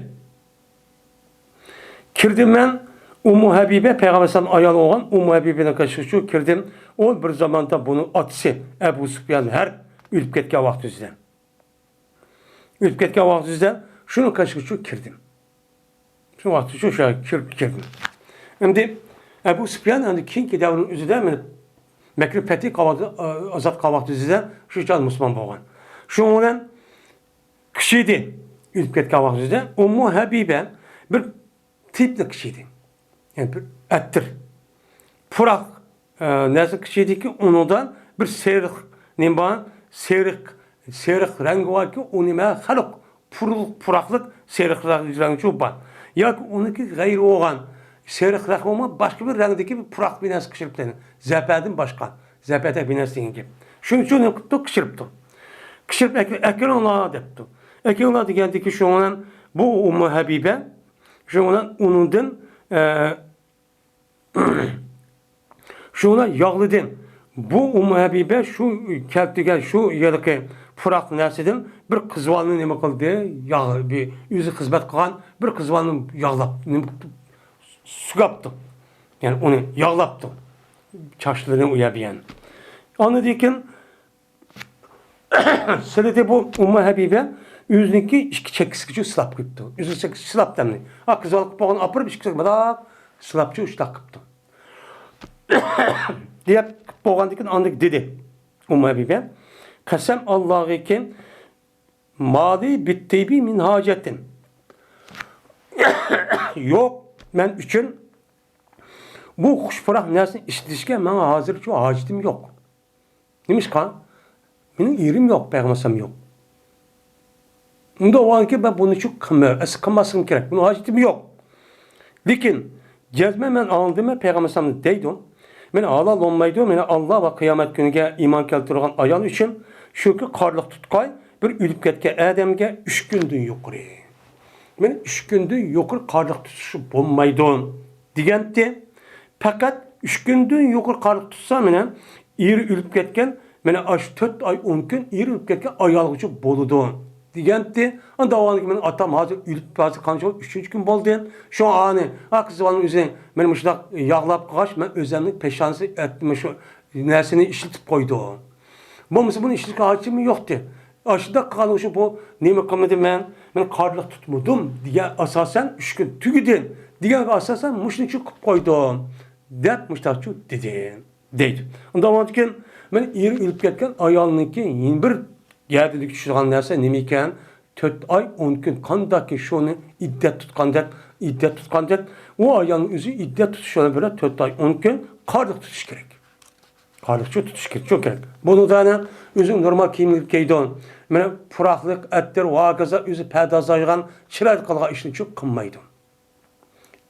كىردىم مەن ئۇممۇ ھەبىبە، پەيغەمبەر ئەلەيھىسسالام ئايالى بولغان ئۇممۇ ھەبىبىنىڭ قېشىغا چۈشۈپ كىردىم. ئۇ بىر زاماندا بۇنىڭ ئاتىسى ئەبۇ سۇپيان ھەر ئۆلۈپ كەتكەن ۋاقتى ئۆزىدە. ئۆلۈپ كەتكەن ۋاقتى ئۆزىدە شۇنىڭ قېشىغا چۈشۈپ كىردىم. شۇ ۋاقتى شۇ، شۇ كىرىپ كىردىم. ئەمدى ئەبۇ سۇپيان ئەمدى كېيىنكى دەۋرنىڭ ئۆزىدە مەنە مەككە پەتھى قىلىۋاتقان، ئازاد قىلغان ۋاقتى ئۆزىدە شۇ چاغدا مۇسۇلمان بولغان. شۇنىڭ بىلەن كىشى ئىدى، ئۆلۈپ كەتكەن ۋاقتىدا ئۇممۇ ھەبىبە بىر تىيىپلىق كىشى ئىدى. يەنى بىر ئەتىر. پۇراق، ئە، نەرسە كىشى ئىدىكى، ئۇنىڭدا بىر سېرىق نېمە بار؟ سېرىق، سېرىق رەڭگى باركى، ئۇ نېمە؟ خەلق پۇرلۇق، پۇراقلىق سېرىق رەڭ-، رەڭگى بار. ياكى ئۇنىڭكى غەيرى بولغان، سېرىق رەڭ بولمىغان، باشقا بىر رەڭدىكى بىر پۇراق بىر نەرسە قىشىرىپ، زەپەردىن باشقا، زەپەردەك بىر نەرسە دېگەن گەپ. شۇنى شۇ نېمە قىپتۇ؟ قىشىرىپتۇ. قىشىرىپ ئەكە-، ئەكىلىڭلار دەپتۇ. ئەكىلىڭلار دېگەندىكى شۇنىڭ بىلەن بۇ ئۇممۇ ھەبىبە، شۇنىڭ بىلەن ئۇنىڭدىن، ئە، شۇنىڭ بىلەن ياغلىدىم. بۇ ئۇممۇ ھەبىبە شۇ كەلتۈرگەن شۇ ھېلىقى پۇراق نەرسىدىن بىر قىز بالىنى نېمە قىلدى؟ ياغ-، بىر ئۆزى خىزمەت قىلغان بىر قىز بالىنى ياغلاپ، نېمە قىپتۇ؟ سۇغاپتۇ. يەنى ئۇنى ياغلاپتۇ. چاچلىرىنى ئۇ يەر بۇ يەرنى. ئاندىن كېيىن سىلىدى بۇ ئۇممۇ ھەبىبە ئۆزىنىڭكى ئىككى چەككىسىگىچە سىلاپ قويۇپتۇ. ئۆزىنىڭ چەككىسىگە سىلاپ دەمنى. ھا، قىز بالا قىلىپ بولغان ئاپىرىپ ئىككىسىگە مۇنداق سىلاپچۇ ئۇشتاق قىپتۇ. دەپ قىپ بولغاندىن كېيىن ئاندىن دېدى ئۇممۇ ھەبىبە، قەسەم ئاللاغىكى، ما لى بىت-تىيبى مىن ھاجەتىن. يوق، مەن ئۈچۈن بۇ خۇش پۇراق نەرسىنى ئىشلىتىشكە ماڭا ھازىرچۇ ھاجىتىم يوق. نېمىشقا؟ مېنىڭ ئېرىم يوق، پەيغەمبەر ئەلەيھىسسالام يوق. ئۇنداق بولغاندىكىن مەن بۇنى شۇ قىلما-، ئەسلى قىلماسلىقىم كېرەك. بۇنىڭ ھاجىتىم يوق. لېكىن جەزمەن مەن ئاڭلىدىم، پەيغەمبەر ئەلەيھىسسالام دەيدۇ، مېنى ھالال بولمايدۇ، مېنى ئاللا ۋە قىيامەت كۈنىگە ئىمان كەلتۈرگەن ئايال ئۈچۈن، شۇكى قارلىق تۇتقاي بىر ئۆلۈپ كەتكەن ئادەمگە ئۈچ كۈندىن يۇقىرى. مېنى ئۈچ كۈندىن يۇقىرى قارلىق تۇتۇشى بولمايدۇ، دېگەنتى. پەقەت ئۈچ كۈندىن يۇقىرى قارلىق تۇتسا، مېنى ئېرى ئۆلۈپ كەتكەن، مېنى ئاشۇ تۆت ئاي، ئون كۈن ئېرى ئۆلۈپ كەتكەن ئايالغىچە بولىدۇ، دېگەنتى. ئاندىن داۋاملىق مېنىڭ ئاتام ھازىر ئۆلۈپ، ھازىر قانچە بولدى؟ ئۈچىنچى كۈن بولدى. شۇڭا ئانى، ئا، قىز بالىنىڭ ئۆزى مېنى مۇشۇنداق ياغلاپ قىلغاچ، مەن ئۆزۈمنىڭ پېشانىسى ئەتتىم، شۇ نەرسىنى ئىشلىتىپ قويدۇم. بولمىسا بۇنى ئىشلىتىشكە ھاجىتىم يوقتى. ئاشۇنداق قىلغان ئۈچۈن بۇ نېمە قىلمىدىم مەن؟ مەن قارلىق تۇتمىدىم دېگەن ئاساسەن ئۈچ كۈن تۈگىدى دېگەنگە ئاساسەن مۇشۇنى شۇ قىلىپ قويدۇم، دەپ مۇشتاقچۇ دېدى، دەيدۇ. ئۇنداق بولغاندىكىن مەن ئېرى ئۆلۈپ كەتكەن ئايالنىڭكى يەنە بىر گەدىنىگە چۈشىدىغان نەرسە نېمە ئىكەن؟ تۆت ئاي ئون كۈن قانداقكى شۇنى ئىددەت تۇتقان دەپ، ئىددەت تۇتقان دەپ، ئۇ ئايالنىڭ ئۆزى ئىددەت تۇتۇش بىلەن بىللە تۆت ئاي ئون كۈن قارلىق تۇتۇش كېرەك. قارلىقچۇ تۇتۇش كېرەك، شۇ كېرەك. بۇنىڭدا ئەنە ئۆزىنىڭ نورمال كىيىملىرىگە كىيىدۇ. مانا پۇراقلىق، ئەتىر ۋە ھاكازا ئۆزى پەردازلايدىغان چىرايلىق قىلغان ئىشنىچۇ قىلمايدۇ.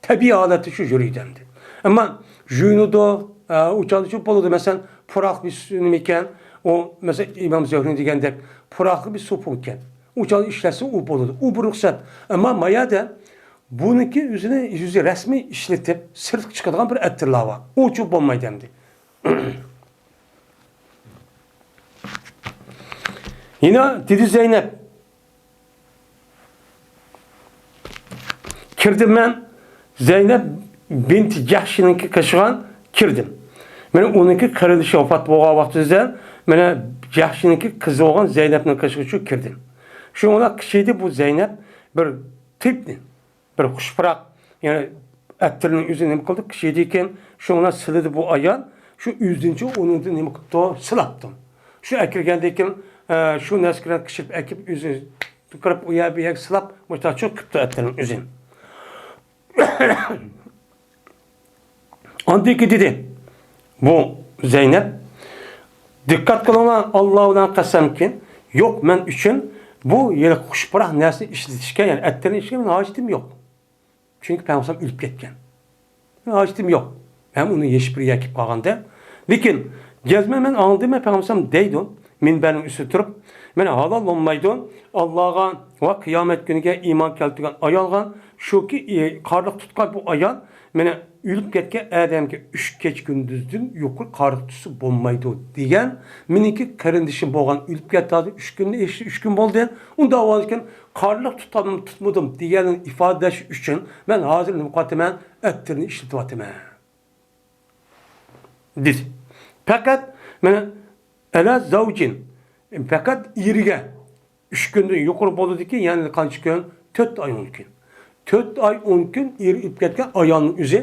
تەبىئىي ھالەتتە شۇ يۈرىدۇ ئەمدى. ئەمما يۇيۇنىدۇ، ئە، ئۇ چاغدىچۇ بولىدۇ. مەسىلەن، پۇراق بىر سۇ نېمە ئىكەن، ئۇ، مەسىلەن، ئىمام زۆھرىنىڭ دېگەندەك، پۇراقلىق بىر سۇپۇ ئىكەن. ئۇ چاغدا ئىشلەتسە ئۇ بولىدۇ. ئۇ بىر رۇخسەت. ئەمما ما يەردە بۇنىڭكى ئۆزىنى، يۈزى رەسمىي ئىشلىتىپ، سىرتقا چىقىدىغان بىر ئەتىرلار بار. ئۇچۇ بولمايدۇ ئەمدى. يەنە دېدى زەينەپ، كىردىم مەن زەينەپ بىنتى جەھشنىڭكى قېشىغا كىردىم. مانا ئۇنىڭكى قېرىندىشى ۋاپات بولغان ۋاقتىدا مانا جەھشنىڭكى قىزى بولغان زەينەپنىڭ قېشىغا شۇ كىردىم. شۇ ئۇنداق كىشى ئىدى بۇ زەينەپ، بىر تىپنى. بىر خۇش پۇراق، يەنى ئەتىرنىڭ ئۆزى نېمە قىلدى؟ كىشىدىكىن شۇڭا سىلىدى بۇ ئايال، شۇ ئۆزىنچە ئۇنىڭدىن نېمە قىپتۇ؟ سىلاپتۇ. شۇ ئەكىرگەندىكىن، ئە، شۇ نەرسىگە كىشىپ ئەكىپ ئۆزى كىرىپ ئۇ يەر بۇ يەرگە سىلاپ، مۇشتاق چوقۇپ كېتىپتۇ ئەتىرنىڭ ئۆزى. ئاندىن كېيىن دېدى، بۇ زەينەپ، دىققەت قىلىڭلار، ئاللا بىلەن قەسەمكى، يوق، مەن ئۈچۈن بۇ يەنە خۇش پۇراق نەرسىنى ئىشلىتىشكە، يەنى ئەتىرنى ئىشلىتىشكە مېنىڭ ھاجىتىم يوق. چۈنكى پەيغەمبەر ئۆلۈپ كەتكەن. مېنىڭ ھاجىتىم يوق. ھەم ئۇنى ھېچبىر يەكىپ قالغاندا. لېكىن جەزمەن مەن ئاڭلىدىم، پەيغەمبەر دەيدۇ، مىنبەرنىڭ ئۈستىدە تۇرۇپ، مانا ھالال بولمايدۇ، ئاللاغا ۋە قىيامەت كۈنىگە ئىمان كەلتۈرگەن ئايالغا، شۇكى، ئى، قارلىق تۇتقان بۇ ئايال، مانا ئۆلۈپ كەتكەن ئادەمگە ئۈچ كېچە كۈندۈزدىن يۇقىرى قارلىق تۇتسا بولمايدۇ دېگەن، مېنىڭكى قېرىندىشىم بولغان ئۆلۈپ كەتتى، ھازىر ئۈچ كۈندىن ئېشىپ، ئۈچ كۈن بولدى. ئۇنداق بولغاندىكىن قارلىق تۇتامدۇ، تۇتمىدىم دېگەننى ئىپادىلەش ئۈچۈن مەن ھازىر نېمە قىلىۋاتىمەن؟ ئەتىرنى ئىشلىتىۋاتىمەن. دېدى. پەقەت مانا ئەلە زەۋجىن، پەقەت ئېرىگە ئۈچ كۈندىن يۇقىرى بولىدىكى، يەنى قانچە كۈن؟ تۆت ئاي ئون كۈن. تۆت ئاي ئون كۈن ئېرى ئۆلۈپ كەتكەن ئايالنىڭ ئۆزى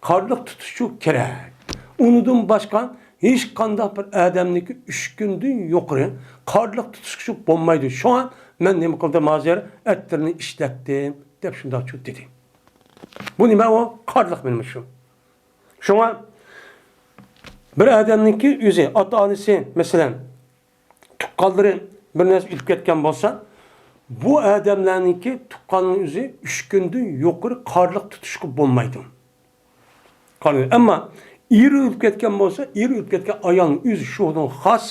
قارلىق تۇتۇشى كېرەك. ئۇنىڭدىن باشقا ھېچقانداق بىر ئادەمنىڭكى ئۈچ كۈندىن يۇقىرى قارلىق تۇتۇشى بولمايدۇ. شۇڭا مەن نېمە قىلدىم ھازىر؟ ئەتىرنى ئىشلەتتىم، دەپ شۇنداق دېدى. بۇ نېمە ئۇ؟ قارلىق مېنىڭ شۇ. شۇڭا بىر ئادەمنىڭكى ئۆزى، ئاتا-ئانىسى، مەسىلەن، تۇغقانلىرى بىر نەرسە ئۆلۈپ كەتكەن بولسا، بۇ ئادەملەرنىڭكى تۇغقاننىڭ ئۆزى ئۈچ كۈندىن يۇقىرى قارلىق تۇتۇشقا بولمايدۇ. قارلىق. ئەمما ئېرى ئۆلۈپ كەتكەن بولسا، ئېرى ئۆلۈپ كەتكەن ئايالنىڭ ئۆزى شۇنىڭ خاس،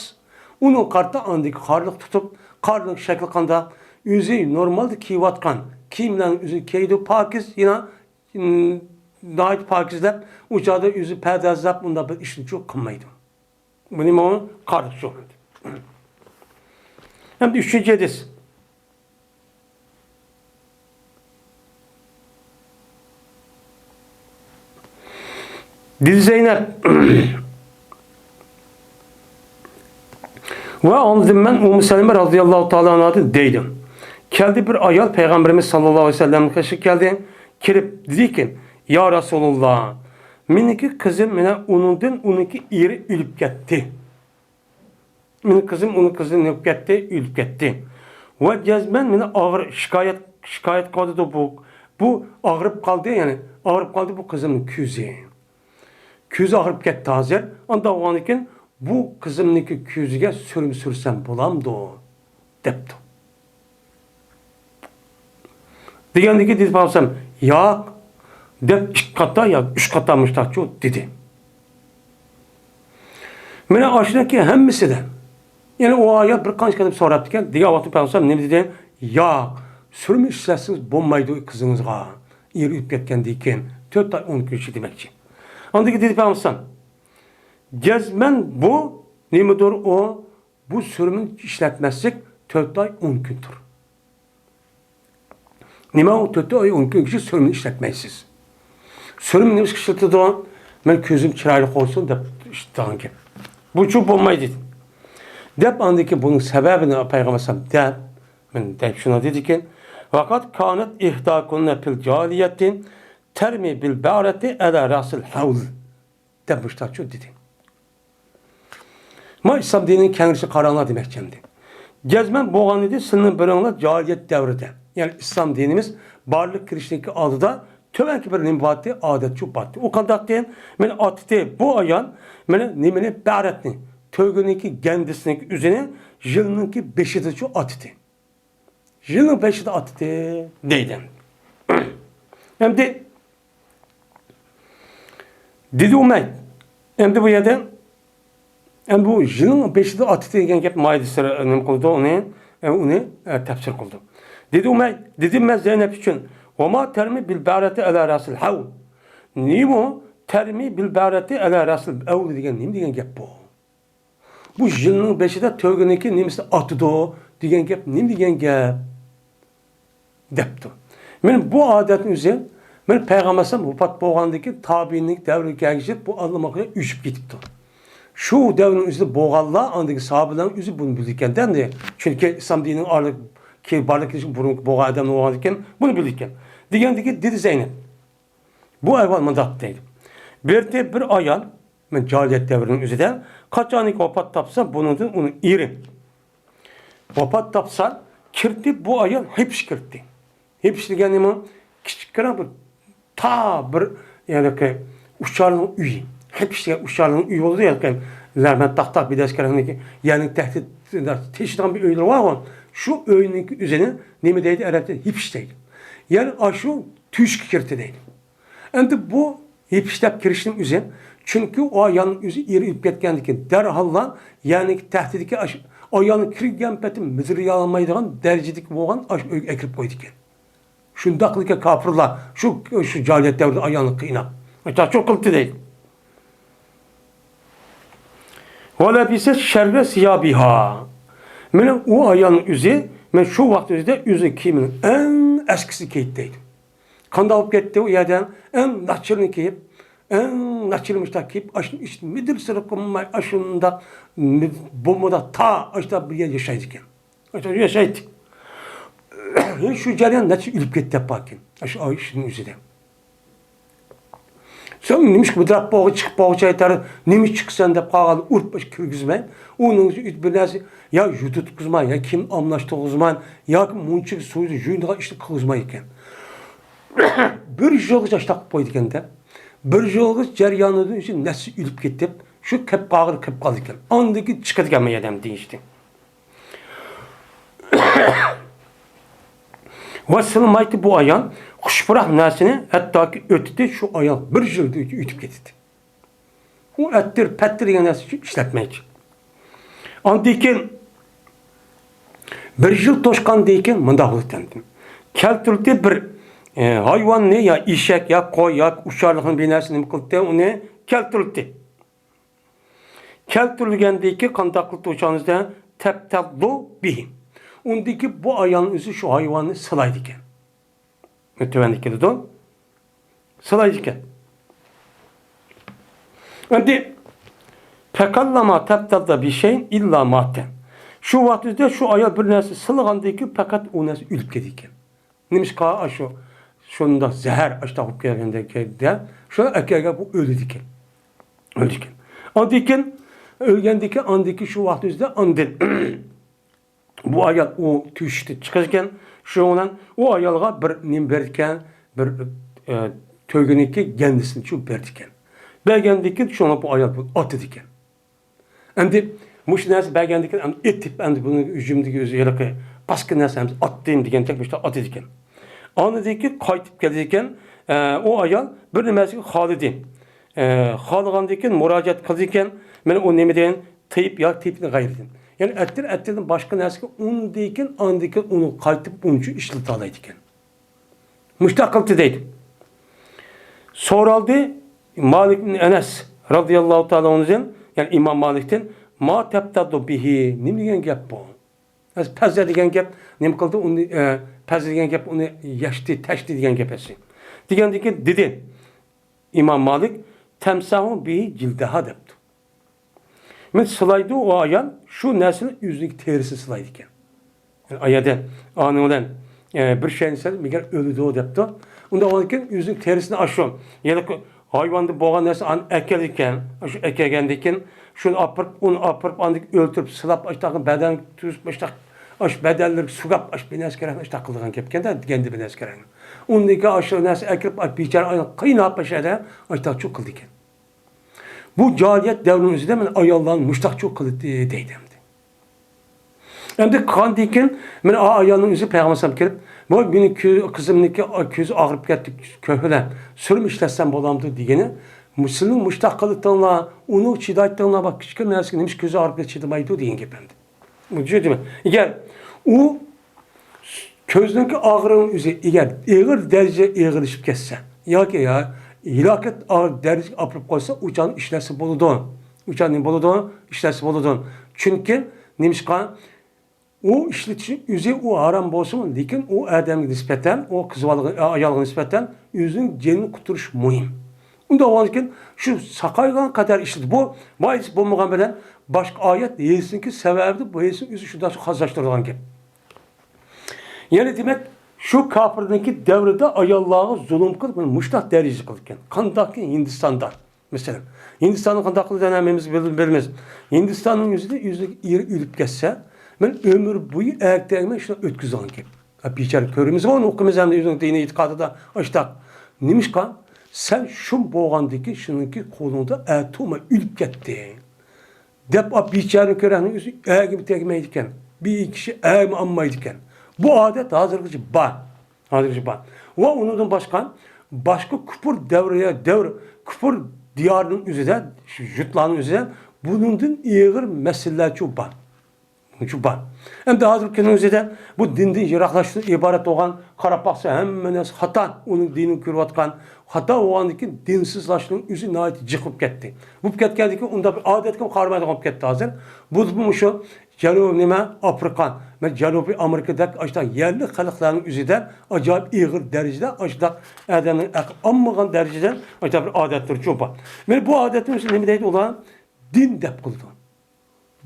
ئۇنىڭ قارىتا ئاندىكى قارلىق تۇتۇپ، قارلىق شەكلى قانداق، ئۆزى نورمالدا كىيىۋاتقان كىيىملەرنى ئۆزى كىيىدۇ، پاكىز، يەنە، ئىم، ناھايىتى پاكىزلاپ، ئۇ چاغدا ئۆزى پەردازلاپ، ئۇنداق بىر ئىشنى قىلمايدۇ. بۇنى ماڭا قارىتىپ سورىدى. ئەمدى ئۈچىنچى ھەدىس. دېدى زەينەپ. ۋە ئاڭلىدىم مەن ئۇممۇ سەلىمە رازىياللاھۇ تائالا ئەنھادىن دەيدۇ. كەلدى بىر ئايال پەيغەمبىرىمىز ساللاللاھۇ ئەلەيھى ۋەسەللەمنىڭ قېشىغا كەلدى. كىرىپ دېدىكى، يا رەسۇلۇللا، مېنىڭكى قىزىم مانا ئۇنىڭدىن ئۇنىڭكى ئېرى ئۆلۈپ كەتتى. مېنىڭ قىزىم، ئۇنىڭ قىزى نېمە بولۇپ كەتتى؟ ئۆلۈپ كەتتى. ۋە جەزمەن مېنى ئاغرى-، شىكايەت، شىكايەت قىلىۋاتىدۇ بۇ. بۇ ئاغرىپ قالدى، يەنى ئاغرىپ قالدى بۇ قىزىمنىڭ كۆزى. كۆزى ئاغرىپ كەتتى ھازىر. ئانداق بولغاندىكىن بۇ قىزىمنىڭكى كۆزىگە سۈرمە سۈرسەم بولامدۇ؟ دەپتۇ. دېگەندىكىن دېدى پەيغەمبەر، ياق، دەپ ئىككى قاتا ياكى ئۈچ قاتا مۇشتاقچۇ دېدى. مانا ئاشۇنىڭكى ھەممىسىدە، يەنى ئۇ ئايال بىر قانچە قېتىم سوراپتىكەن، دېگەن ۋاقىتتا پەيغەمبەر نېمە دېدى؟ ياق، سۈرمە ئىشلەتسىڭىز بولمايدۇ قىزىڭىزغا. ئېرى ئۆلۈپ كەتكەندىن كېيىن تۆت ئاي ئون كۈنچە دېمەكچى. ئاندىن كېيىن دېدى پەيغەمبەر، جەزمەن بۇ نېمىدۇر ئۇ؟ بۇ سۈرمىنى ئىشلەتمەسلىك تۆت ئاي ئون كۈندۇر. نېمە ئۇ تۆت ئاي ئون كۈنگىچە سۈرمىنى ئىشلەتمەيسىز؟ سۈرمە نېمە ئىشلىتىدۇ؟ مەن كۆزۈم چىرايلىق بولسۇن دەپ ئىشلىتىدىغان گەپ. بۇچۇ بولمايدۇ دېدى. دەپ ئاندىن كېيىن بۇنىڭ سەۋەبىنى پەيغەمبەر ئەلەيھىسسالام دەپ، مەن دەپ شۇنى دېدىكەن، ۋەقەد كانەت ئىھداكۇننە پىل جارىيەتى تەرمى بىل بەرەتى ئەلا رەسىل ھەۋل. دەپ مۇشتاچۇ دېدى. ما ئىسلام دىنىنىڭ كەڭرىشىگە قاراڭلار دېمەكچى ئەمدى. جەزمەن بولغان ئىدى سىلىنىڭ بىرىڭلار جاھىلىيەت دەۋرىدە. يەنى ئىسلام دىنىمىز بارلىققا كېلىشنىڭكى ئالدىدا تۆۋەنكى بىر نېمە بارتى، ئادەتچۇ بارتى. ئۇ قانداقتى؟ مانا ئاتىتى بۇ ئايال، مانا نېمىنى، بەرەتنى، تۆگىنىڭكى گەندىسىنىڭكى ئۆزىنى يىلنىڭكى بېشىدىچۇ ئاتىتى. يىلنىڭ بېشىدا ئاتتى دەيدۇ. ئەمدى دېدى ئۇمەي. ئەمدى بۇ يەردە، ئەمدى بۇ يىلنىڭ بېشىدا ئاتتى دېگەن گەپ مايدا سىر نېمە قىلىدۇ، ئۇنى، ئۇنى، ئە، تەپسىر قىلىدۇ. دېدى ئۇمەي، دېدىم مەن زەينەپ ئۈچۈن، ۋەما تەرمى بىل بەرەتى ئەلا رەسىل ھەۋ. نېمە تەرمى بىل بەرەتى ئەلا رەسىل ھەۋ دېگەن نېمە دېگەن گەپ بۇ؟ بۇ يىلنىڭ بېشىدا تۆگىنىڭكى نېمىسىنى ئاتىدۇ دېگەن گەپ نېمە دېگەن گەپ؟ دەپتۇ. مانا بۇ ئادەتنى ئۆزى، مانا پەيغەمبەر ئەلەيھىسسالام ۋاپات بولغاندىن كېيىن تابىئىنىڭ دەۋرىگە كەلگۈچە بۇ ئاللىماقىغا ئۆچۈپ كېتىپتۇ. شۇ دەۋرنىڭ ئۆزىدە بولغانلار، ئاندىكى ساھابىلەرنىڭ ئۆزى بۇنى بىلىدىكەن-دە، ئەمدى. چۈنكى ئىسلام دىنىنىڭ ئارىلىق-، كېيىن بارلىققا كېلىشى بۇرۇنقى بولغان ئادەملەر بولغاندىكىن بۇنى بىلىدىكەن. دېگەندىكىن دېدى زەينەپ. بۇ ئەھۋال مۇنداق دەيدۇ. بىردە بىر ئايال، مەن جاھىلىيەت دەۋرىنىڭ ئۆزىدە، قاچانكى ۋاپات تاپسا، بۇنىڭدىن ئۇنىڭ ئېرى ۋاپات تاپسا، كىردى بۇ ئايال ھېپىش كىردى. ھېپىش دېگەن نېمە؟ كىچىككىنە بىر، تا بىر، يەنى ئۇچارنىڭ ئۆيى. ھېپىش دېگەن ئۇچارنىڭ ئۆيى بولىدۇ، يەنى لەرمەن تاختا بىدەسكەرنىڭكى، يەنى تەھدىت تېشىدىغان بىر ئۆيلىرى بارغۇ. شۇ ئۆينىڭكى ئۆزىنى نېمە دەيدۇ؟ ئەرەبچە ھېپىش دەيدۇ. يەنى ئاشۇ تۆشۈككە كىردى دەيدۇ. ئەمدى بۇ ھېپىش دەپ كىرىشنىڭ ئۆزى، چۈنكى ئۇ ئايالنىڭ ئۆزى ئېرى ئۆلۈپ كەتكەندىن كېيىن دەرھاللا، يەنى تەھدىتكە ئاش-، ئايالنىڭ كىرگەن پېتى مىدىرلىيالمايدىغان دەرىجىدىكى بولغان ئاشۇ ئۆيگە ئەكىرىپ قويىدىكەن. شۇنداقلىكى كاپىرلار شۇ، شۇ جاھىلىيەت دەۋرىدە ئايالنى قىيناپ، تاچۇر قىلدى دەيدۇ. ۋەلەبىسە شەررە سىيابىھا. مانا ئۇ ئايالنىڭ ئۆزى، مانا شۇ ۋاقىت ئۆزىدە ئۆزىنىڭ كىيىمىنىڭ ئەڭ ئەسكىسىنى كىيدى دەيدۇ. قانداق بولۇپ كەتتى ئۇ يەردە؟ ئەڭ ناچىرىنى كىيىپ، ئەڭ ناچىرىنى مۇشتاق كىيىپ، ئاشۇ ئىشتىن مىدىر سىر قىلماي، ئاشۇنداق بولمىدا تا ئاشتا بىر يەردە ياشايدىكەن. ياشايتتى. شۇ جەريان نەچچە ئۆلۈپ كەتتى دەپ باركەن. شۇ ئىشنىڭ ئۆزىدە. سەن نېمىشقا بىدراپ بولغۇچە، چىقىپ بولغۇچە ئېيتار، نېمە چىقىسەن دەپ قالغان ئۇرۇپ كىرگۈزمەي، ئۇنىڭ بىر نەرسە يا يۇتۇتقۇزماي، يا كىيىم ئالماشتۇرغۇزماي، ياكى مۇنچىگە سۇ يۇيىدىغان ئىشنى قىلغۇزماي ئىكەن. بىر يىلغىچە ئاشتاق قىلىپ قويىدىكەن-دە. بىر يىلغىچە جەريانىدىن ئۈچۈن نەچچە ئۆلۈپ كېتىپ، شۇ كەپ قالغىلى كەپ قالىدىكەن. ئاندىن كېيىن چىقىدىكەن مەيەدەم دېيىشتى. ۋە سىلىمايتتى بۇ ئايال، خۇش پۇراق نەرسىنى ھەتتاكى ئۆتىتى شۇ ئايال بىر يىلدا ئۆتۈپ كېتىدۇ. ئۇ ئەتتىر، پەتتىر دېگەن نەرسە ئۈچۈن ئىشلەتمەيتتى. ئاندىن كېيىن بىر يىل توشقاندىن كېيىن مۇنداق بولۇپ كەلتى. كەلتۈردى بىر، ئە، ھايۋاننى يا ئېشەك يا قوي يا ئۇچارلىقنى بىر نەرسە نېمە قىلدى، ئۇنى كەلتۈردى. كەلتۈرۈلگەندىن كېيىن قانداق قىلدى ئۇ چاغنىڭدا؟ تەپتەللۇ بىھى. ئۇندىكى بۇ ئايالنىڭ ئۆزى شۇ ھايۋاننى سىلايدىكەن. تۆۋەندە كېلىدۇ. سىلايدىكەن. ئەمدى، «فكلما تبتل بشيء إلا مات.» شۇ ۋاقىتتا شۇ ئايال بىر نەرسە سىلىغاندىن كېيىن پەقەت ئۇ نەرسە ئۆلۈپ كېتىدىكەن. نېمىشقا ئاشۇ شۇنداق زەھەر ئاشتاق بولۇپ كەلگەندىن كېيىن شۇ ئەكەلگەن بۇ ئۆلىدىكەن. ئۆلىدىكەن. ئاندىن كېيىن ئۆلگەندىن كېيىن ئاندىن كېيىن شۇ ۋاقىت ئۆزىدە ئاندىن بۇ ئايال ئۇ تۆشۈكتىن چىقىدىكەن. شۇنىڭ بىلەن ئۇ ئايالغا بىر نېمە بېرىدىكەن، بىر، ئە، تۆگىنىڭكى گەندىسىنى چۈشۈرۈپ بېرىدىكەن. بەرگەندىن كېيىن شۇڭا بۇ ئايال بۇ ئاتىدىكەن. ئەمدى مۇشۇ نەرسە بەرگەندىن كېيىن ئەمدى ئېتىپ، ئەمدى بۇنىڭ ھۇجۇمدىكى ئۆزى ھېلىقى پاسكىنا نەرسە ئەمدى ئاتتىم دېگەندەك مۇشۇنداق ئاتىدىكەن. ئاندىن كېيىن قايتىپ كېلىدىكەن، ئە، ئۇ ئايال بىر نېمىسىگە خالىدى. ئە، خالىغاندىن كېيىن مۇراجىئەت قىلىدىكەن، مانا ئۇ نېمە دېگەن، تېيىپ يا تېيىپنى غەيرىدىن. يەنى ئەتىر ئەتىردىن باشقا نەرسىگە ئۇندىن كېيىن، ئاندىن كېيىن ئۇنى قايتىپ ئۇنچە ئىشلىتالايدىكەن. مۇشتاق قىلدى دەيدۇ. سورالدى مالىك ئىبن ئەنەس رازىياللاھۇ تائالا ئەنھۇدىن، يەنى ئىمام مالىكتىن، «ما تبتل به»، نېمە دېگەن گەپ بۇ؟ پەزە دېگەن گەپ نېمە قىلدى؟ ئۇنى، ئە، پەزە دېگەن گەپ ئۇنى يەشتى، تەشتى دېگەن گەپ ئەسلى. دېگەندىن كېيىن دېدى ئىمام مالىك، «تمسح به جلدها» دەپتۇ. مەن سىلايدۇ ئۇ ئايال، شۇ نەرسىنى ئۆزىنىڭ تېرىسىنى سىلايدىكەن. ئايەدە ئانىڭ بىلەن، ئە، بىر شەينى سىلايدۇ، مەگەر ئۆلىدۇ دەپتۇ. ئۇنداق بولغاندىن كېيىن ئۆزىنىڭ تېرىسىنى ئاشۇ، يەنى ھايۋاندا بولغان نەرسە ئانى ئەكەلگەن، ئاشۇ ئەكەلگەندىن كېيىن شۇنى ئاپىرىپ، ئۇنى ئاپىرىپ، ئاندىن كېيىن ئۆلتۈرۈپ، سىلاپ، ئاشتاق بەدەن تۈزۈپ، ئاشتاق، ئاشۇ بەدەنلىرىگە سۇغاپ، ئاشۇ بىر نەرسە كېرەك، ئاشتاق قىلىدىغان گەپكەن-دە، دېگەندە بىر نەرسە كېرەك. ئۇندىن كېيىن ئاشۇ نەرسە ئەكىرىپ، ئاشۇ بىچارە ئايال قىيناپ، ئاشۇ يەردە ئاشتاق چۇ قىلىدىكەن. بۇ جاھىلىيەت دەۋرىنىڭ ئۆزىدە مانا ئاياللارنى مۇشتاق چۇ قىلدى دەيدۇ ئەمدى. ئەمدى قىلغاندىن كېيىن مانا ئا ئايالنىڭ ئۆزى پەيغەمبەر ئەلەيھىسسالامغا كېلىپ، بۇ مېنىڭ كۆ-، قىزىمنىڭكى كۆزى ئاغرىپ كەتتى، كۆھلە، سۈرمە ئىشلەتسەم بولامدۇ دېگىنى، سىلىنىڭ مۇشتاق قىلىۋېتىڭلار، ئۇنى چىدايتىڭلار، بۇ كىچىككىنە نەرسىگە نېمىشقا كۆزى ئاغرىپ كېتىپ چىدىمايدۇ دېگەن گەپ ئەمدى. چۈشەندىڭىزمۇ؟ ئەگەر ئۇ كۆزنىڭكى ئاغرىقىنىڭ ئۆزى ئەگەر ئېغىر دەرىجىدە ئېغىرلىشىپ كەتسە ياكى يا ھالاكەت ئاغىر دەرىجىگە ئاپىرىپ قويسا، ئۇ چاغدا ئىشلەتسە بولىدۇ. ئۇ چاغدا نېمە بولىدۇ؟ ئىشلەتسە بولىدۇ. چۈنكى نېمىشقا؟ ئۇ ئىشلىتىشنىڭ ئۆزى ئۇ ھارام بولسىمۇ، لېكىن ئۇ ئادەمگە نىسبەتەن، ئۇ قىز بالىغا، ئايالغا نىسبەتەن ئۆزىنىڭ جېنىنى قۇتۇرۇش مۇھىم. ئۇنداق بولغاندىكىن شۇ ساقايغان قەدەر ئىشلىتىپ، بۇ، بۇ ھېس بولمىغان بىلەن باشقا ئايەت ھېسنىڭكى سەۋەبىدە بۇ ھېسنى ئۆزى شۇنداق خاسلاشتۇرىدىغان گەپ. يەنى دېمەك، شۇ كاپىرنىڭكى دەۋرىدە ئاياللارغا زۇلۇم قىلىپ، مۇشۇنداق دەرىجىدە قىلىدىكەن. قانداقكى ھىندىستاندا، مەسىلەن. ھىندىستاندا قانداق قىلىدۇ، ھەممىمىز بىل-، بىلىمىز. ھىندىستاننىڭ ئۆزىدە ئۆزىنىڭ ئېرى ئۆلۈپ كەتسە، مەن ئۆمۈر بويى ئەر تەگمەي شۇنداق ئۆتكۈزىدىغان گەپ. ھە، بىچارە كۆرىمىزغۇ ئۇنى، ئوقۇيمىز ھەمدە ئۆزىنىڭ دىنىي ئېتىقادىدا ئاشتاق. نېمىشقا؟ سەن شۇم بولغاندىكىن شۇنىڭكى قولۇڭدا ئەتۇما ئۆلۈپ كەتتى. دەپ، ئا، بىچارە كۆرەڭنىڭ ئۆزى ئەگىمۇ تەگمەيدىكەن. بىر كىشى ئەگىمۇ ئالمايدىكەن. بۇ ئادەت ھازىرغىچە بار. ھازىرغىچە بار. ۋە ئۇنىڭدىن باشقا، باشقا كۇپۇر دەۋرى، دەۋر، كۇپۇر دىيارىنىڭ ئۆزىدە، شۇ يۇرتلارنىڭ ئۆزىدە بۇنىڭدىن ئېغىر مەسىلىلەرچۇ بار. شۇ بار. ئەمدى ھازىرقى كۈننىڭ ئۆزىدە بۇ دىندىن يىراقلاشتىن ئىبارەت بولغان، قاراپ باقسا ھەممە نەرسە خاتا، ئۇنىڭ دىنىنى كۆرۈۋاتقان، خاتا بولغاندىن كېيىن دىنسىزلاشنىڭ ئۆزى ناھايىتى جىق بولۇپ كەتتى. بولۇپ كەتكەندىن كېيىن ئۇنداق بىر ئادەتكە قارىمايدىغان بولۇپ كەتتى ھازىر. بۇ، بۇ مۇشۇ جەنۇبىي نېمە، ئافرىقا، مەن جەنۇبىي ئامېرىكىدەك ئاشۇنداق يەرلىك خەلقلەرنىڭ ئۆزىدە ئاجايىپ ئېغىر دەرىجىدە ئاشۇنداق ئادەمنىڭ ئەقلى ئالمىغان دەرىجىدە ئاشۇنداق بىر ئادەتلىرى چوڭ بار. مانا بۇ ئادەتنىڭ ئۆزى نېمە دەيدۇ ئۇلار؟ دىن دەپ قىلىدۇ.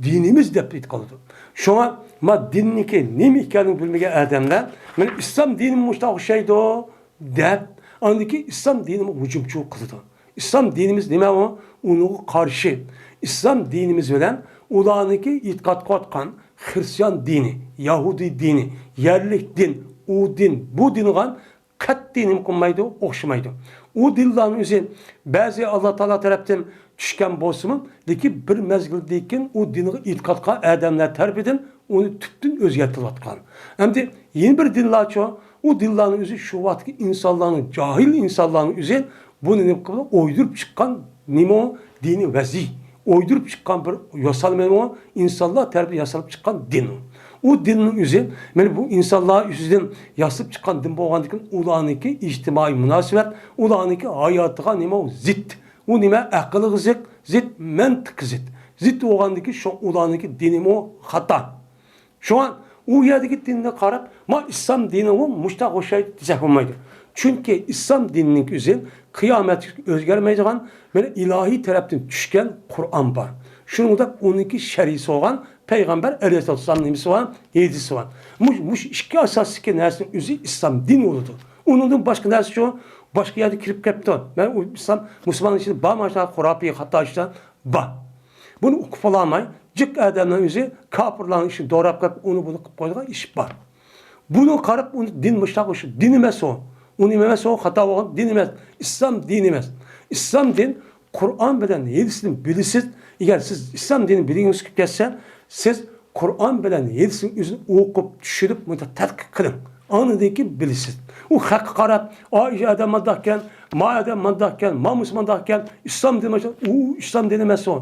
دىنىمىز دەپ ئېيتقانىدۇ. شۇڭا ما دىننىڭكى نېمە ئىكەنلىكىنى بىلمىگەن ئادەملەر، مانا ئىسلام دىنىمۇ مۇشۇنداق ئوخشايدۇ دەپ، ئاندىن كېيىن ئىسلام دىنىمۇ ھۇجۇمچىلىق قىلىدۇ. ئىسلام دىنىمىز نېمە ئۇ؟ ئۇنىڭغا قارشى. ئىسلام دىنىمىز بىلەن ئۇلارنىڭكى ئېتىقاد قىلىۋاتقان خرىستىيان دىنى، يەھۇدىي دىنى، يەرلىك دىن، ئۇ دىن، بۇ دىنغا قەتئىي نېمە قىلمايدۇ، ئوخشىمايدۇ. ئۇ دىنلارنىڭ ئۆزى بەزى ئاللا تائالا تەرەپتىن چۈشكەن بولسىمۇ، لېكىن بىر مەزگىلدىن كېيىن ئۇ دىنغا ئېتىقاد قىلغان ئادەملەر تەرىپىدىن ئۇنى تۈپتىن ئۆزگەرتىۋاتقان. ئەمدى يەنە بىر دىنلارچۇ، ئۇ دىنلارنىڭ ئۆزى شۇ ۋاقىتتىكى ئىنسانلارنىڭ، جاھىل ئىنسانلارنىڭ ئۆزى بۇنى نېمە قىلىپ ئويدۇرۇپ چىققان نېمە ئۇ؟ دىنىي ۋەزى. ئويدۇرۇپ چىققان بىر ياسالما ئۇ، ئىنسانلار تەرىپىدىن ياسىلىپ چىققان دىن ئۇ. ئۇ دىننىڭ ئۆزى، مانا بۇ ئىنسانلار ئۈستىدىن ياسىلىپ چىققان دىن بولغاندىكىن، ئۇلارنىڭكى ئىجتىمائىي مۇناسىۋەت، ئۇلارنىڭكى ھاياتىغا نېمە ئۇ؟ زىت. ئۇ نېمە؟ ئەقىلگە زىت، زىت، مەنتىققە زىت. زىت بولغاندىكىن شۇ ئۇلارنىڭكى دىنىمۇ خاتا. شۇڭا ئۇ يەردىكى دىننى قاراپ، ما ئىسلام دىنىغۇ مۇشتاق ئوخشايدۇ دېسەك بولمايدۇ. چۈنكى ئىسلام دىنىنىڭ ئۆزى قىيامەتكىچە ئۆزگەرمەيدىغان، مانا ئىلاھىي تەرەپتىن چۈشكەن قۇرئان بار. شۇنىڭدەك ئۇنىڭكى شەرئىسى بولغان پەيغەمبەر ئەلەيھىسسالام نېمىسى بار؟ ھەدىسى بار. مۇش-، مۇشۇ ئىككى ئاساسلىقى نەرسىنىڭ ئۆزى ئىسلام دىنى بولىدۇ. ئۇنىڭدىن باشقا نەرسە شۇ، باشقا يەردە كىرىپ كەپتۇ. مەن ئۇ ئىسلام، مۇسۇلماننىڭ ئىچىدە بارمۇ شۇنداق خۇراپىي خاتا ئىشلار؟ بار. بۇنى ئۇقۇپ بولالماي، جىق ئادەمنىڭ ئۆزى كاپىرلارنىڭ ئىشىنى دوراپ كەپ، ئۇنى بۇنى قىلىپ قويىدىغان ئىش بار. بۇنى قاراپ، ئۇنى دىن مۇشتاق ئۇشۇ دىن ئەمەس ئۇ. ئۇ نېمە ئەمەس ئۇ؟ خاتا بولغان دىن ئەمەس. ئىسلام دىنى ئەمەس. ئىسلام دىن قۇرئان بىلەن ھەدىسنى بىلىسىز. ئەگەر سىز ئىسلام دىنىنى بىلگۈڭىز كېلىپ كەتسە، سىز قۇرئان بىلەن ھەدىسنىڭ ئۆزىنى ئوقۇپ، چۈشىنىپ، مۇنداق تەتقىق قىلىڭ. ئاندىن كېيىن بىلىسىز. ئۇ خەققە قاراپ، ئا، ئادەم مانداقكەن، ما ئادەم مانداقكەن، ما مۇسۇلمانداقكەن، ئىسلام دىنى ماشۇ، ئۇ ئىسلام دىنى ئەمەس ئۇ.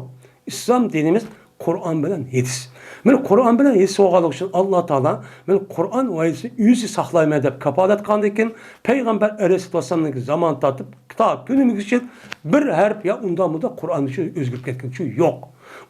ئىسلام دىنىمىز قۇرئان بىلەن ھەدىس. مانا قۇرئان بىلەن ھەدىس بولغانلىقى ئۈچۈن ئاللا تائالا مانا قۇرئان ۋە ھەدىسنى ئۆزى ساقلايمەن دەپ كاپالەت قىلغاندىن كېيىن، پەيغەمبەر ئەلەيھىسسالام نىڭكى زامانى تارتىپ تا كۈنىمىزگىچە بىر ھەرپ يا ئۇنداق مۇنداق قۇرئاندا شۇ ئۆزگىرىپ كەتكەن شۇ يوق.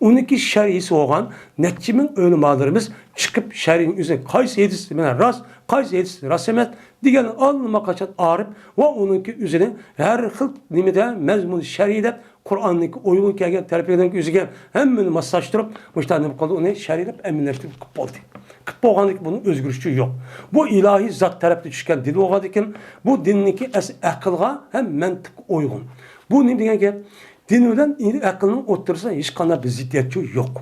ئۇنىڭكى شەرھىسى بولغان نەچچە مىڭ ئۆلىمالىرىمىز چىقىپ شەرھنىڭ ئۆزىنى قايسى ھەدىس بىلەن راست، قايسى ھەدىس راست ئەمەس دېگەن ئاللىماقاچان ئارىپ ۋە ئۇنىڭكى ئۆزىنى ھەر خىل نېمىدە مەزمۇن شەرھلەپ قۇرئاننىڭكى ئۇيغۇن كەلگەن تەرىپىنىڭ ئۆزىگە ھەممىنى ماسلاشتۇرۇپ، مۇشۇنداق نېمە قىلدى، ئۇنى شەرھلەپ ئەمەلىيلەشتۈرۈپ قىلىپ بولدى. قىلىپ بولغاندىن كېيىن بۇنىڭ ئۆزگىرىشى يوق. بۇ ئىلاھىي زات تەرەپتىن چۈشكەن دىن بولغاندىن كېيىن، بۇ دىننىڭكى ئەس-، ئەقىلغا ھەم مەنتىققا ئۇيغۇن. بۇ نېمە دېگەن گەپ؟ دىن بىلەن ئەقىلنىڭ ئوتتۇرىسىدا ھېچقانداق بىر زىددىيەت يوق.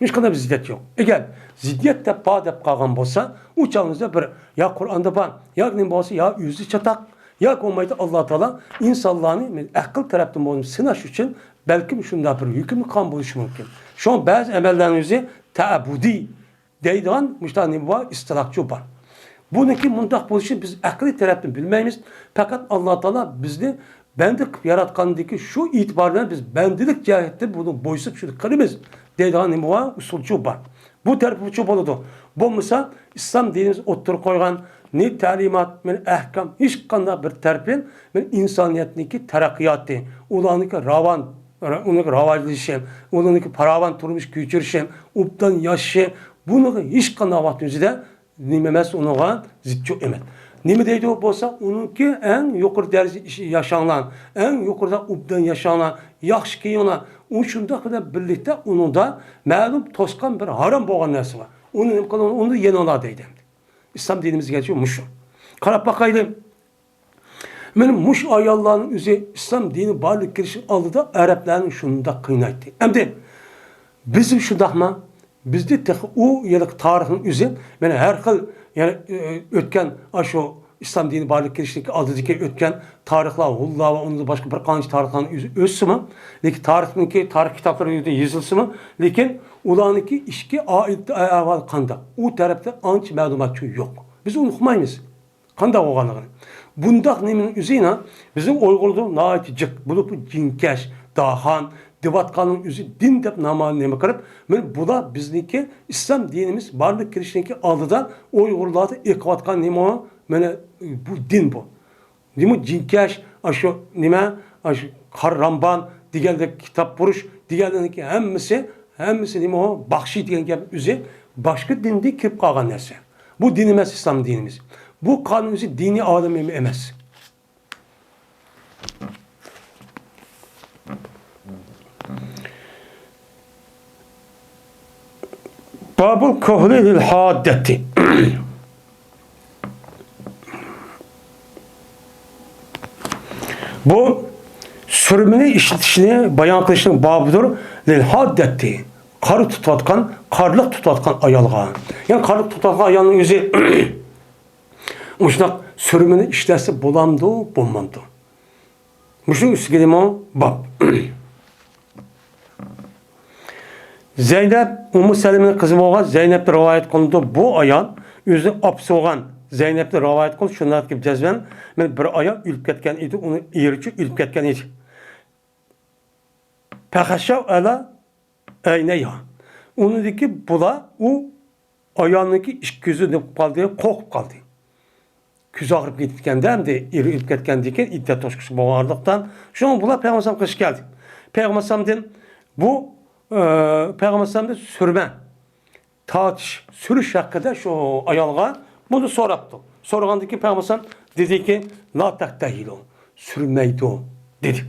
ھېچقانداق بىر زىددىيەت يوق. ئەگەر زىددىيەت دەپ بار دەپ قالغان بولسا، ئۇ چاغىمىزدا بىر يا قۇرئاندا بار، يا نېمە بولسا، يا ئۆزى چاتاق، يا بولمايدۇ ئاللا تائالا ئىنسانلارنى ئەقىل تەرەپتىن بولمىسا سىناش ئۈچۈن بەلكىم شۇنداق بىر ھۆكۈم قىلغان بولۇشى مۇمكىن. شۇڭا بەزى ئەمەللەرنىڭ ئۆزى تەئەببۇدىي دەيدىغان مۇشۇنداق نېمە بار، ئىستىلاھچۇ بار. بۇنىڭكى مۇنداق بولۇشىنى بىز ئەقلىي تەرەپتىن بىلمەيمىز. پەقەت ئاللا تائالا بىزنى بەندە قىلىپ ياراتقاندىكى شۇ ئېتىبار بىلەن بىز بەندىلىك جەھەتتىن بۇنى بويسۇنۇپ شۇنى قىلىمىز دەيدىغان نېمە بار؟ ئۇسۇلچۇ بار. بۇ تەرىپىچۇ بولىدۇ. بولمىسا ئىسلام دىنىمىز ئوتتۇرىغا قويغان نى تەلىمات، مەن ئەھكام ھېچقانداق بىر تەرىپى، مەن ئىنسانىيەتنىڭكى تەرەققىياتى، ئۇلارنىڭكى راۋان، ئۇنىڭكى راۋاجلىنىشى، ئۇلارنىڭكى پاراۋان تۇرمۇش كۆچۈرۈشى، ئوبدان ياشىشى، بۇنىڭغا ھېچقانداق ۋاقىت ئۆزىدە نېمە ئەمەس، ئۇنىڭغا زىتچۇ ئەمەس. نېمە دەيدۇ بولسا، ئۇنىڭكى ئەڭ يۇقىرى دەرىجىدە ئىش-، ياشاڭلار، ئەڭ يۇقىرىدا ئوبدان ياشاڭلار، ياخشى كىيىڭلار. ئۇ شۇنداق بىلەن بىرلىكتە ئۇنىڭدا مەلۇم توسقان بىر ھارام بولغان نەرسە بار. ئۇنى نېمە قىلىڭ، ئۇنى يېنىڭلار دەيدۇ. ئىسلام دىنىمىزگە شۇ مۇشۇ. قاراپ باقايلى. مانا مۇشۇ ئاياللارنىڭ ئۆزى ئىسلام دىنى بارلىققا كېلىشنىڭ ئالدىدا ئەرەبلەرنى شۇنداق قىينايتتى. ئەمدى بىزمۇ شۇنداقمۇ؟ بىزدە تېخى ئۇ يىلقى تارىخنىڭ ئۆزى، مانا ھەر خىل، يەنى، ئۆ-، ئۆتكەن ئاشۇ ئىسلام دىنى بارلىققا كېلىشتىكى ئالدىدىكى ئۆتكەن تارىخلار، ھۇنلار ۋە ئۇندىن باشقا بىر قانچە تارىخلارنىڭ ئۆزى ئۆتسىمۇ، لېكىن تارىخنىڭكى، تارىخ كىتابلىرى يېزىلسىمۇ، لېكىن ئۇلارنىڭكى ئىچكى ئائىلە ئەھۋالى قانداق؟ ئۇ تەرەپتە ئانچە مەلۇمات يوق. بىز ئۇنى ئۇقمايمىز. قانداق بولغانلىقىنى. بۇنداق نېمىنىڭ ئۆزى يەنە بىزنىڭ ئۇيغۇردا ناھايىتى جىق، بولۇپمۇ جىنكەش، داخان دەۋاتقاننىڭ ئۆزى دىن دەپ نامنى نېمە قىلىپ، مانا بۇلار بىزنىڭكى ئىسلام دىنىمىز بارلىققا كېلىشنىڭكى ئالدىدا ئۇيغۇرلاردا ئېقىۋاتقان نېمە ئۇ؟ مانا بۇ دىن بۇ. نېمە جىنكەش، ئاشۇ نېمە، ئاشۇ قارا رامبان دېگەندەك كىتاب پۇرۇش دېگەنلەرنىڭكى ھەممىسى، ھەممىسى نېمە ئۇ؟ باخشى دېگەن گەپ ئۆزى باشقا دىندىن كىرىپ قالغان نەرسە. بۇ دىن ئەمەس، ئىسلام دىنىمىز. بۇ قانۇن ئۆزى دىنىي ئالەم ئەمەس. بابۇل كۇھلى لىل ھاددەتى. بۇ سۈرمىنى ئىشلىتىشنى بايان قىلىشنىڭ بابىدۇر لىل ھاددەتى. قارا تۇتۇۋاتقان، قارلىق تۇتۇۋاتقان ئايالغا. يەنى قارلىق تۇتۇۋاتقان ئايالنىڭ ئۆزى مۇشۇنداق سۈرمىنى ئىشلەتسە بولامدۇ، بولمامدۇ؟ مۇشۇنىڭ ئۈستىگە نېمە باب؟ زەينەپ، ئۇممۇ سەلىمىنىڭ قىزى بولغان زەينەپتىن رىۋايەت قىلىنىدۇ. بۇ ئايال ئۆزىنىڭ ئاپىسى بولغان زەينەپتىن رىۋايەت قىلىدۇ. شۇنداق دەپ جەزمەن، مانا بىر ئايال ئۆلۈپ كەتكەن ئىدى، ئۇنىڭ ئېرىچۇ ئۆلۈپ كەتكەن ئىدى. فەخەششەۋ ئەلا ئەينەيھا. ئۇنىڭدىكى بۇلار ئۇ ئايالنىڭكى ئىككى كۆزى نېمە قىلىپ قالدى، قورقۇپ قالدى. كۆزى ئاغرىپ كېتىپتىكەندە، ئەمدى ئېرى ئۆلۈپ كەتكەندىن كېيىن ئىددەت توشقۇسى بولغانلىقتىن، شۇڭا بۇلار پەيغەمبەر ئەلەيھىسسالامغا قېچىپ كەلدى. پەيغەمبەر ئەلەيھىسسالامدىن بۇ، ئە، پەيغەمبەر ئەلەيھىسسالامدىن سۈرمە تارتىش، سۈرۈش ھەققىدە شۇ ئايالغا بۇنى سوراپتۇ. سورىغاندىن كېيىن پەيغەمبەر دېدىكى، لا تەكتەھىلۇ، سۈرمەيدۇ، دېدى.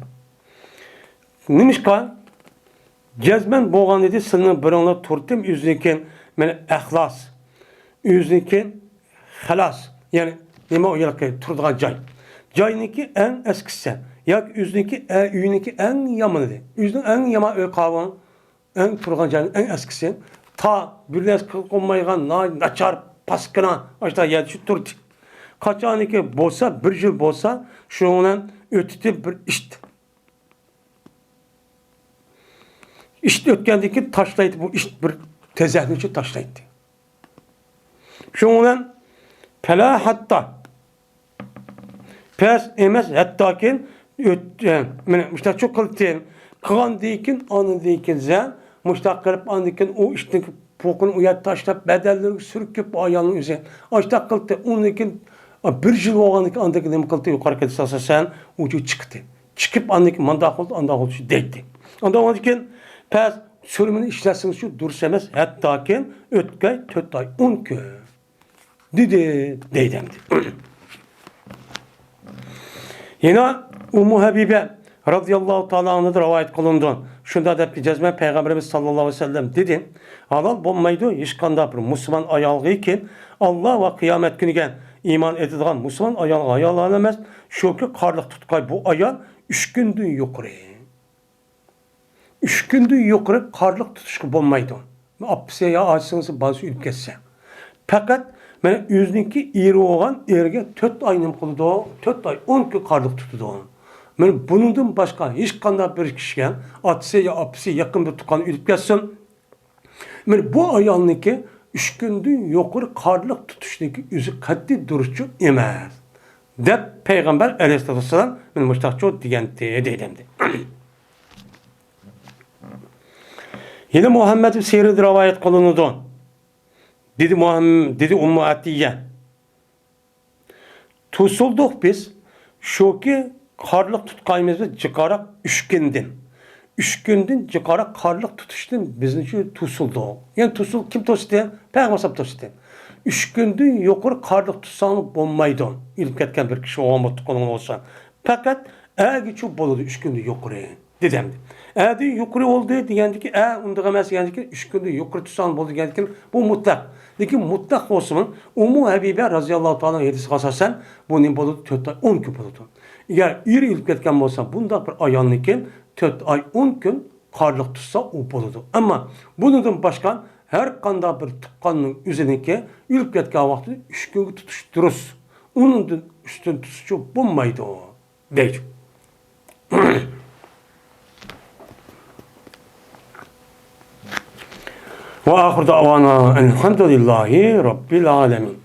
نېمىشقا؟ جەزمەن بولغان ئىدى، سىلىنىڭ بىرىڭلار تۇرتىم ئۆزىنىڭكى، مانا، ئەخلاس، ئۆزىنىڭكى خالاس، يەنى نېمە ئۇ يەرلىكى تۇرىدىغان جاي. جاينىڭكى ئەڭ ئەسكىسى ياكى ئۆزىنىڭكى ئە-، ئۆيىنىڭكى ئەڭ يامىنى، ئۆزىنىڭ ئەڭ يامان ئۆي قاۋۇڭ، ئەڭ تۇرغان جاينىڭ ئەڭ ئەسكىسى، تا بىر نەرسە قىلغۇلمايدىغان ناھايىتى ناچار، پاسكىنا، ئاشۇنداق يەردە شۇ تۇردى. قاچانكى بولسا، بىر يىل بولسا، شۇنىڭ بىلەن ئۆتۈتۈپ بىر ئىت. ئىت ئۆتكەندىن كېيىن تاشلايتتى، بۇ ئىت بىر تېزەكنى تاشلايتتى. شۇنىڭ بىلەن پەلا ھەتتا پەس ئەمەس، ھەتتاكى ئۆت-، ئە، مانا مۇشۇنداق چوقۇلتىن قىلغاندىن كېيىن، ئاندىن كېيىن سەن مۇشۇنداق قىلىپ، ئاندىن كېيىن ئۇ ئىتنىڭ پوقىنى ئۇ يەردە تاشلاپ، بەدەنلىرىگە سۈركۈپ ئايالنىڭ ئۆزى ئاشۇنداق قىلدى. ئۇندىن كېيىن، ئا، بىر يىل بولغاندىن كېيىن، ئاندىن كېيىن نېمە قىلدى؟ يۇقىرىقى ھەدىستە ئاساسەن ئۇ چىقتى. چىقىپ، ئاندىن كېيىن مانداق قىلدى، ئانداق قىلدى دەيتتى. ئاندىن كېيىن پەس سۈرمىنى ئىشلەتسىڭىزچۇ، دۇرۇس ئەمەس، ھەتتاكى ئۆتكەي تۆت ئاي ئون كۈن. دېدى، دەيدۇ ئەمدى. يەنە ئۇممۇ ھەبىبە رازىياللاھۇ تائالا ئانھادىن رىۋايەت قىلىنىدۇ. شۇنداق دەپتۇ، جەزمەن پەيغەمبىرىمىز ساللاللاھۇ ئەلەيھى ۋەسەللەم دېدى، ھالال بولمايدۇ ھېچقانداق بىر مۇسۇلمان ئايالغىكى، ئاللا ۋە قىيامەت كۈنىگە ئىمان ئېيتىدىغان مۇسۇلمان ئايالغا ھالال ئەمەس، شۇكى قارلىق تۇتقاي بۇ ئايال ئۈچ كۈندىن يۇقىرى. ئۈچ كۈندىن يۇقىرى قارلىق تۇتۇشقا بولمايدۇ. ئاپىسى يا ئاچىسىڭىز بالىسى ئۆلۈپ كەتسە. پەقەت مانا ئۆزىنىڭكى ئېرى بولغان ئېرىگە تۆت ئاي نېمە قىلىدۇ؟ تۆت ئاي ئون كۈن قارلىق تۇتىدۇ. مانا بۇنىڭدىن باشقا ھېچقانداق بىر كىشىگە ئاتىسى يا ئاپىسى يېقىن بىر تۇغقان ئۆلۈپ كەتسۇن. مانا بۇ ئايالنىڭكى ئۈچ كۈندىن يۇقىرى قارلىق تۇتۇشنىڭكى ئۆزى قەتئىي دۇرۇسچۇ ئەمەس، دەپ پەيغەمبەر ئەلەيھىسسالاتۇ ۋەسسالام مانا مۇشۇنداقچۇ دېگەنتى دەيدۇ ئەمدى. يەنە مۇھەممەد سىرىدىن رىۋايەت قىلىنىدۇ. دېدى مۇھەم-، دېدى ئۇممۇ ئەتىيە. توسۇلدۇق بىز. شۇكى قارلىق تۇتقايمىز بىز جىقاراق ئۈچ كۈندىن. ئۈچ كۈندىن جىقاراق قارلىق تۇتۇشتىن بىزنى شۇ توسۇلدۇق. يەنى توسۇل-، كىم توستى؟ پەيغەمبەر توستى. ئۈچ كۈندىن يۇقىرى قارلىق تۇتساڭلار بولمايدۇ. ئۆلۈپ كەتكەن بىر كىشى بولغان بولسا. پەقەت ئەگىچۇ بولىدۇ ئۈچ كۈندىن يۇقىرى. دېدى ئەمدى. ئەدىن يۇقىرى بولدى دېگەندىكى، ئە، ئۇنداق ئەمەس دېگەندىكى، ئۈچ كۈندىن يۇقىرى تۇتساڭ بولدى دېگەندىكى، بۇ مۇتلەق. لېكىن مۇتلەق بولسىمۇ، ئۇممۇ ھەبىبە رازىياللاھۇ تائالا ھەدىسىگە ئاساسەن، بۇ نېمە بولىدۇ؟ تۆت ئاي ئون كۈن بولىدۇ. ئەگەر ئېرى ئۆلۈپ كەتكەن بولسا، بۇنداق بىر ئايالنىڭكى تۆت ئاي ئون كۈن قارلىق تۇتسا، ئۇ بولىدۇ. ئەمما بۇنىڭدىن باشقا ھەر قانداق بىر تۇغقاننىڭ ئۆزىنىڭكى ئۆلۈپ كەتكەن ۋاقتىدا ئۈچ كۈنگە تۇتۇش دۇرۇس. ئۇنىڭدىن ئۈستۈن تۇتۇشچۇ بولمايدۇ. دەيدۇ. وآخر دعوانا أن الحمد لله رب العالمين.